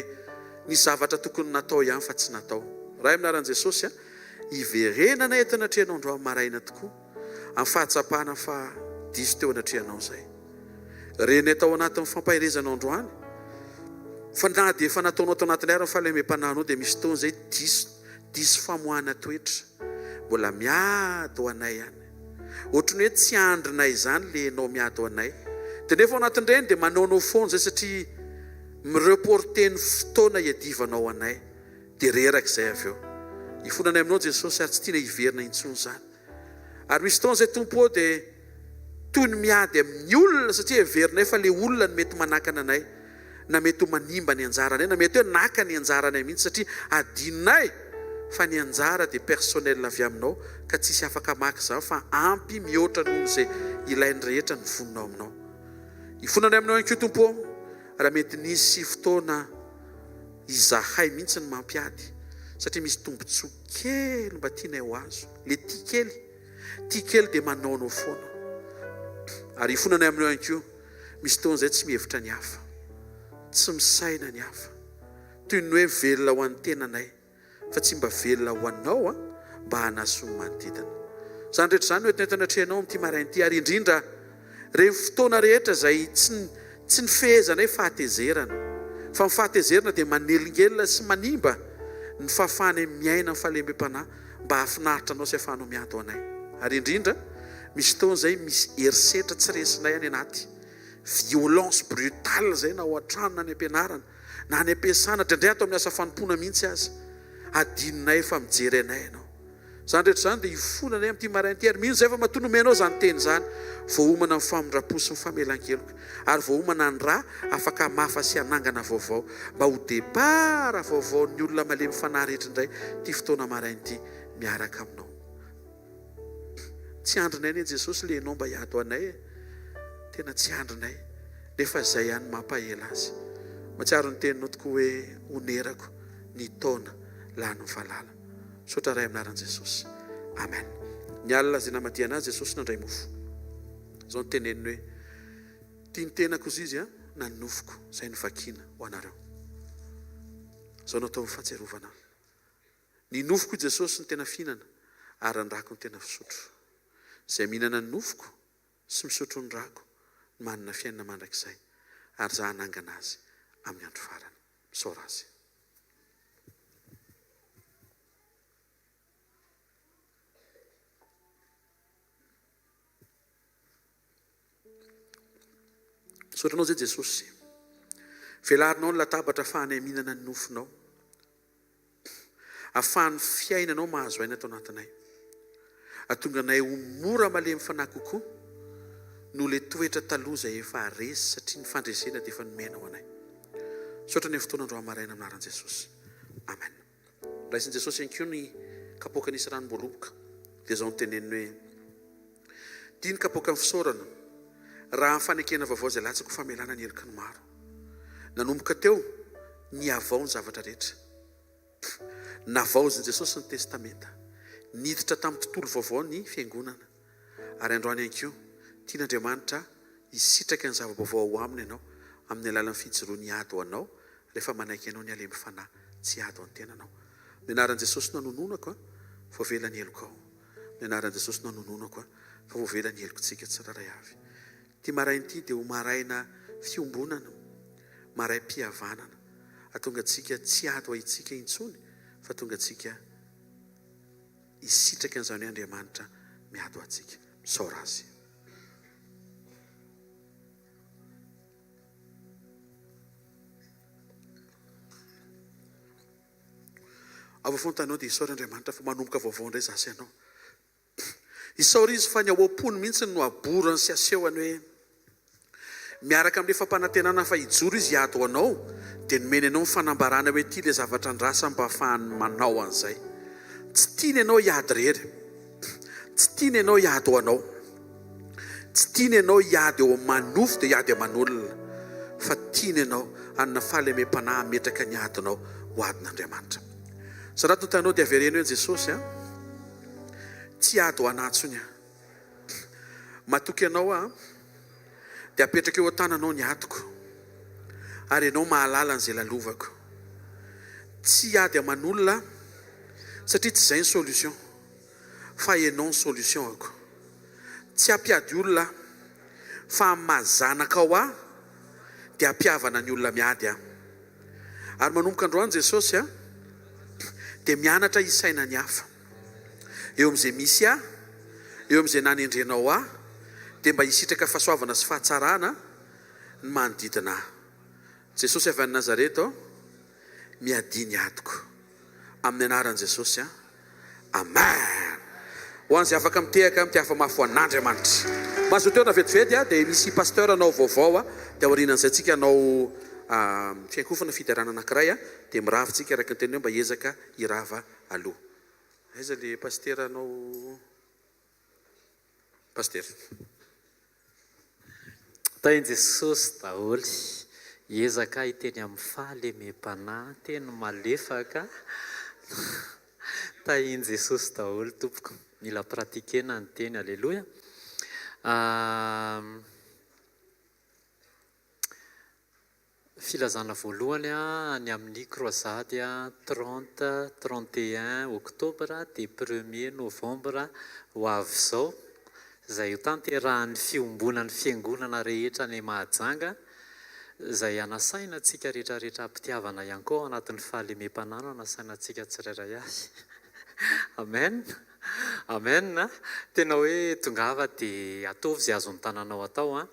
nisy zavatra tokony natao ihany fa tsy natao. Ray amin'ny anaran'i Jesosy a, hiverenana eto anatrehanao androany maraina tokoa amin'ny fahatsapana fa diso teo anatrehanao izay. Renay tao anatin'ny fampaherezanao androany fa na dia efa nataonao tao anatinay ary ny fahalemem-panahinao dia misy fotoana izay diso diso famoahana toetra. Mbola miady ho anay ihany. Ohatran'ny hoe tsy andrinay izany le enao miady ho anay. Dia nefa ao anatin'ireny dia manaonao foana izay satria mi-reporter ny fotoana iadivanao anay. Dia reraka izay avy eo. Ifonanay aminao Jesosy ary tsy tiana hiverina intsony izany. Ary misy fotoana izay Tompo ô dia toy ny miady amin'ny olona satria heverinay fa le olona no mety manakana anay na mety ho manimba ny anjaranay na mety hoe naka ny anjaranay mihitsy satria adinonay fa ny anjara dia personnel avy aminao ka tsisy afaka maka izany fa ampy mihoatra noho izay ilain'ny rehetra ny vonona ao aminao. Ifonanay aminao ihany koa Tompo ô raha mety nisy fotoana izahay mihitsy no mampiady satria misy tombotsoa kely mba tianay ho azo, le tia kely, tia kely dia manaonao foana. Ary ifonanay aminao ihany koa, misy fotoana izay tsy mihevitra ny hafa, tsy misaina ny hafa, toy ny hoe velona ho an'ny tenanay. fa tsy mba velona ho anao an, mba hanasoa ny manodidina. Izany rehetra izany no entina eto anatrehanao amin'ity maraina ity, ary indrindra ireny fotoana rehetra izay tsy tsy nifehezanay fahatezerana, fa ny fahatezerana dia manelingelina sy manimba ny fahafahanay miaina ny fahalemem-panahy mba hahafinaritra anao sy hahafahanao miady ho anay. Ary indrindra misy fotoana izay misy herisetra tsy resinay any anaty, violence brutale izay na ao an-trano na any am-pianarana, na any am-piasana, indraindray ato amin'ny asa fanompoana mihitsy aza. Adinonay fa mijery anay Ianao. Izany rehetra izany dia hifonanay amin'ity maraina ity, ary mino izahay fa matoa nomenao izany teny izany, voaomana ny famindram-po sy ny famelan-keloka, ary voaomana ny ra afaka hamafa sy hanangana vaovao, mba ho départ vaovaon'ny olona malemy fanahy rehetra indray ity fotoana maraina ity miaraka Aminao. Tsy andrinay anie Jesosy le enao mba hiady ho anay e! Tena tsy andrinay nefa zay ihany mampahela azy. Matsiaro ny teninao tokoa hoe onerako ny taona lany mivalala. Misaotra Ray amin'ny anaran'i Jesosy. Amen. Ny alina izay namadihana azy Jesosy nandray mofo. Izao no teneniny hoe tia ny tenako izy izy na ny nofoko izay novakiana ho anareo. Izao no atao ho fahatsiarovana ahy. Ny nofoko i Jesosy no tena fihinana ary ny rako no tena fisotro. Izay mihinana ny nofoko sy misotro ny rako no manana fiainana mandrakizay ary izaho hanangana azy amin'ny andro farany. Misaora Azy. Misaotra Anao izay Jesosy. Velarinao ny latabatra afahanay mihinana ny nofonao. Afahan'ny fiainanao mahazo aina ato anatinay. Ahatonga anay ho mora malemy fanahy kokoa noho ilay toetra taloha izay efa resy satria ny fandresena dia efa nomenao anay. Misaotra ny fotoana androany maraina amin'ny anaran'i Jesosy. Amen. Raisin'i Jesosy ihany koa ny kapoaka nisy ranom-boaloboka. Dia izao no teneniny hoe, Ity ny kapoakan'ny fisaorana, raha ny fanekena vaovao izay latsaka ho famelana ny heloky ny maro. Nanomboka teo, nihavao ny zavatra rehetra. Navaozin'i Jesosy ny Testamenta. Niditra tamin'ny tontolo vaovao ny Fiangonana. Ary androany ihany koa, tian'Andriamanitra hisitraka ny zava-baovao ao aminy ianao, amin'ny alalan'ny fijoroany hiady ho anao, rehefa manaiky anao ny halemy fanahy tsy hiady ho an'ny tenanao. Ny anaran'i Jesosy no anononako, voavela ny helokao. Ny anaran'i Jesosy no anononako, fa voavela ny helokontsika tsirairay avy. Ity maraina ity dia ho maraina fiombonana, maraim-pihavanana. Hahatonga antsika tsy hiady ho antsika intsony fa tonga antsika hisitraka an'izany hoe Andriamanitra miady ho antsika. Misaora Azy. Ao afovoan-tanao dia isaory Andriamanitra fa manomboka vaovao indray izaho sy ianao. Isaory Izy fa ny ao am-pony mihitsy no aborany sy asehony hoe. Miaraka amin'ilay fampanantenana fa hijoro Izy hiady ho anao, dia nomeny anao ny fanambarana hoe ity ilay zavatra andrasany mba hahafahany manao an'izay. Tsy tiany ianao hiady irery. Tsy tiany ianao hiady ho anao. Tsy tiany ianao hiady eo amin'ny maha nofo dia hiady aman'olona. Fa tiany ianao hanana fahalemem-panahy hametraka ny adinao ho adin'Andriamanitra. Zarato ny tananao dia avereno hoe Jesosy a! Tsy hiady ho anà intsony aho. Matoky anao aho dia apetrako eo an-tananao ny adiko ary ianao mahalala an'izay lalovako. Tsy hiady aman'olona aho satria tsy izay ny solution fa ianao ny solution-ako. Tsy hampiady olona aho fa amin'ny maha zanakao ahy dia hampihavana ny olona miady aho. Ary manomboka androany Jesosy a dia mianatra hisaina ny hafa. Eo amin'izay misy ahy, eo amin'izay nanendrenao ahy, dia mba hisitraka fahasoavana sy fahatsarana ny manodidina ahy. Jesosy avy any Nazareta ô, miadia ny adiko. Amin'ny anaran'i Jesosy an. Amen! Ho an'izay afaka mitehaka, mitehafa mafy ho an'Andriamanitra. Mazotoa eo vetivety a, dia misy pasteur hanao vaovao a, dia aorianan'izay tsika hanao fiankofana fiderana anankiray a, dia mirava tsika araka ny teny hoe mba hiezaka hirava aloha. Aiza le pasitera hanao Pasitera. Tahin'i Jesosy daholo. Hiezaka hiteny amin'ny fahalemem-panahy, teny malefaka. Tahin'i Jesosy daholo tompoko. Mila pratiquer-na ny teny. Aleloia. Filazana voalohany ny amin'ny Croisade 30, 31 octobre dia premier novembre ho avy izao, izay hotanterahan'ny fiombonan'ny fiangonana rehetra any Mahajanga, izay hanasaina antsika rehetrarehetra am-pitiavana ihany koa ao anatin'ny fahalemem-panahy no hanasaina antsika tsirairay avy. Amen! Amen! Tena hoe tongava dia ataovy izay azon'ny tananao atao an!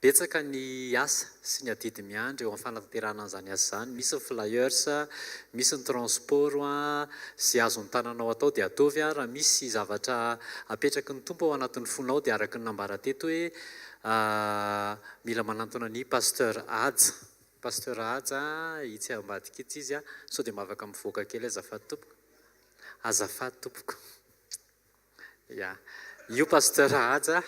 Betsaka ny asa sy ny adidy miandry eo amin'ny fanatanterahana an'izany asa izany. Misy ny flyers, misy ny transport, izay azon'ny tananao atao dia ataovy. Raha misy zavatra apetraky ny Tompo ao anatin'ny fonao dia araka ny nambara teto hoe mila manantona ny Pasteur Haja. Pasteur Haja, itsy ambadika itsy izy, sao dia mba afaka mivoaka kely azafady tompoko? Azafady tompoko. Ya. Io Pasteur Haja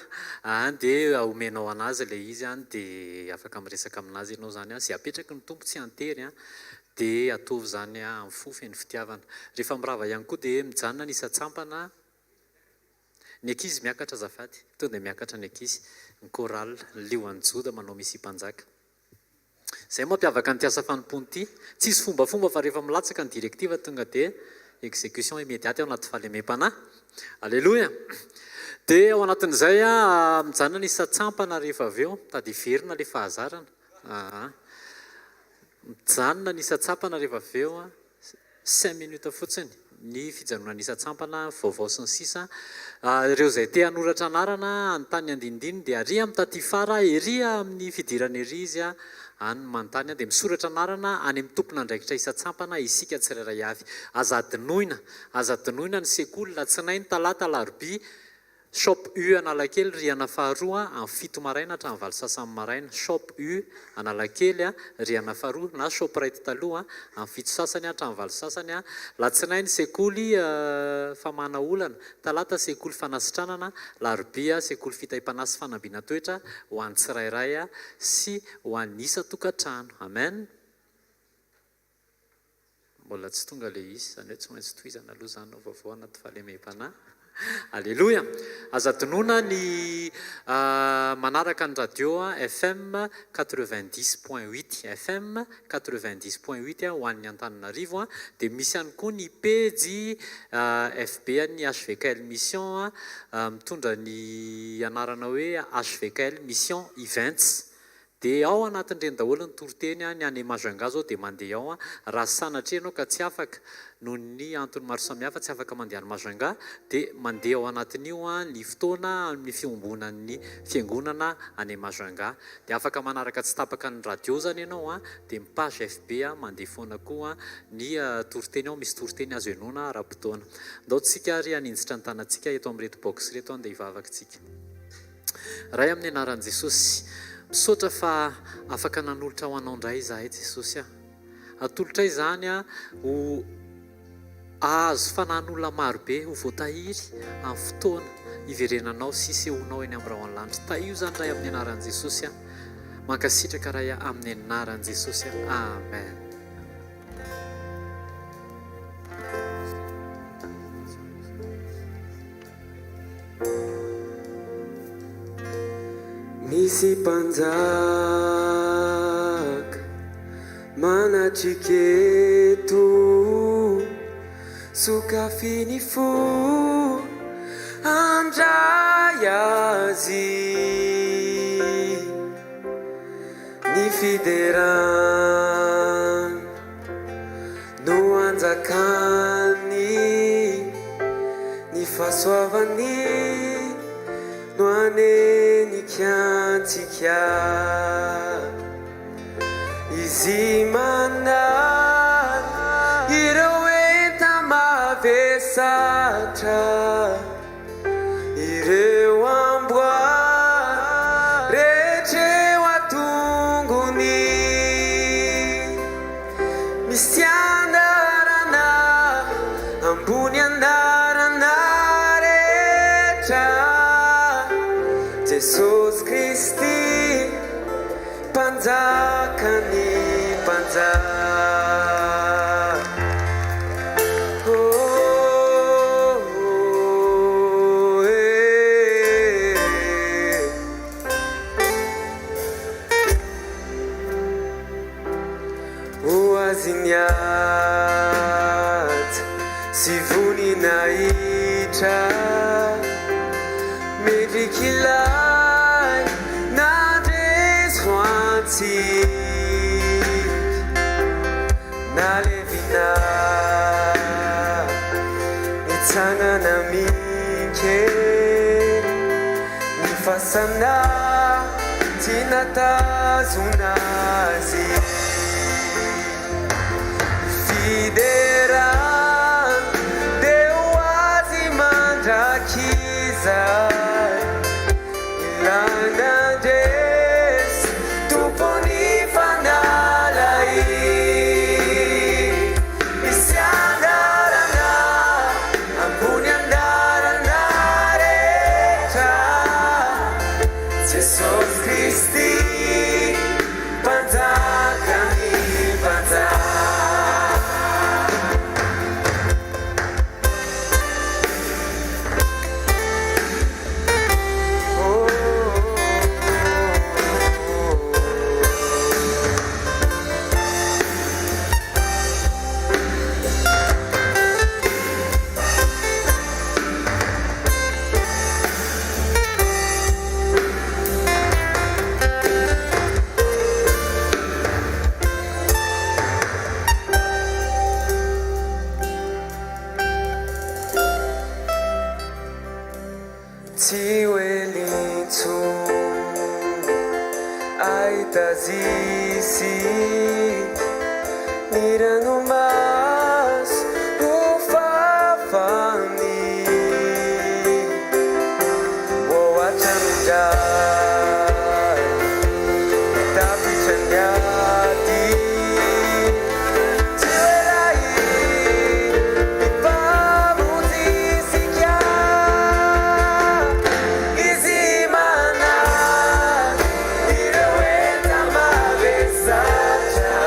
an dia omenao anazy ilay izy an dia afaka miresaka aminazy ianao izany an, izay apetraky ny Tompo tsy an-tery an dia ataovy izany amin'ny fo feno fitiavana. Rehefa mirava ihany koa dia mijanona ny isan-tsampana, ny ankizy miakatra azafady, tonga dia miakatra ny ankizy, ny chorale, ny lioan'i Joda manao Mesia Mpanjaka. Izay no mampiavaka an'ity asa fanompoana ity. Tsisy fombafomba fa rehefa milatsaka ny directive tonga dia exécution immédiate ao anaty fahalemem-panahy. Aleloia! Dia ao anatin'izay mijanona ny isan-tsampana rehefa avy eo, mitady hiverina ilay fahazarana. Aa. Mijanona ny isan-tsampana rehefa avy eo. Cinq minutes fotsiny ny fijanonana isan-tsampana, vaovao sy ny sisa Ireo izay te hanoratra anarana hanontany ny andinindininy dia ary amin'ny taty fara ery amin'ny fidirana ery izy any no manontany dia misoratra anarana any amin'ny tompon'andraikitra isan-tsampana isika tsirairay avy. Aza adinoina, aza adinoina ny sekoly latsinainy, talata, alarobia, Shop U Analakely rihana faharoa amin'ny 7 maraina hatramin'ny valo sasany maraina Shop U Analakely rihana faharoa na Shoprite taloha amin'ny fito sasany hatramin'ny valo sasany Latsinainy sekoly famahana olana Talata sekoly fanasitranana Larobia sekoly fitahiam-panahy sy fanambinan-toetra ho an'ny tsirairay sy ho an'ny isan-tokantrano Amen. Mbola tsy tonga ilay izy, izany hoe tsy maintsy tohizana aloha izany ny vaovao anaty fahalemem-panahy. Aleloia! Aza adinoina ny manaraka ny radio FM 90 point huit, FM 90 point huit ho an'ny Antananarivo, dia misy ihany koa ny pejy FB an'ny HVKL Mission mitondra ny anarana hoe HVKL Mission Events. Dia ao anatin'ireny daholo ny toriteny an, ny any Majunga zao dia mandeha ao an, raha sanatria ianao ka tsy afaka noho ny antony maro samihafa tsy afaka mandeha any Majunga dia mandeha ao anatin'io an ny fotoana amin'ny fiombonan'ny fiangonana any Majunga. Dia afaka manaraka tsy tapaka ny radio zany ianao an, dia ny page FB an mandeha foana koa ny toriteny ao, misy toriteny azo henoina ara-potoana. Ndao tsika ary haninjitra ny tanantsika eto amin'ireto box ireto an dia hivavaka tsika. Ray amin'ny anaran'i Jesosy, misaotra fa afaka nanolotra ho anao indray izahay Jesosy a. Atolotray izany ho hahazo fanahin'olona marobe ho voatahiry amin'ny fotoana hiverenanao sy hisehoanao eny amin'ny rahon'ny lanitra. Tahio izany Ray amin'ny anaran'i Jesosy a. Mankasitraka Ray a amin'ny anaran'i Jesosy a. Amen. Misy mpanjaka manatrika eto, sokafy ny fo handray azy. Ny fiderana no anjakany, ny fahasoavany no hanenika antsika. Izy manala ireo enta-mavesatra. Ireo amboara rehetra eo an-tongony. Misy anarana ambony anarana rehetra, Jesosy Kristy, Mpanjakan'ny mpanjaka. Ho azy ny haja sy voninahitra. Mendrik'ilay nandresy ho antsika. Nalevina nitsangana amin-kery ny fasana tsy nahatazona azy. Fiderana dia ho azy mandrakizay. Ilay nandresy, Tompon'ny fanalahidy. Misy anarana ambony anarana rehetra, Jesosy Kristy, Mpanjakan'ny mpanjaka. Tsy ho ela intsony ahita azy isika, ny ranomaso ho fafany. Ho hatramin'indray tapitra ny ady. Tsy ho ela hifamonjy isika. Izy manary ireo enta-mavesatra.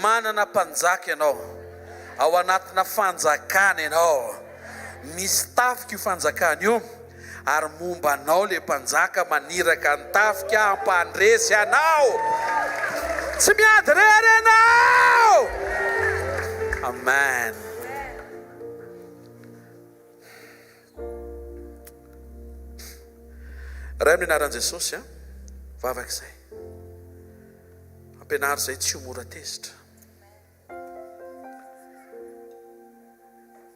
Manana mpanjaka ianao. Ao anatina fanjakana ianao. Misy tafika io fanjakana io ary momba anao le mpanjaka maniraka ny tafika hampandresy anao. Tsy miady irery ianao. Amen. Ray amin'ny anaran'i Jesosy a, vavaka izay. Ampianaro izay tsy ho mora tezitra.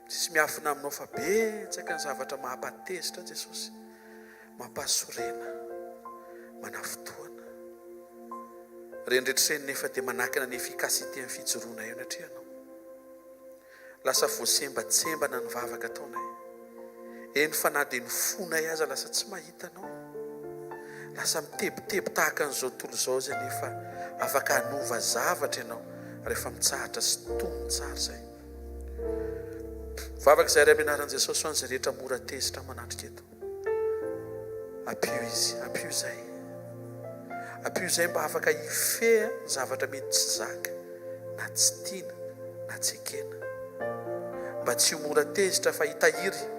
Tsisy miafina aminao fa betsaka ny zavatra mampatezitra Jesosy, mampahasorena, manafotoana. Ireny rehetra ireny nefa dia manakana ny efficacité ny fijoroana eo anatrehanao. Lasa voasembatsembana ny vavaka ataonay. Eny fa na dia ny fonay aza lasa tsy mahita Anao. Lasa mitebiteby tahaka an'izao tontolo izao izay nefa afaka hanova zavatra Ianao rehefa mitsahatra sy tony tsara izay. Vavaka izay ary amin'ny anaran'i Jesosy ho an'izay rehetra mora tezitra manatrika eto. Ampio izy, ampio izay. Ampio izay mba afaka hifehy ny zavatra mety tsy zaka, na tsy tiana, na tsy ekena. Mba tsy ho mora tezitra fa hitahiry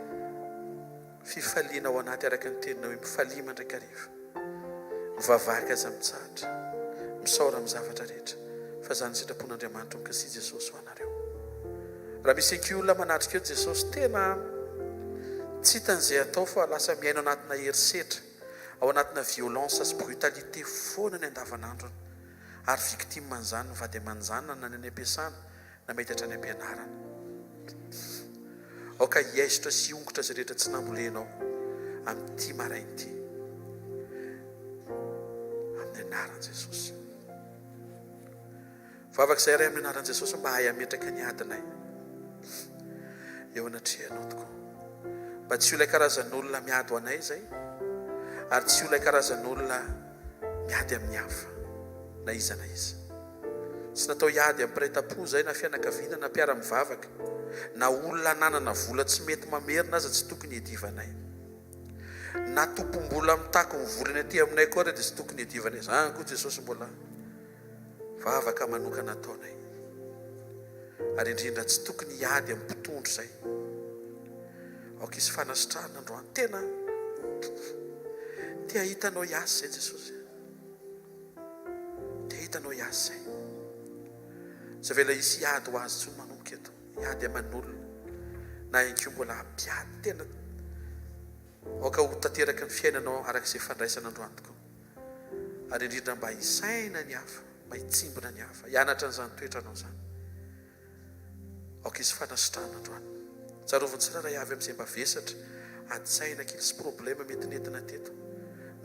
fifaliana ao anaty araka ny teninao hoe mifalia mandrakariva. Mivavaka aza mitsahatra. Misaora amin'ny zavatra rehetra fa izany sitrapon'Andriamanitra ao Kristy Jesosy ho anareo. Raha misy ankihy olona manatrika eo Jesosy tena tsy hitany izay atao fa lasa miaina anatina herisetra, ao anatina violence sy brutalité foana ny andavanandrony ary victime an'izany ny vady aman-janany na ny any am-piasana na mety hatrany am-pianarana. Aoka hiaisotra sy hiongotra izay rehetra tsy nambolenao amin'ity maraina ity. Amin'ny anaran'i Jesosy. Vavaka izay Ray amin'ny anaran'i Jesosy mba hahay hametraka ny adinay eo anatrehanao tokoa. Mba tsy ho ilay karazan'olona miady ho anay izay ary tsy ho ilay karazan'olona miady amin'ny hafa na iza na iza. Tsy natao hiady amin'ny mpiray tampo izay na fianakaviana na mpiara-mivavaka na olona ananana vola tsy mety mamerina aza tsy tokony hiadivanay. Na tompom-bola mitaky ny volany aty aminay koa ary dia tsy tokony hiadivanay. Izany koa Jesosy mbola Vavaka manokana ataonay. Ary indrindra tsy tokony hiady amin'ny mpitondra izay. Aoka hisy fanasitrahana androany. Tena te hahita anao hiasa izay Jesosy. Te hahita anao hiasa izay. Tsy avela hisy hiady ho azy intsony manomboka eto. Hiady aman'olona. Na ihany koa mbola hampiady. Tena aoka ho tanteraka ny fiainanao araka izay fandraisana androany tokoa. Ary indrindra mba hisaina ny hafa, mba hitsimbina ny hafa, hianatra an'izany toetranao izany. Aoka hisy fanasitrahana androany. Tsarovy ny tsirairay avy amin'izay mba vesatra, ady-tsaina kely sy problema mety nentina teto.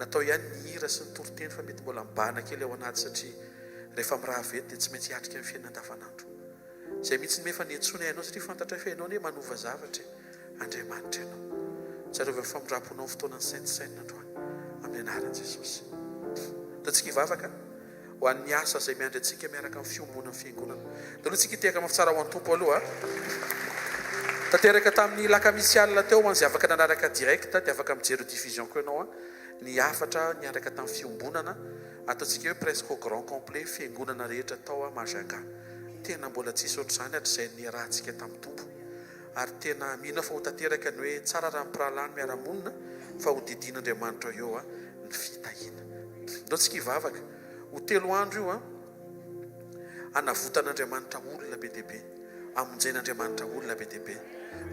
Natao ihany ny hira sy ny toriteny fa mety mbola mibahana kely ao anaty satria rehefa mirava eto dia tsy maintsy hiatrika ny fiainana andavanandro. Izay mihitsy nefa niantsoanay anao satria fantatray fa ianao anie manova zavatra e. Andriamanitra ianao. Tsarovy amin'ny famindram-ponao ny fotoana nisaintsainina androany. Amin'ny anaran'i Jesosy. Ataontsika hivavaka ho an'ny asa izay miandry antsika miaraka amin'ny fiombonan'ny fiangonana. Taloha tsika hitehaka mafy tsara ho an'ny Tompo aloha. Tanteraka tamin'ny lakamisy alina teo ho an'izay afaka nanaraka direct dia afaka mijery rediffusion koa ianao ny hafatra niaraka tamin'ny fiombonana ataontsika hoe presque au grand complet fiangonana rehetra tao Majunga. Tena mbola tsisy ohatr'izany hatrizay niarahantsika tamin'ny Tompo. Ary tena mino aho fa ho tanteraka ny hoe tsara raha ny mpirahalahy no miara-monina fa ho didian'Andriamanitra eo ny fitahiana. Ndao tsika hivavaka. Ho telo andro io an, hanavotan'Andriamanitra olona be dia be, hamonjen'Andriamanitra olona be dia be.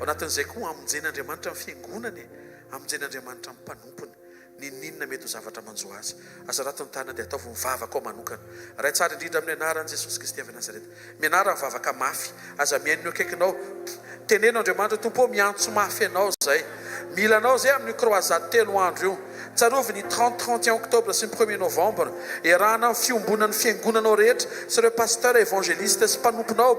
Ao anatin'izay koa hamonjen'Andriamanitra ny fiangonany e, hamonjen'Andriamanitra ny mpanompony. N'inon'inona mety ho zavatra manjo azy. Aza rato ny tanana dia ataovy mivavaka ao manokana. Ray tsara indrindra amin'ny anaran'i Jesosy Kristy avy Nazareta. Mianara mivavaka mafy. Aza mihaino ny eo akaikinao. Teneno Andriamanitra, Tompo ô miantso mafy Anao izay. Mila Anao izay amin'io croisade telo andro io. Tsarovy ny 30, 31 octobre sy ny premier novembre. Iarahana amin'ny fiombonan'ny fiangonanao rehetra sy ireo pasteur, évangéliste sy mpanomponao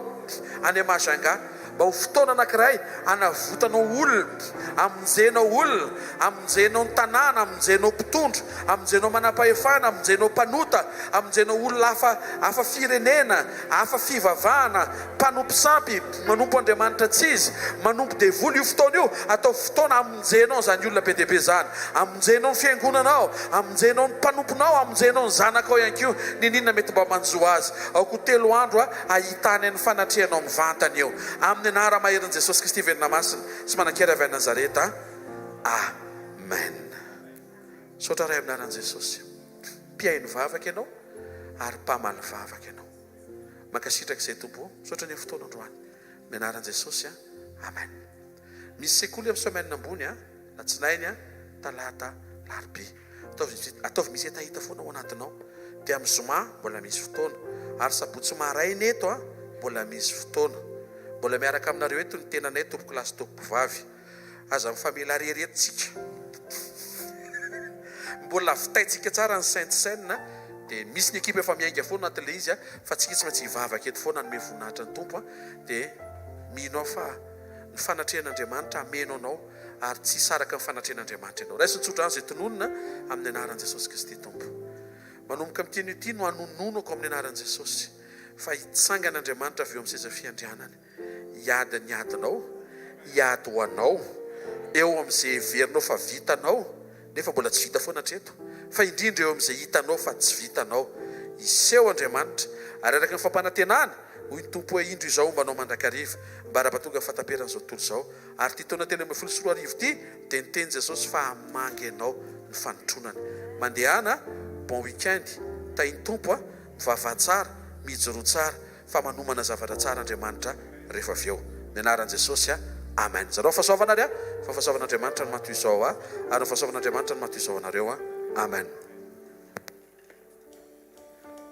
any Majunga. Mba ho fotoana anankiray hanavotanao olona, hamonjenao olona, hamonjenao ny tanàna, hamonjenao mpitondra, hamonjenao manam-pahefana, hamonjenao mpanota, hamonjenao olona hafa hafa firenena, hafa fivavahana, mpanompo sampy, manompo andriamanitra tsy izy, manompo devoly. Io fotoana io, ataovy fotoana hamonjenao izany olona be dia be izany. Hamonjenao ny fiangonanao, hamonjenao ny mpanomponao, hamonjenao ny zanakao ihany koa, n'inon'inona mety mba manjo azy. Aoka ho telo andro hahitany ny fanatrehanao mivantana eo. Amin'ny anara-maherin'i Jesosy Kristy velona masina sy manan-kery avy any Nazareta. Amen. Misaotra Ray amin'ny anaran'i Jesosy. Mpihaino vavaka Ianao ary mpamaly vavaka Ianao. Mankasitraka izay Tompo ô. Misaotra ny fotoana androany. Amin'ny anaran'i Jesosy. Amen. Misy sekoly amin'ny semaine ambony a, latsinainy a, talata, larobia. Ataovy ataovy misy hetaheta foana ao anatinao. Dia amin'ny zoma mbola misy fotoana. Ary sabotsy maraina eto a, mbola misy fotoana. Mbola miaraka aminareo eto ny tenanay tompokolahy sy tompokovavy. Aza mifamela rery eto tsika. Mbola vitaintsika tsara ny sainte cène dia misy ny ekipa efa miainga foana anatin'ilay izy fa tsika tsy maintsy hivavaka eto foana hanome voninahitra ny Tompo dia mino aho fa ny fanatrehan'Andriamanitra hameno anao ary tsy hisaraka ny fanatrehan'Andriamanitra ianao. Raiso ny tsodrano izay tononina amin'ny anaran'i Jesosy Kristy Tompo. Manomboka amin'ity anio ity no hanononako amin'ny anaran'i Jesosy fa hitsangana Andriamanitra avy eo amin'ny seza fiandrianany. Hiady ny adinao, hiady ho anao, eo amin'izay heverinao fa vitanao nefa mbola tsy vita foana hatreto, fa indrindra eo amin'izay hitanao fa tsy vitanao. Hiseho Andriamanitra, ary araka ny fampanantenany, hoy ny Tompo hoe, Indro Izaho homba anao mandrakariva, ambara-pahatonga ny fahataperan'izao tontolo izao. Ary ity taona 2013 ity, dia niteny Jesosy fa hamangy anao ny fanotronany. Mandehana, bon week-end, tahin'ny Tompo a, mivavaha tsara, mijoroa tsara, fa manomana zavatra tsara Andriamanitra rehefa avy eo. Ny anaran'i Jesosy a. Amen. Zarao fahasoavana ary a. Fa fahasoavan'Andriamanitra no maha toy izao ahy, ary ny fahasoavan'Andriamanitra no maha toy izao anareo a. Amen.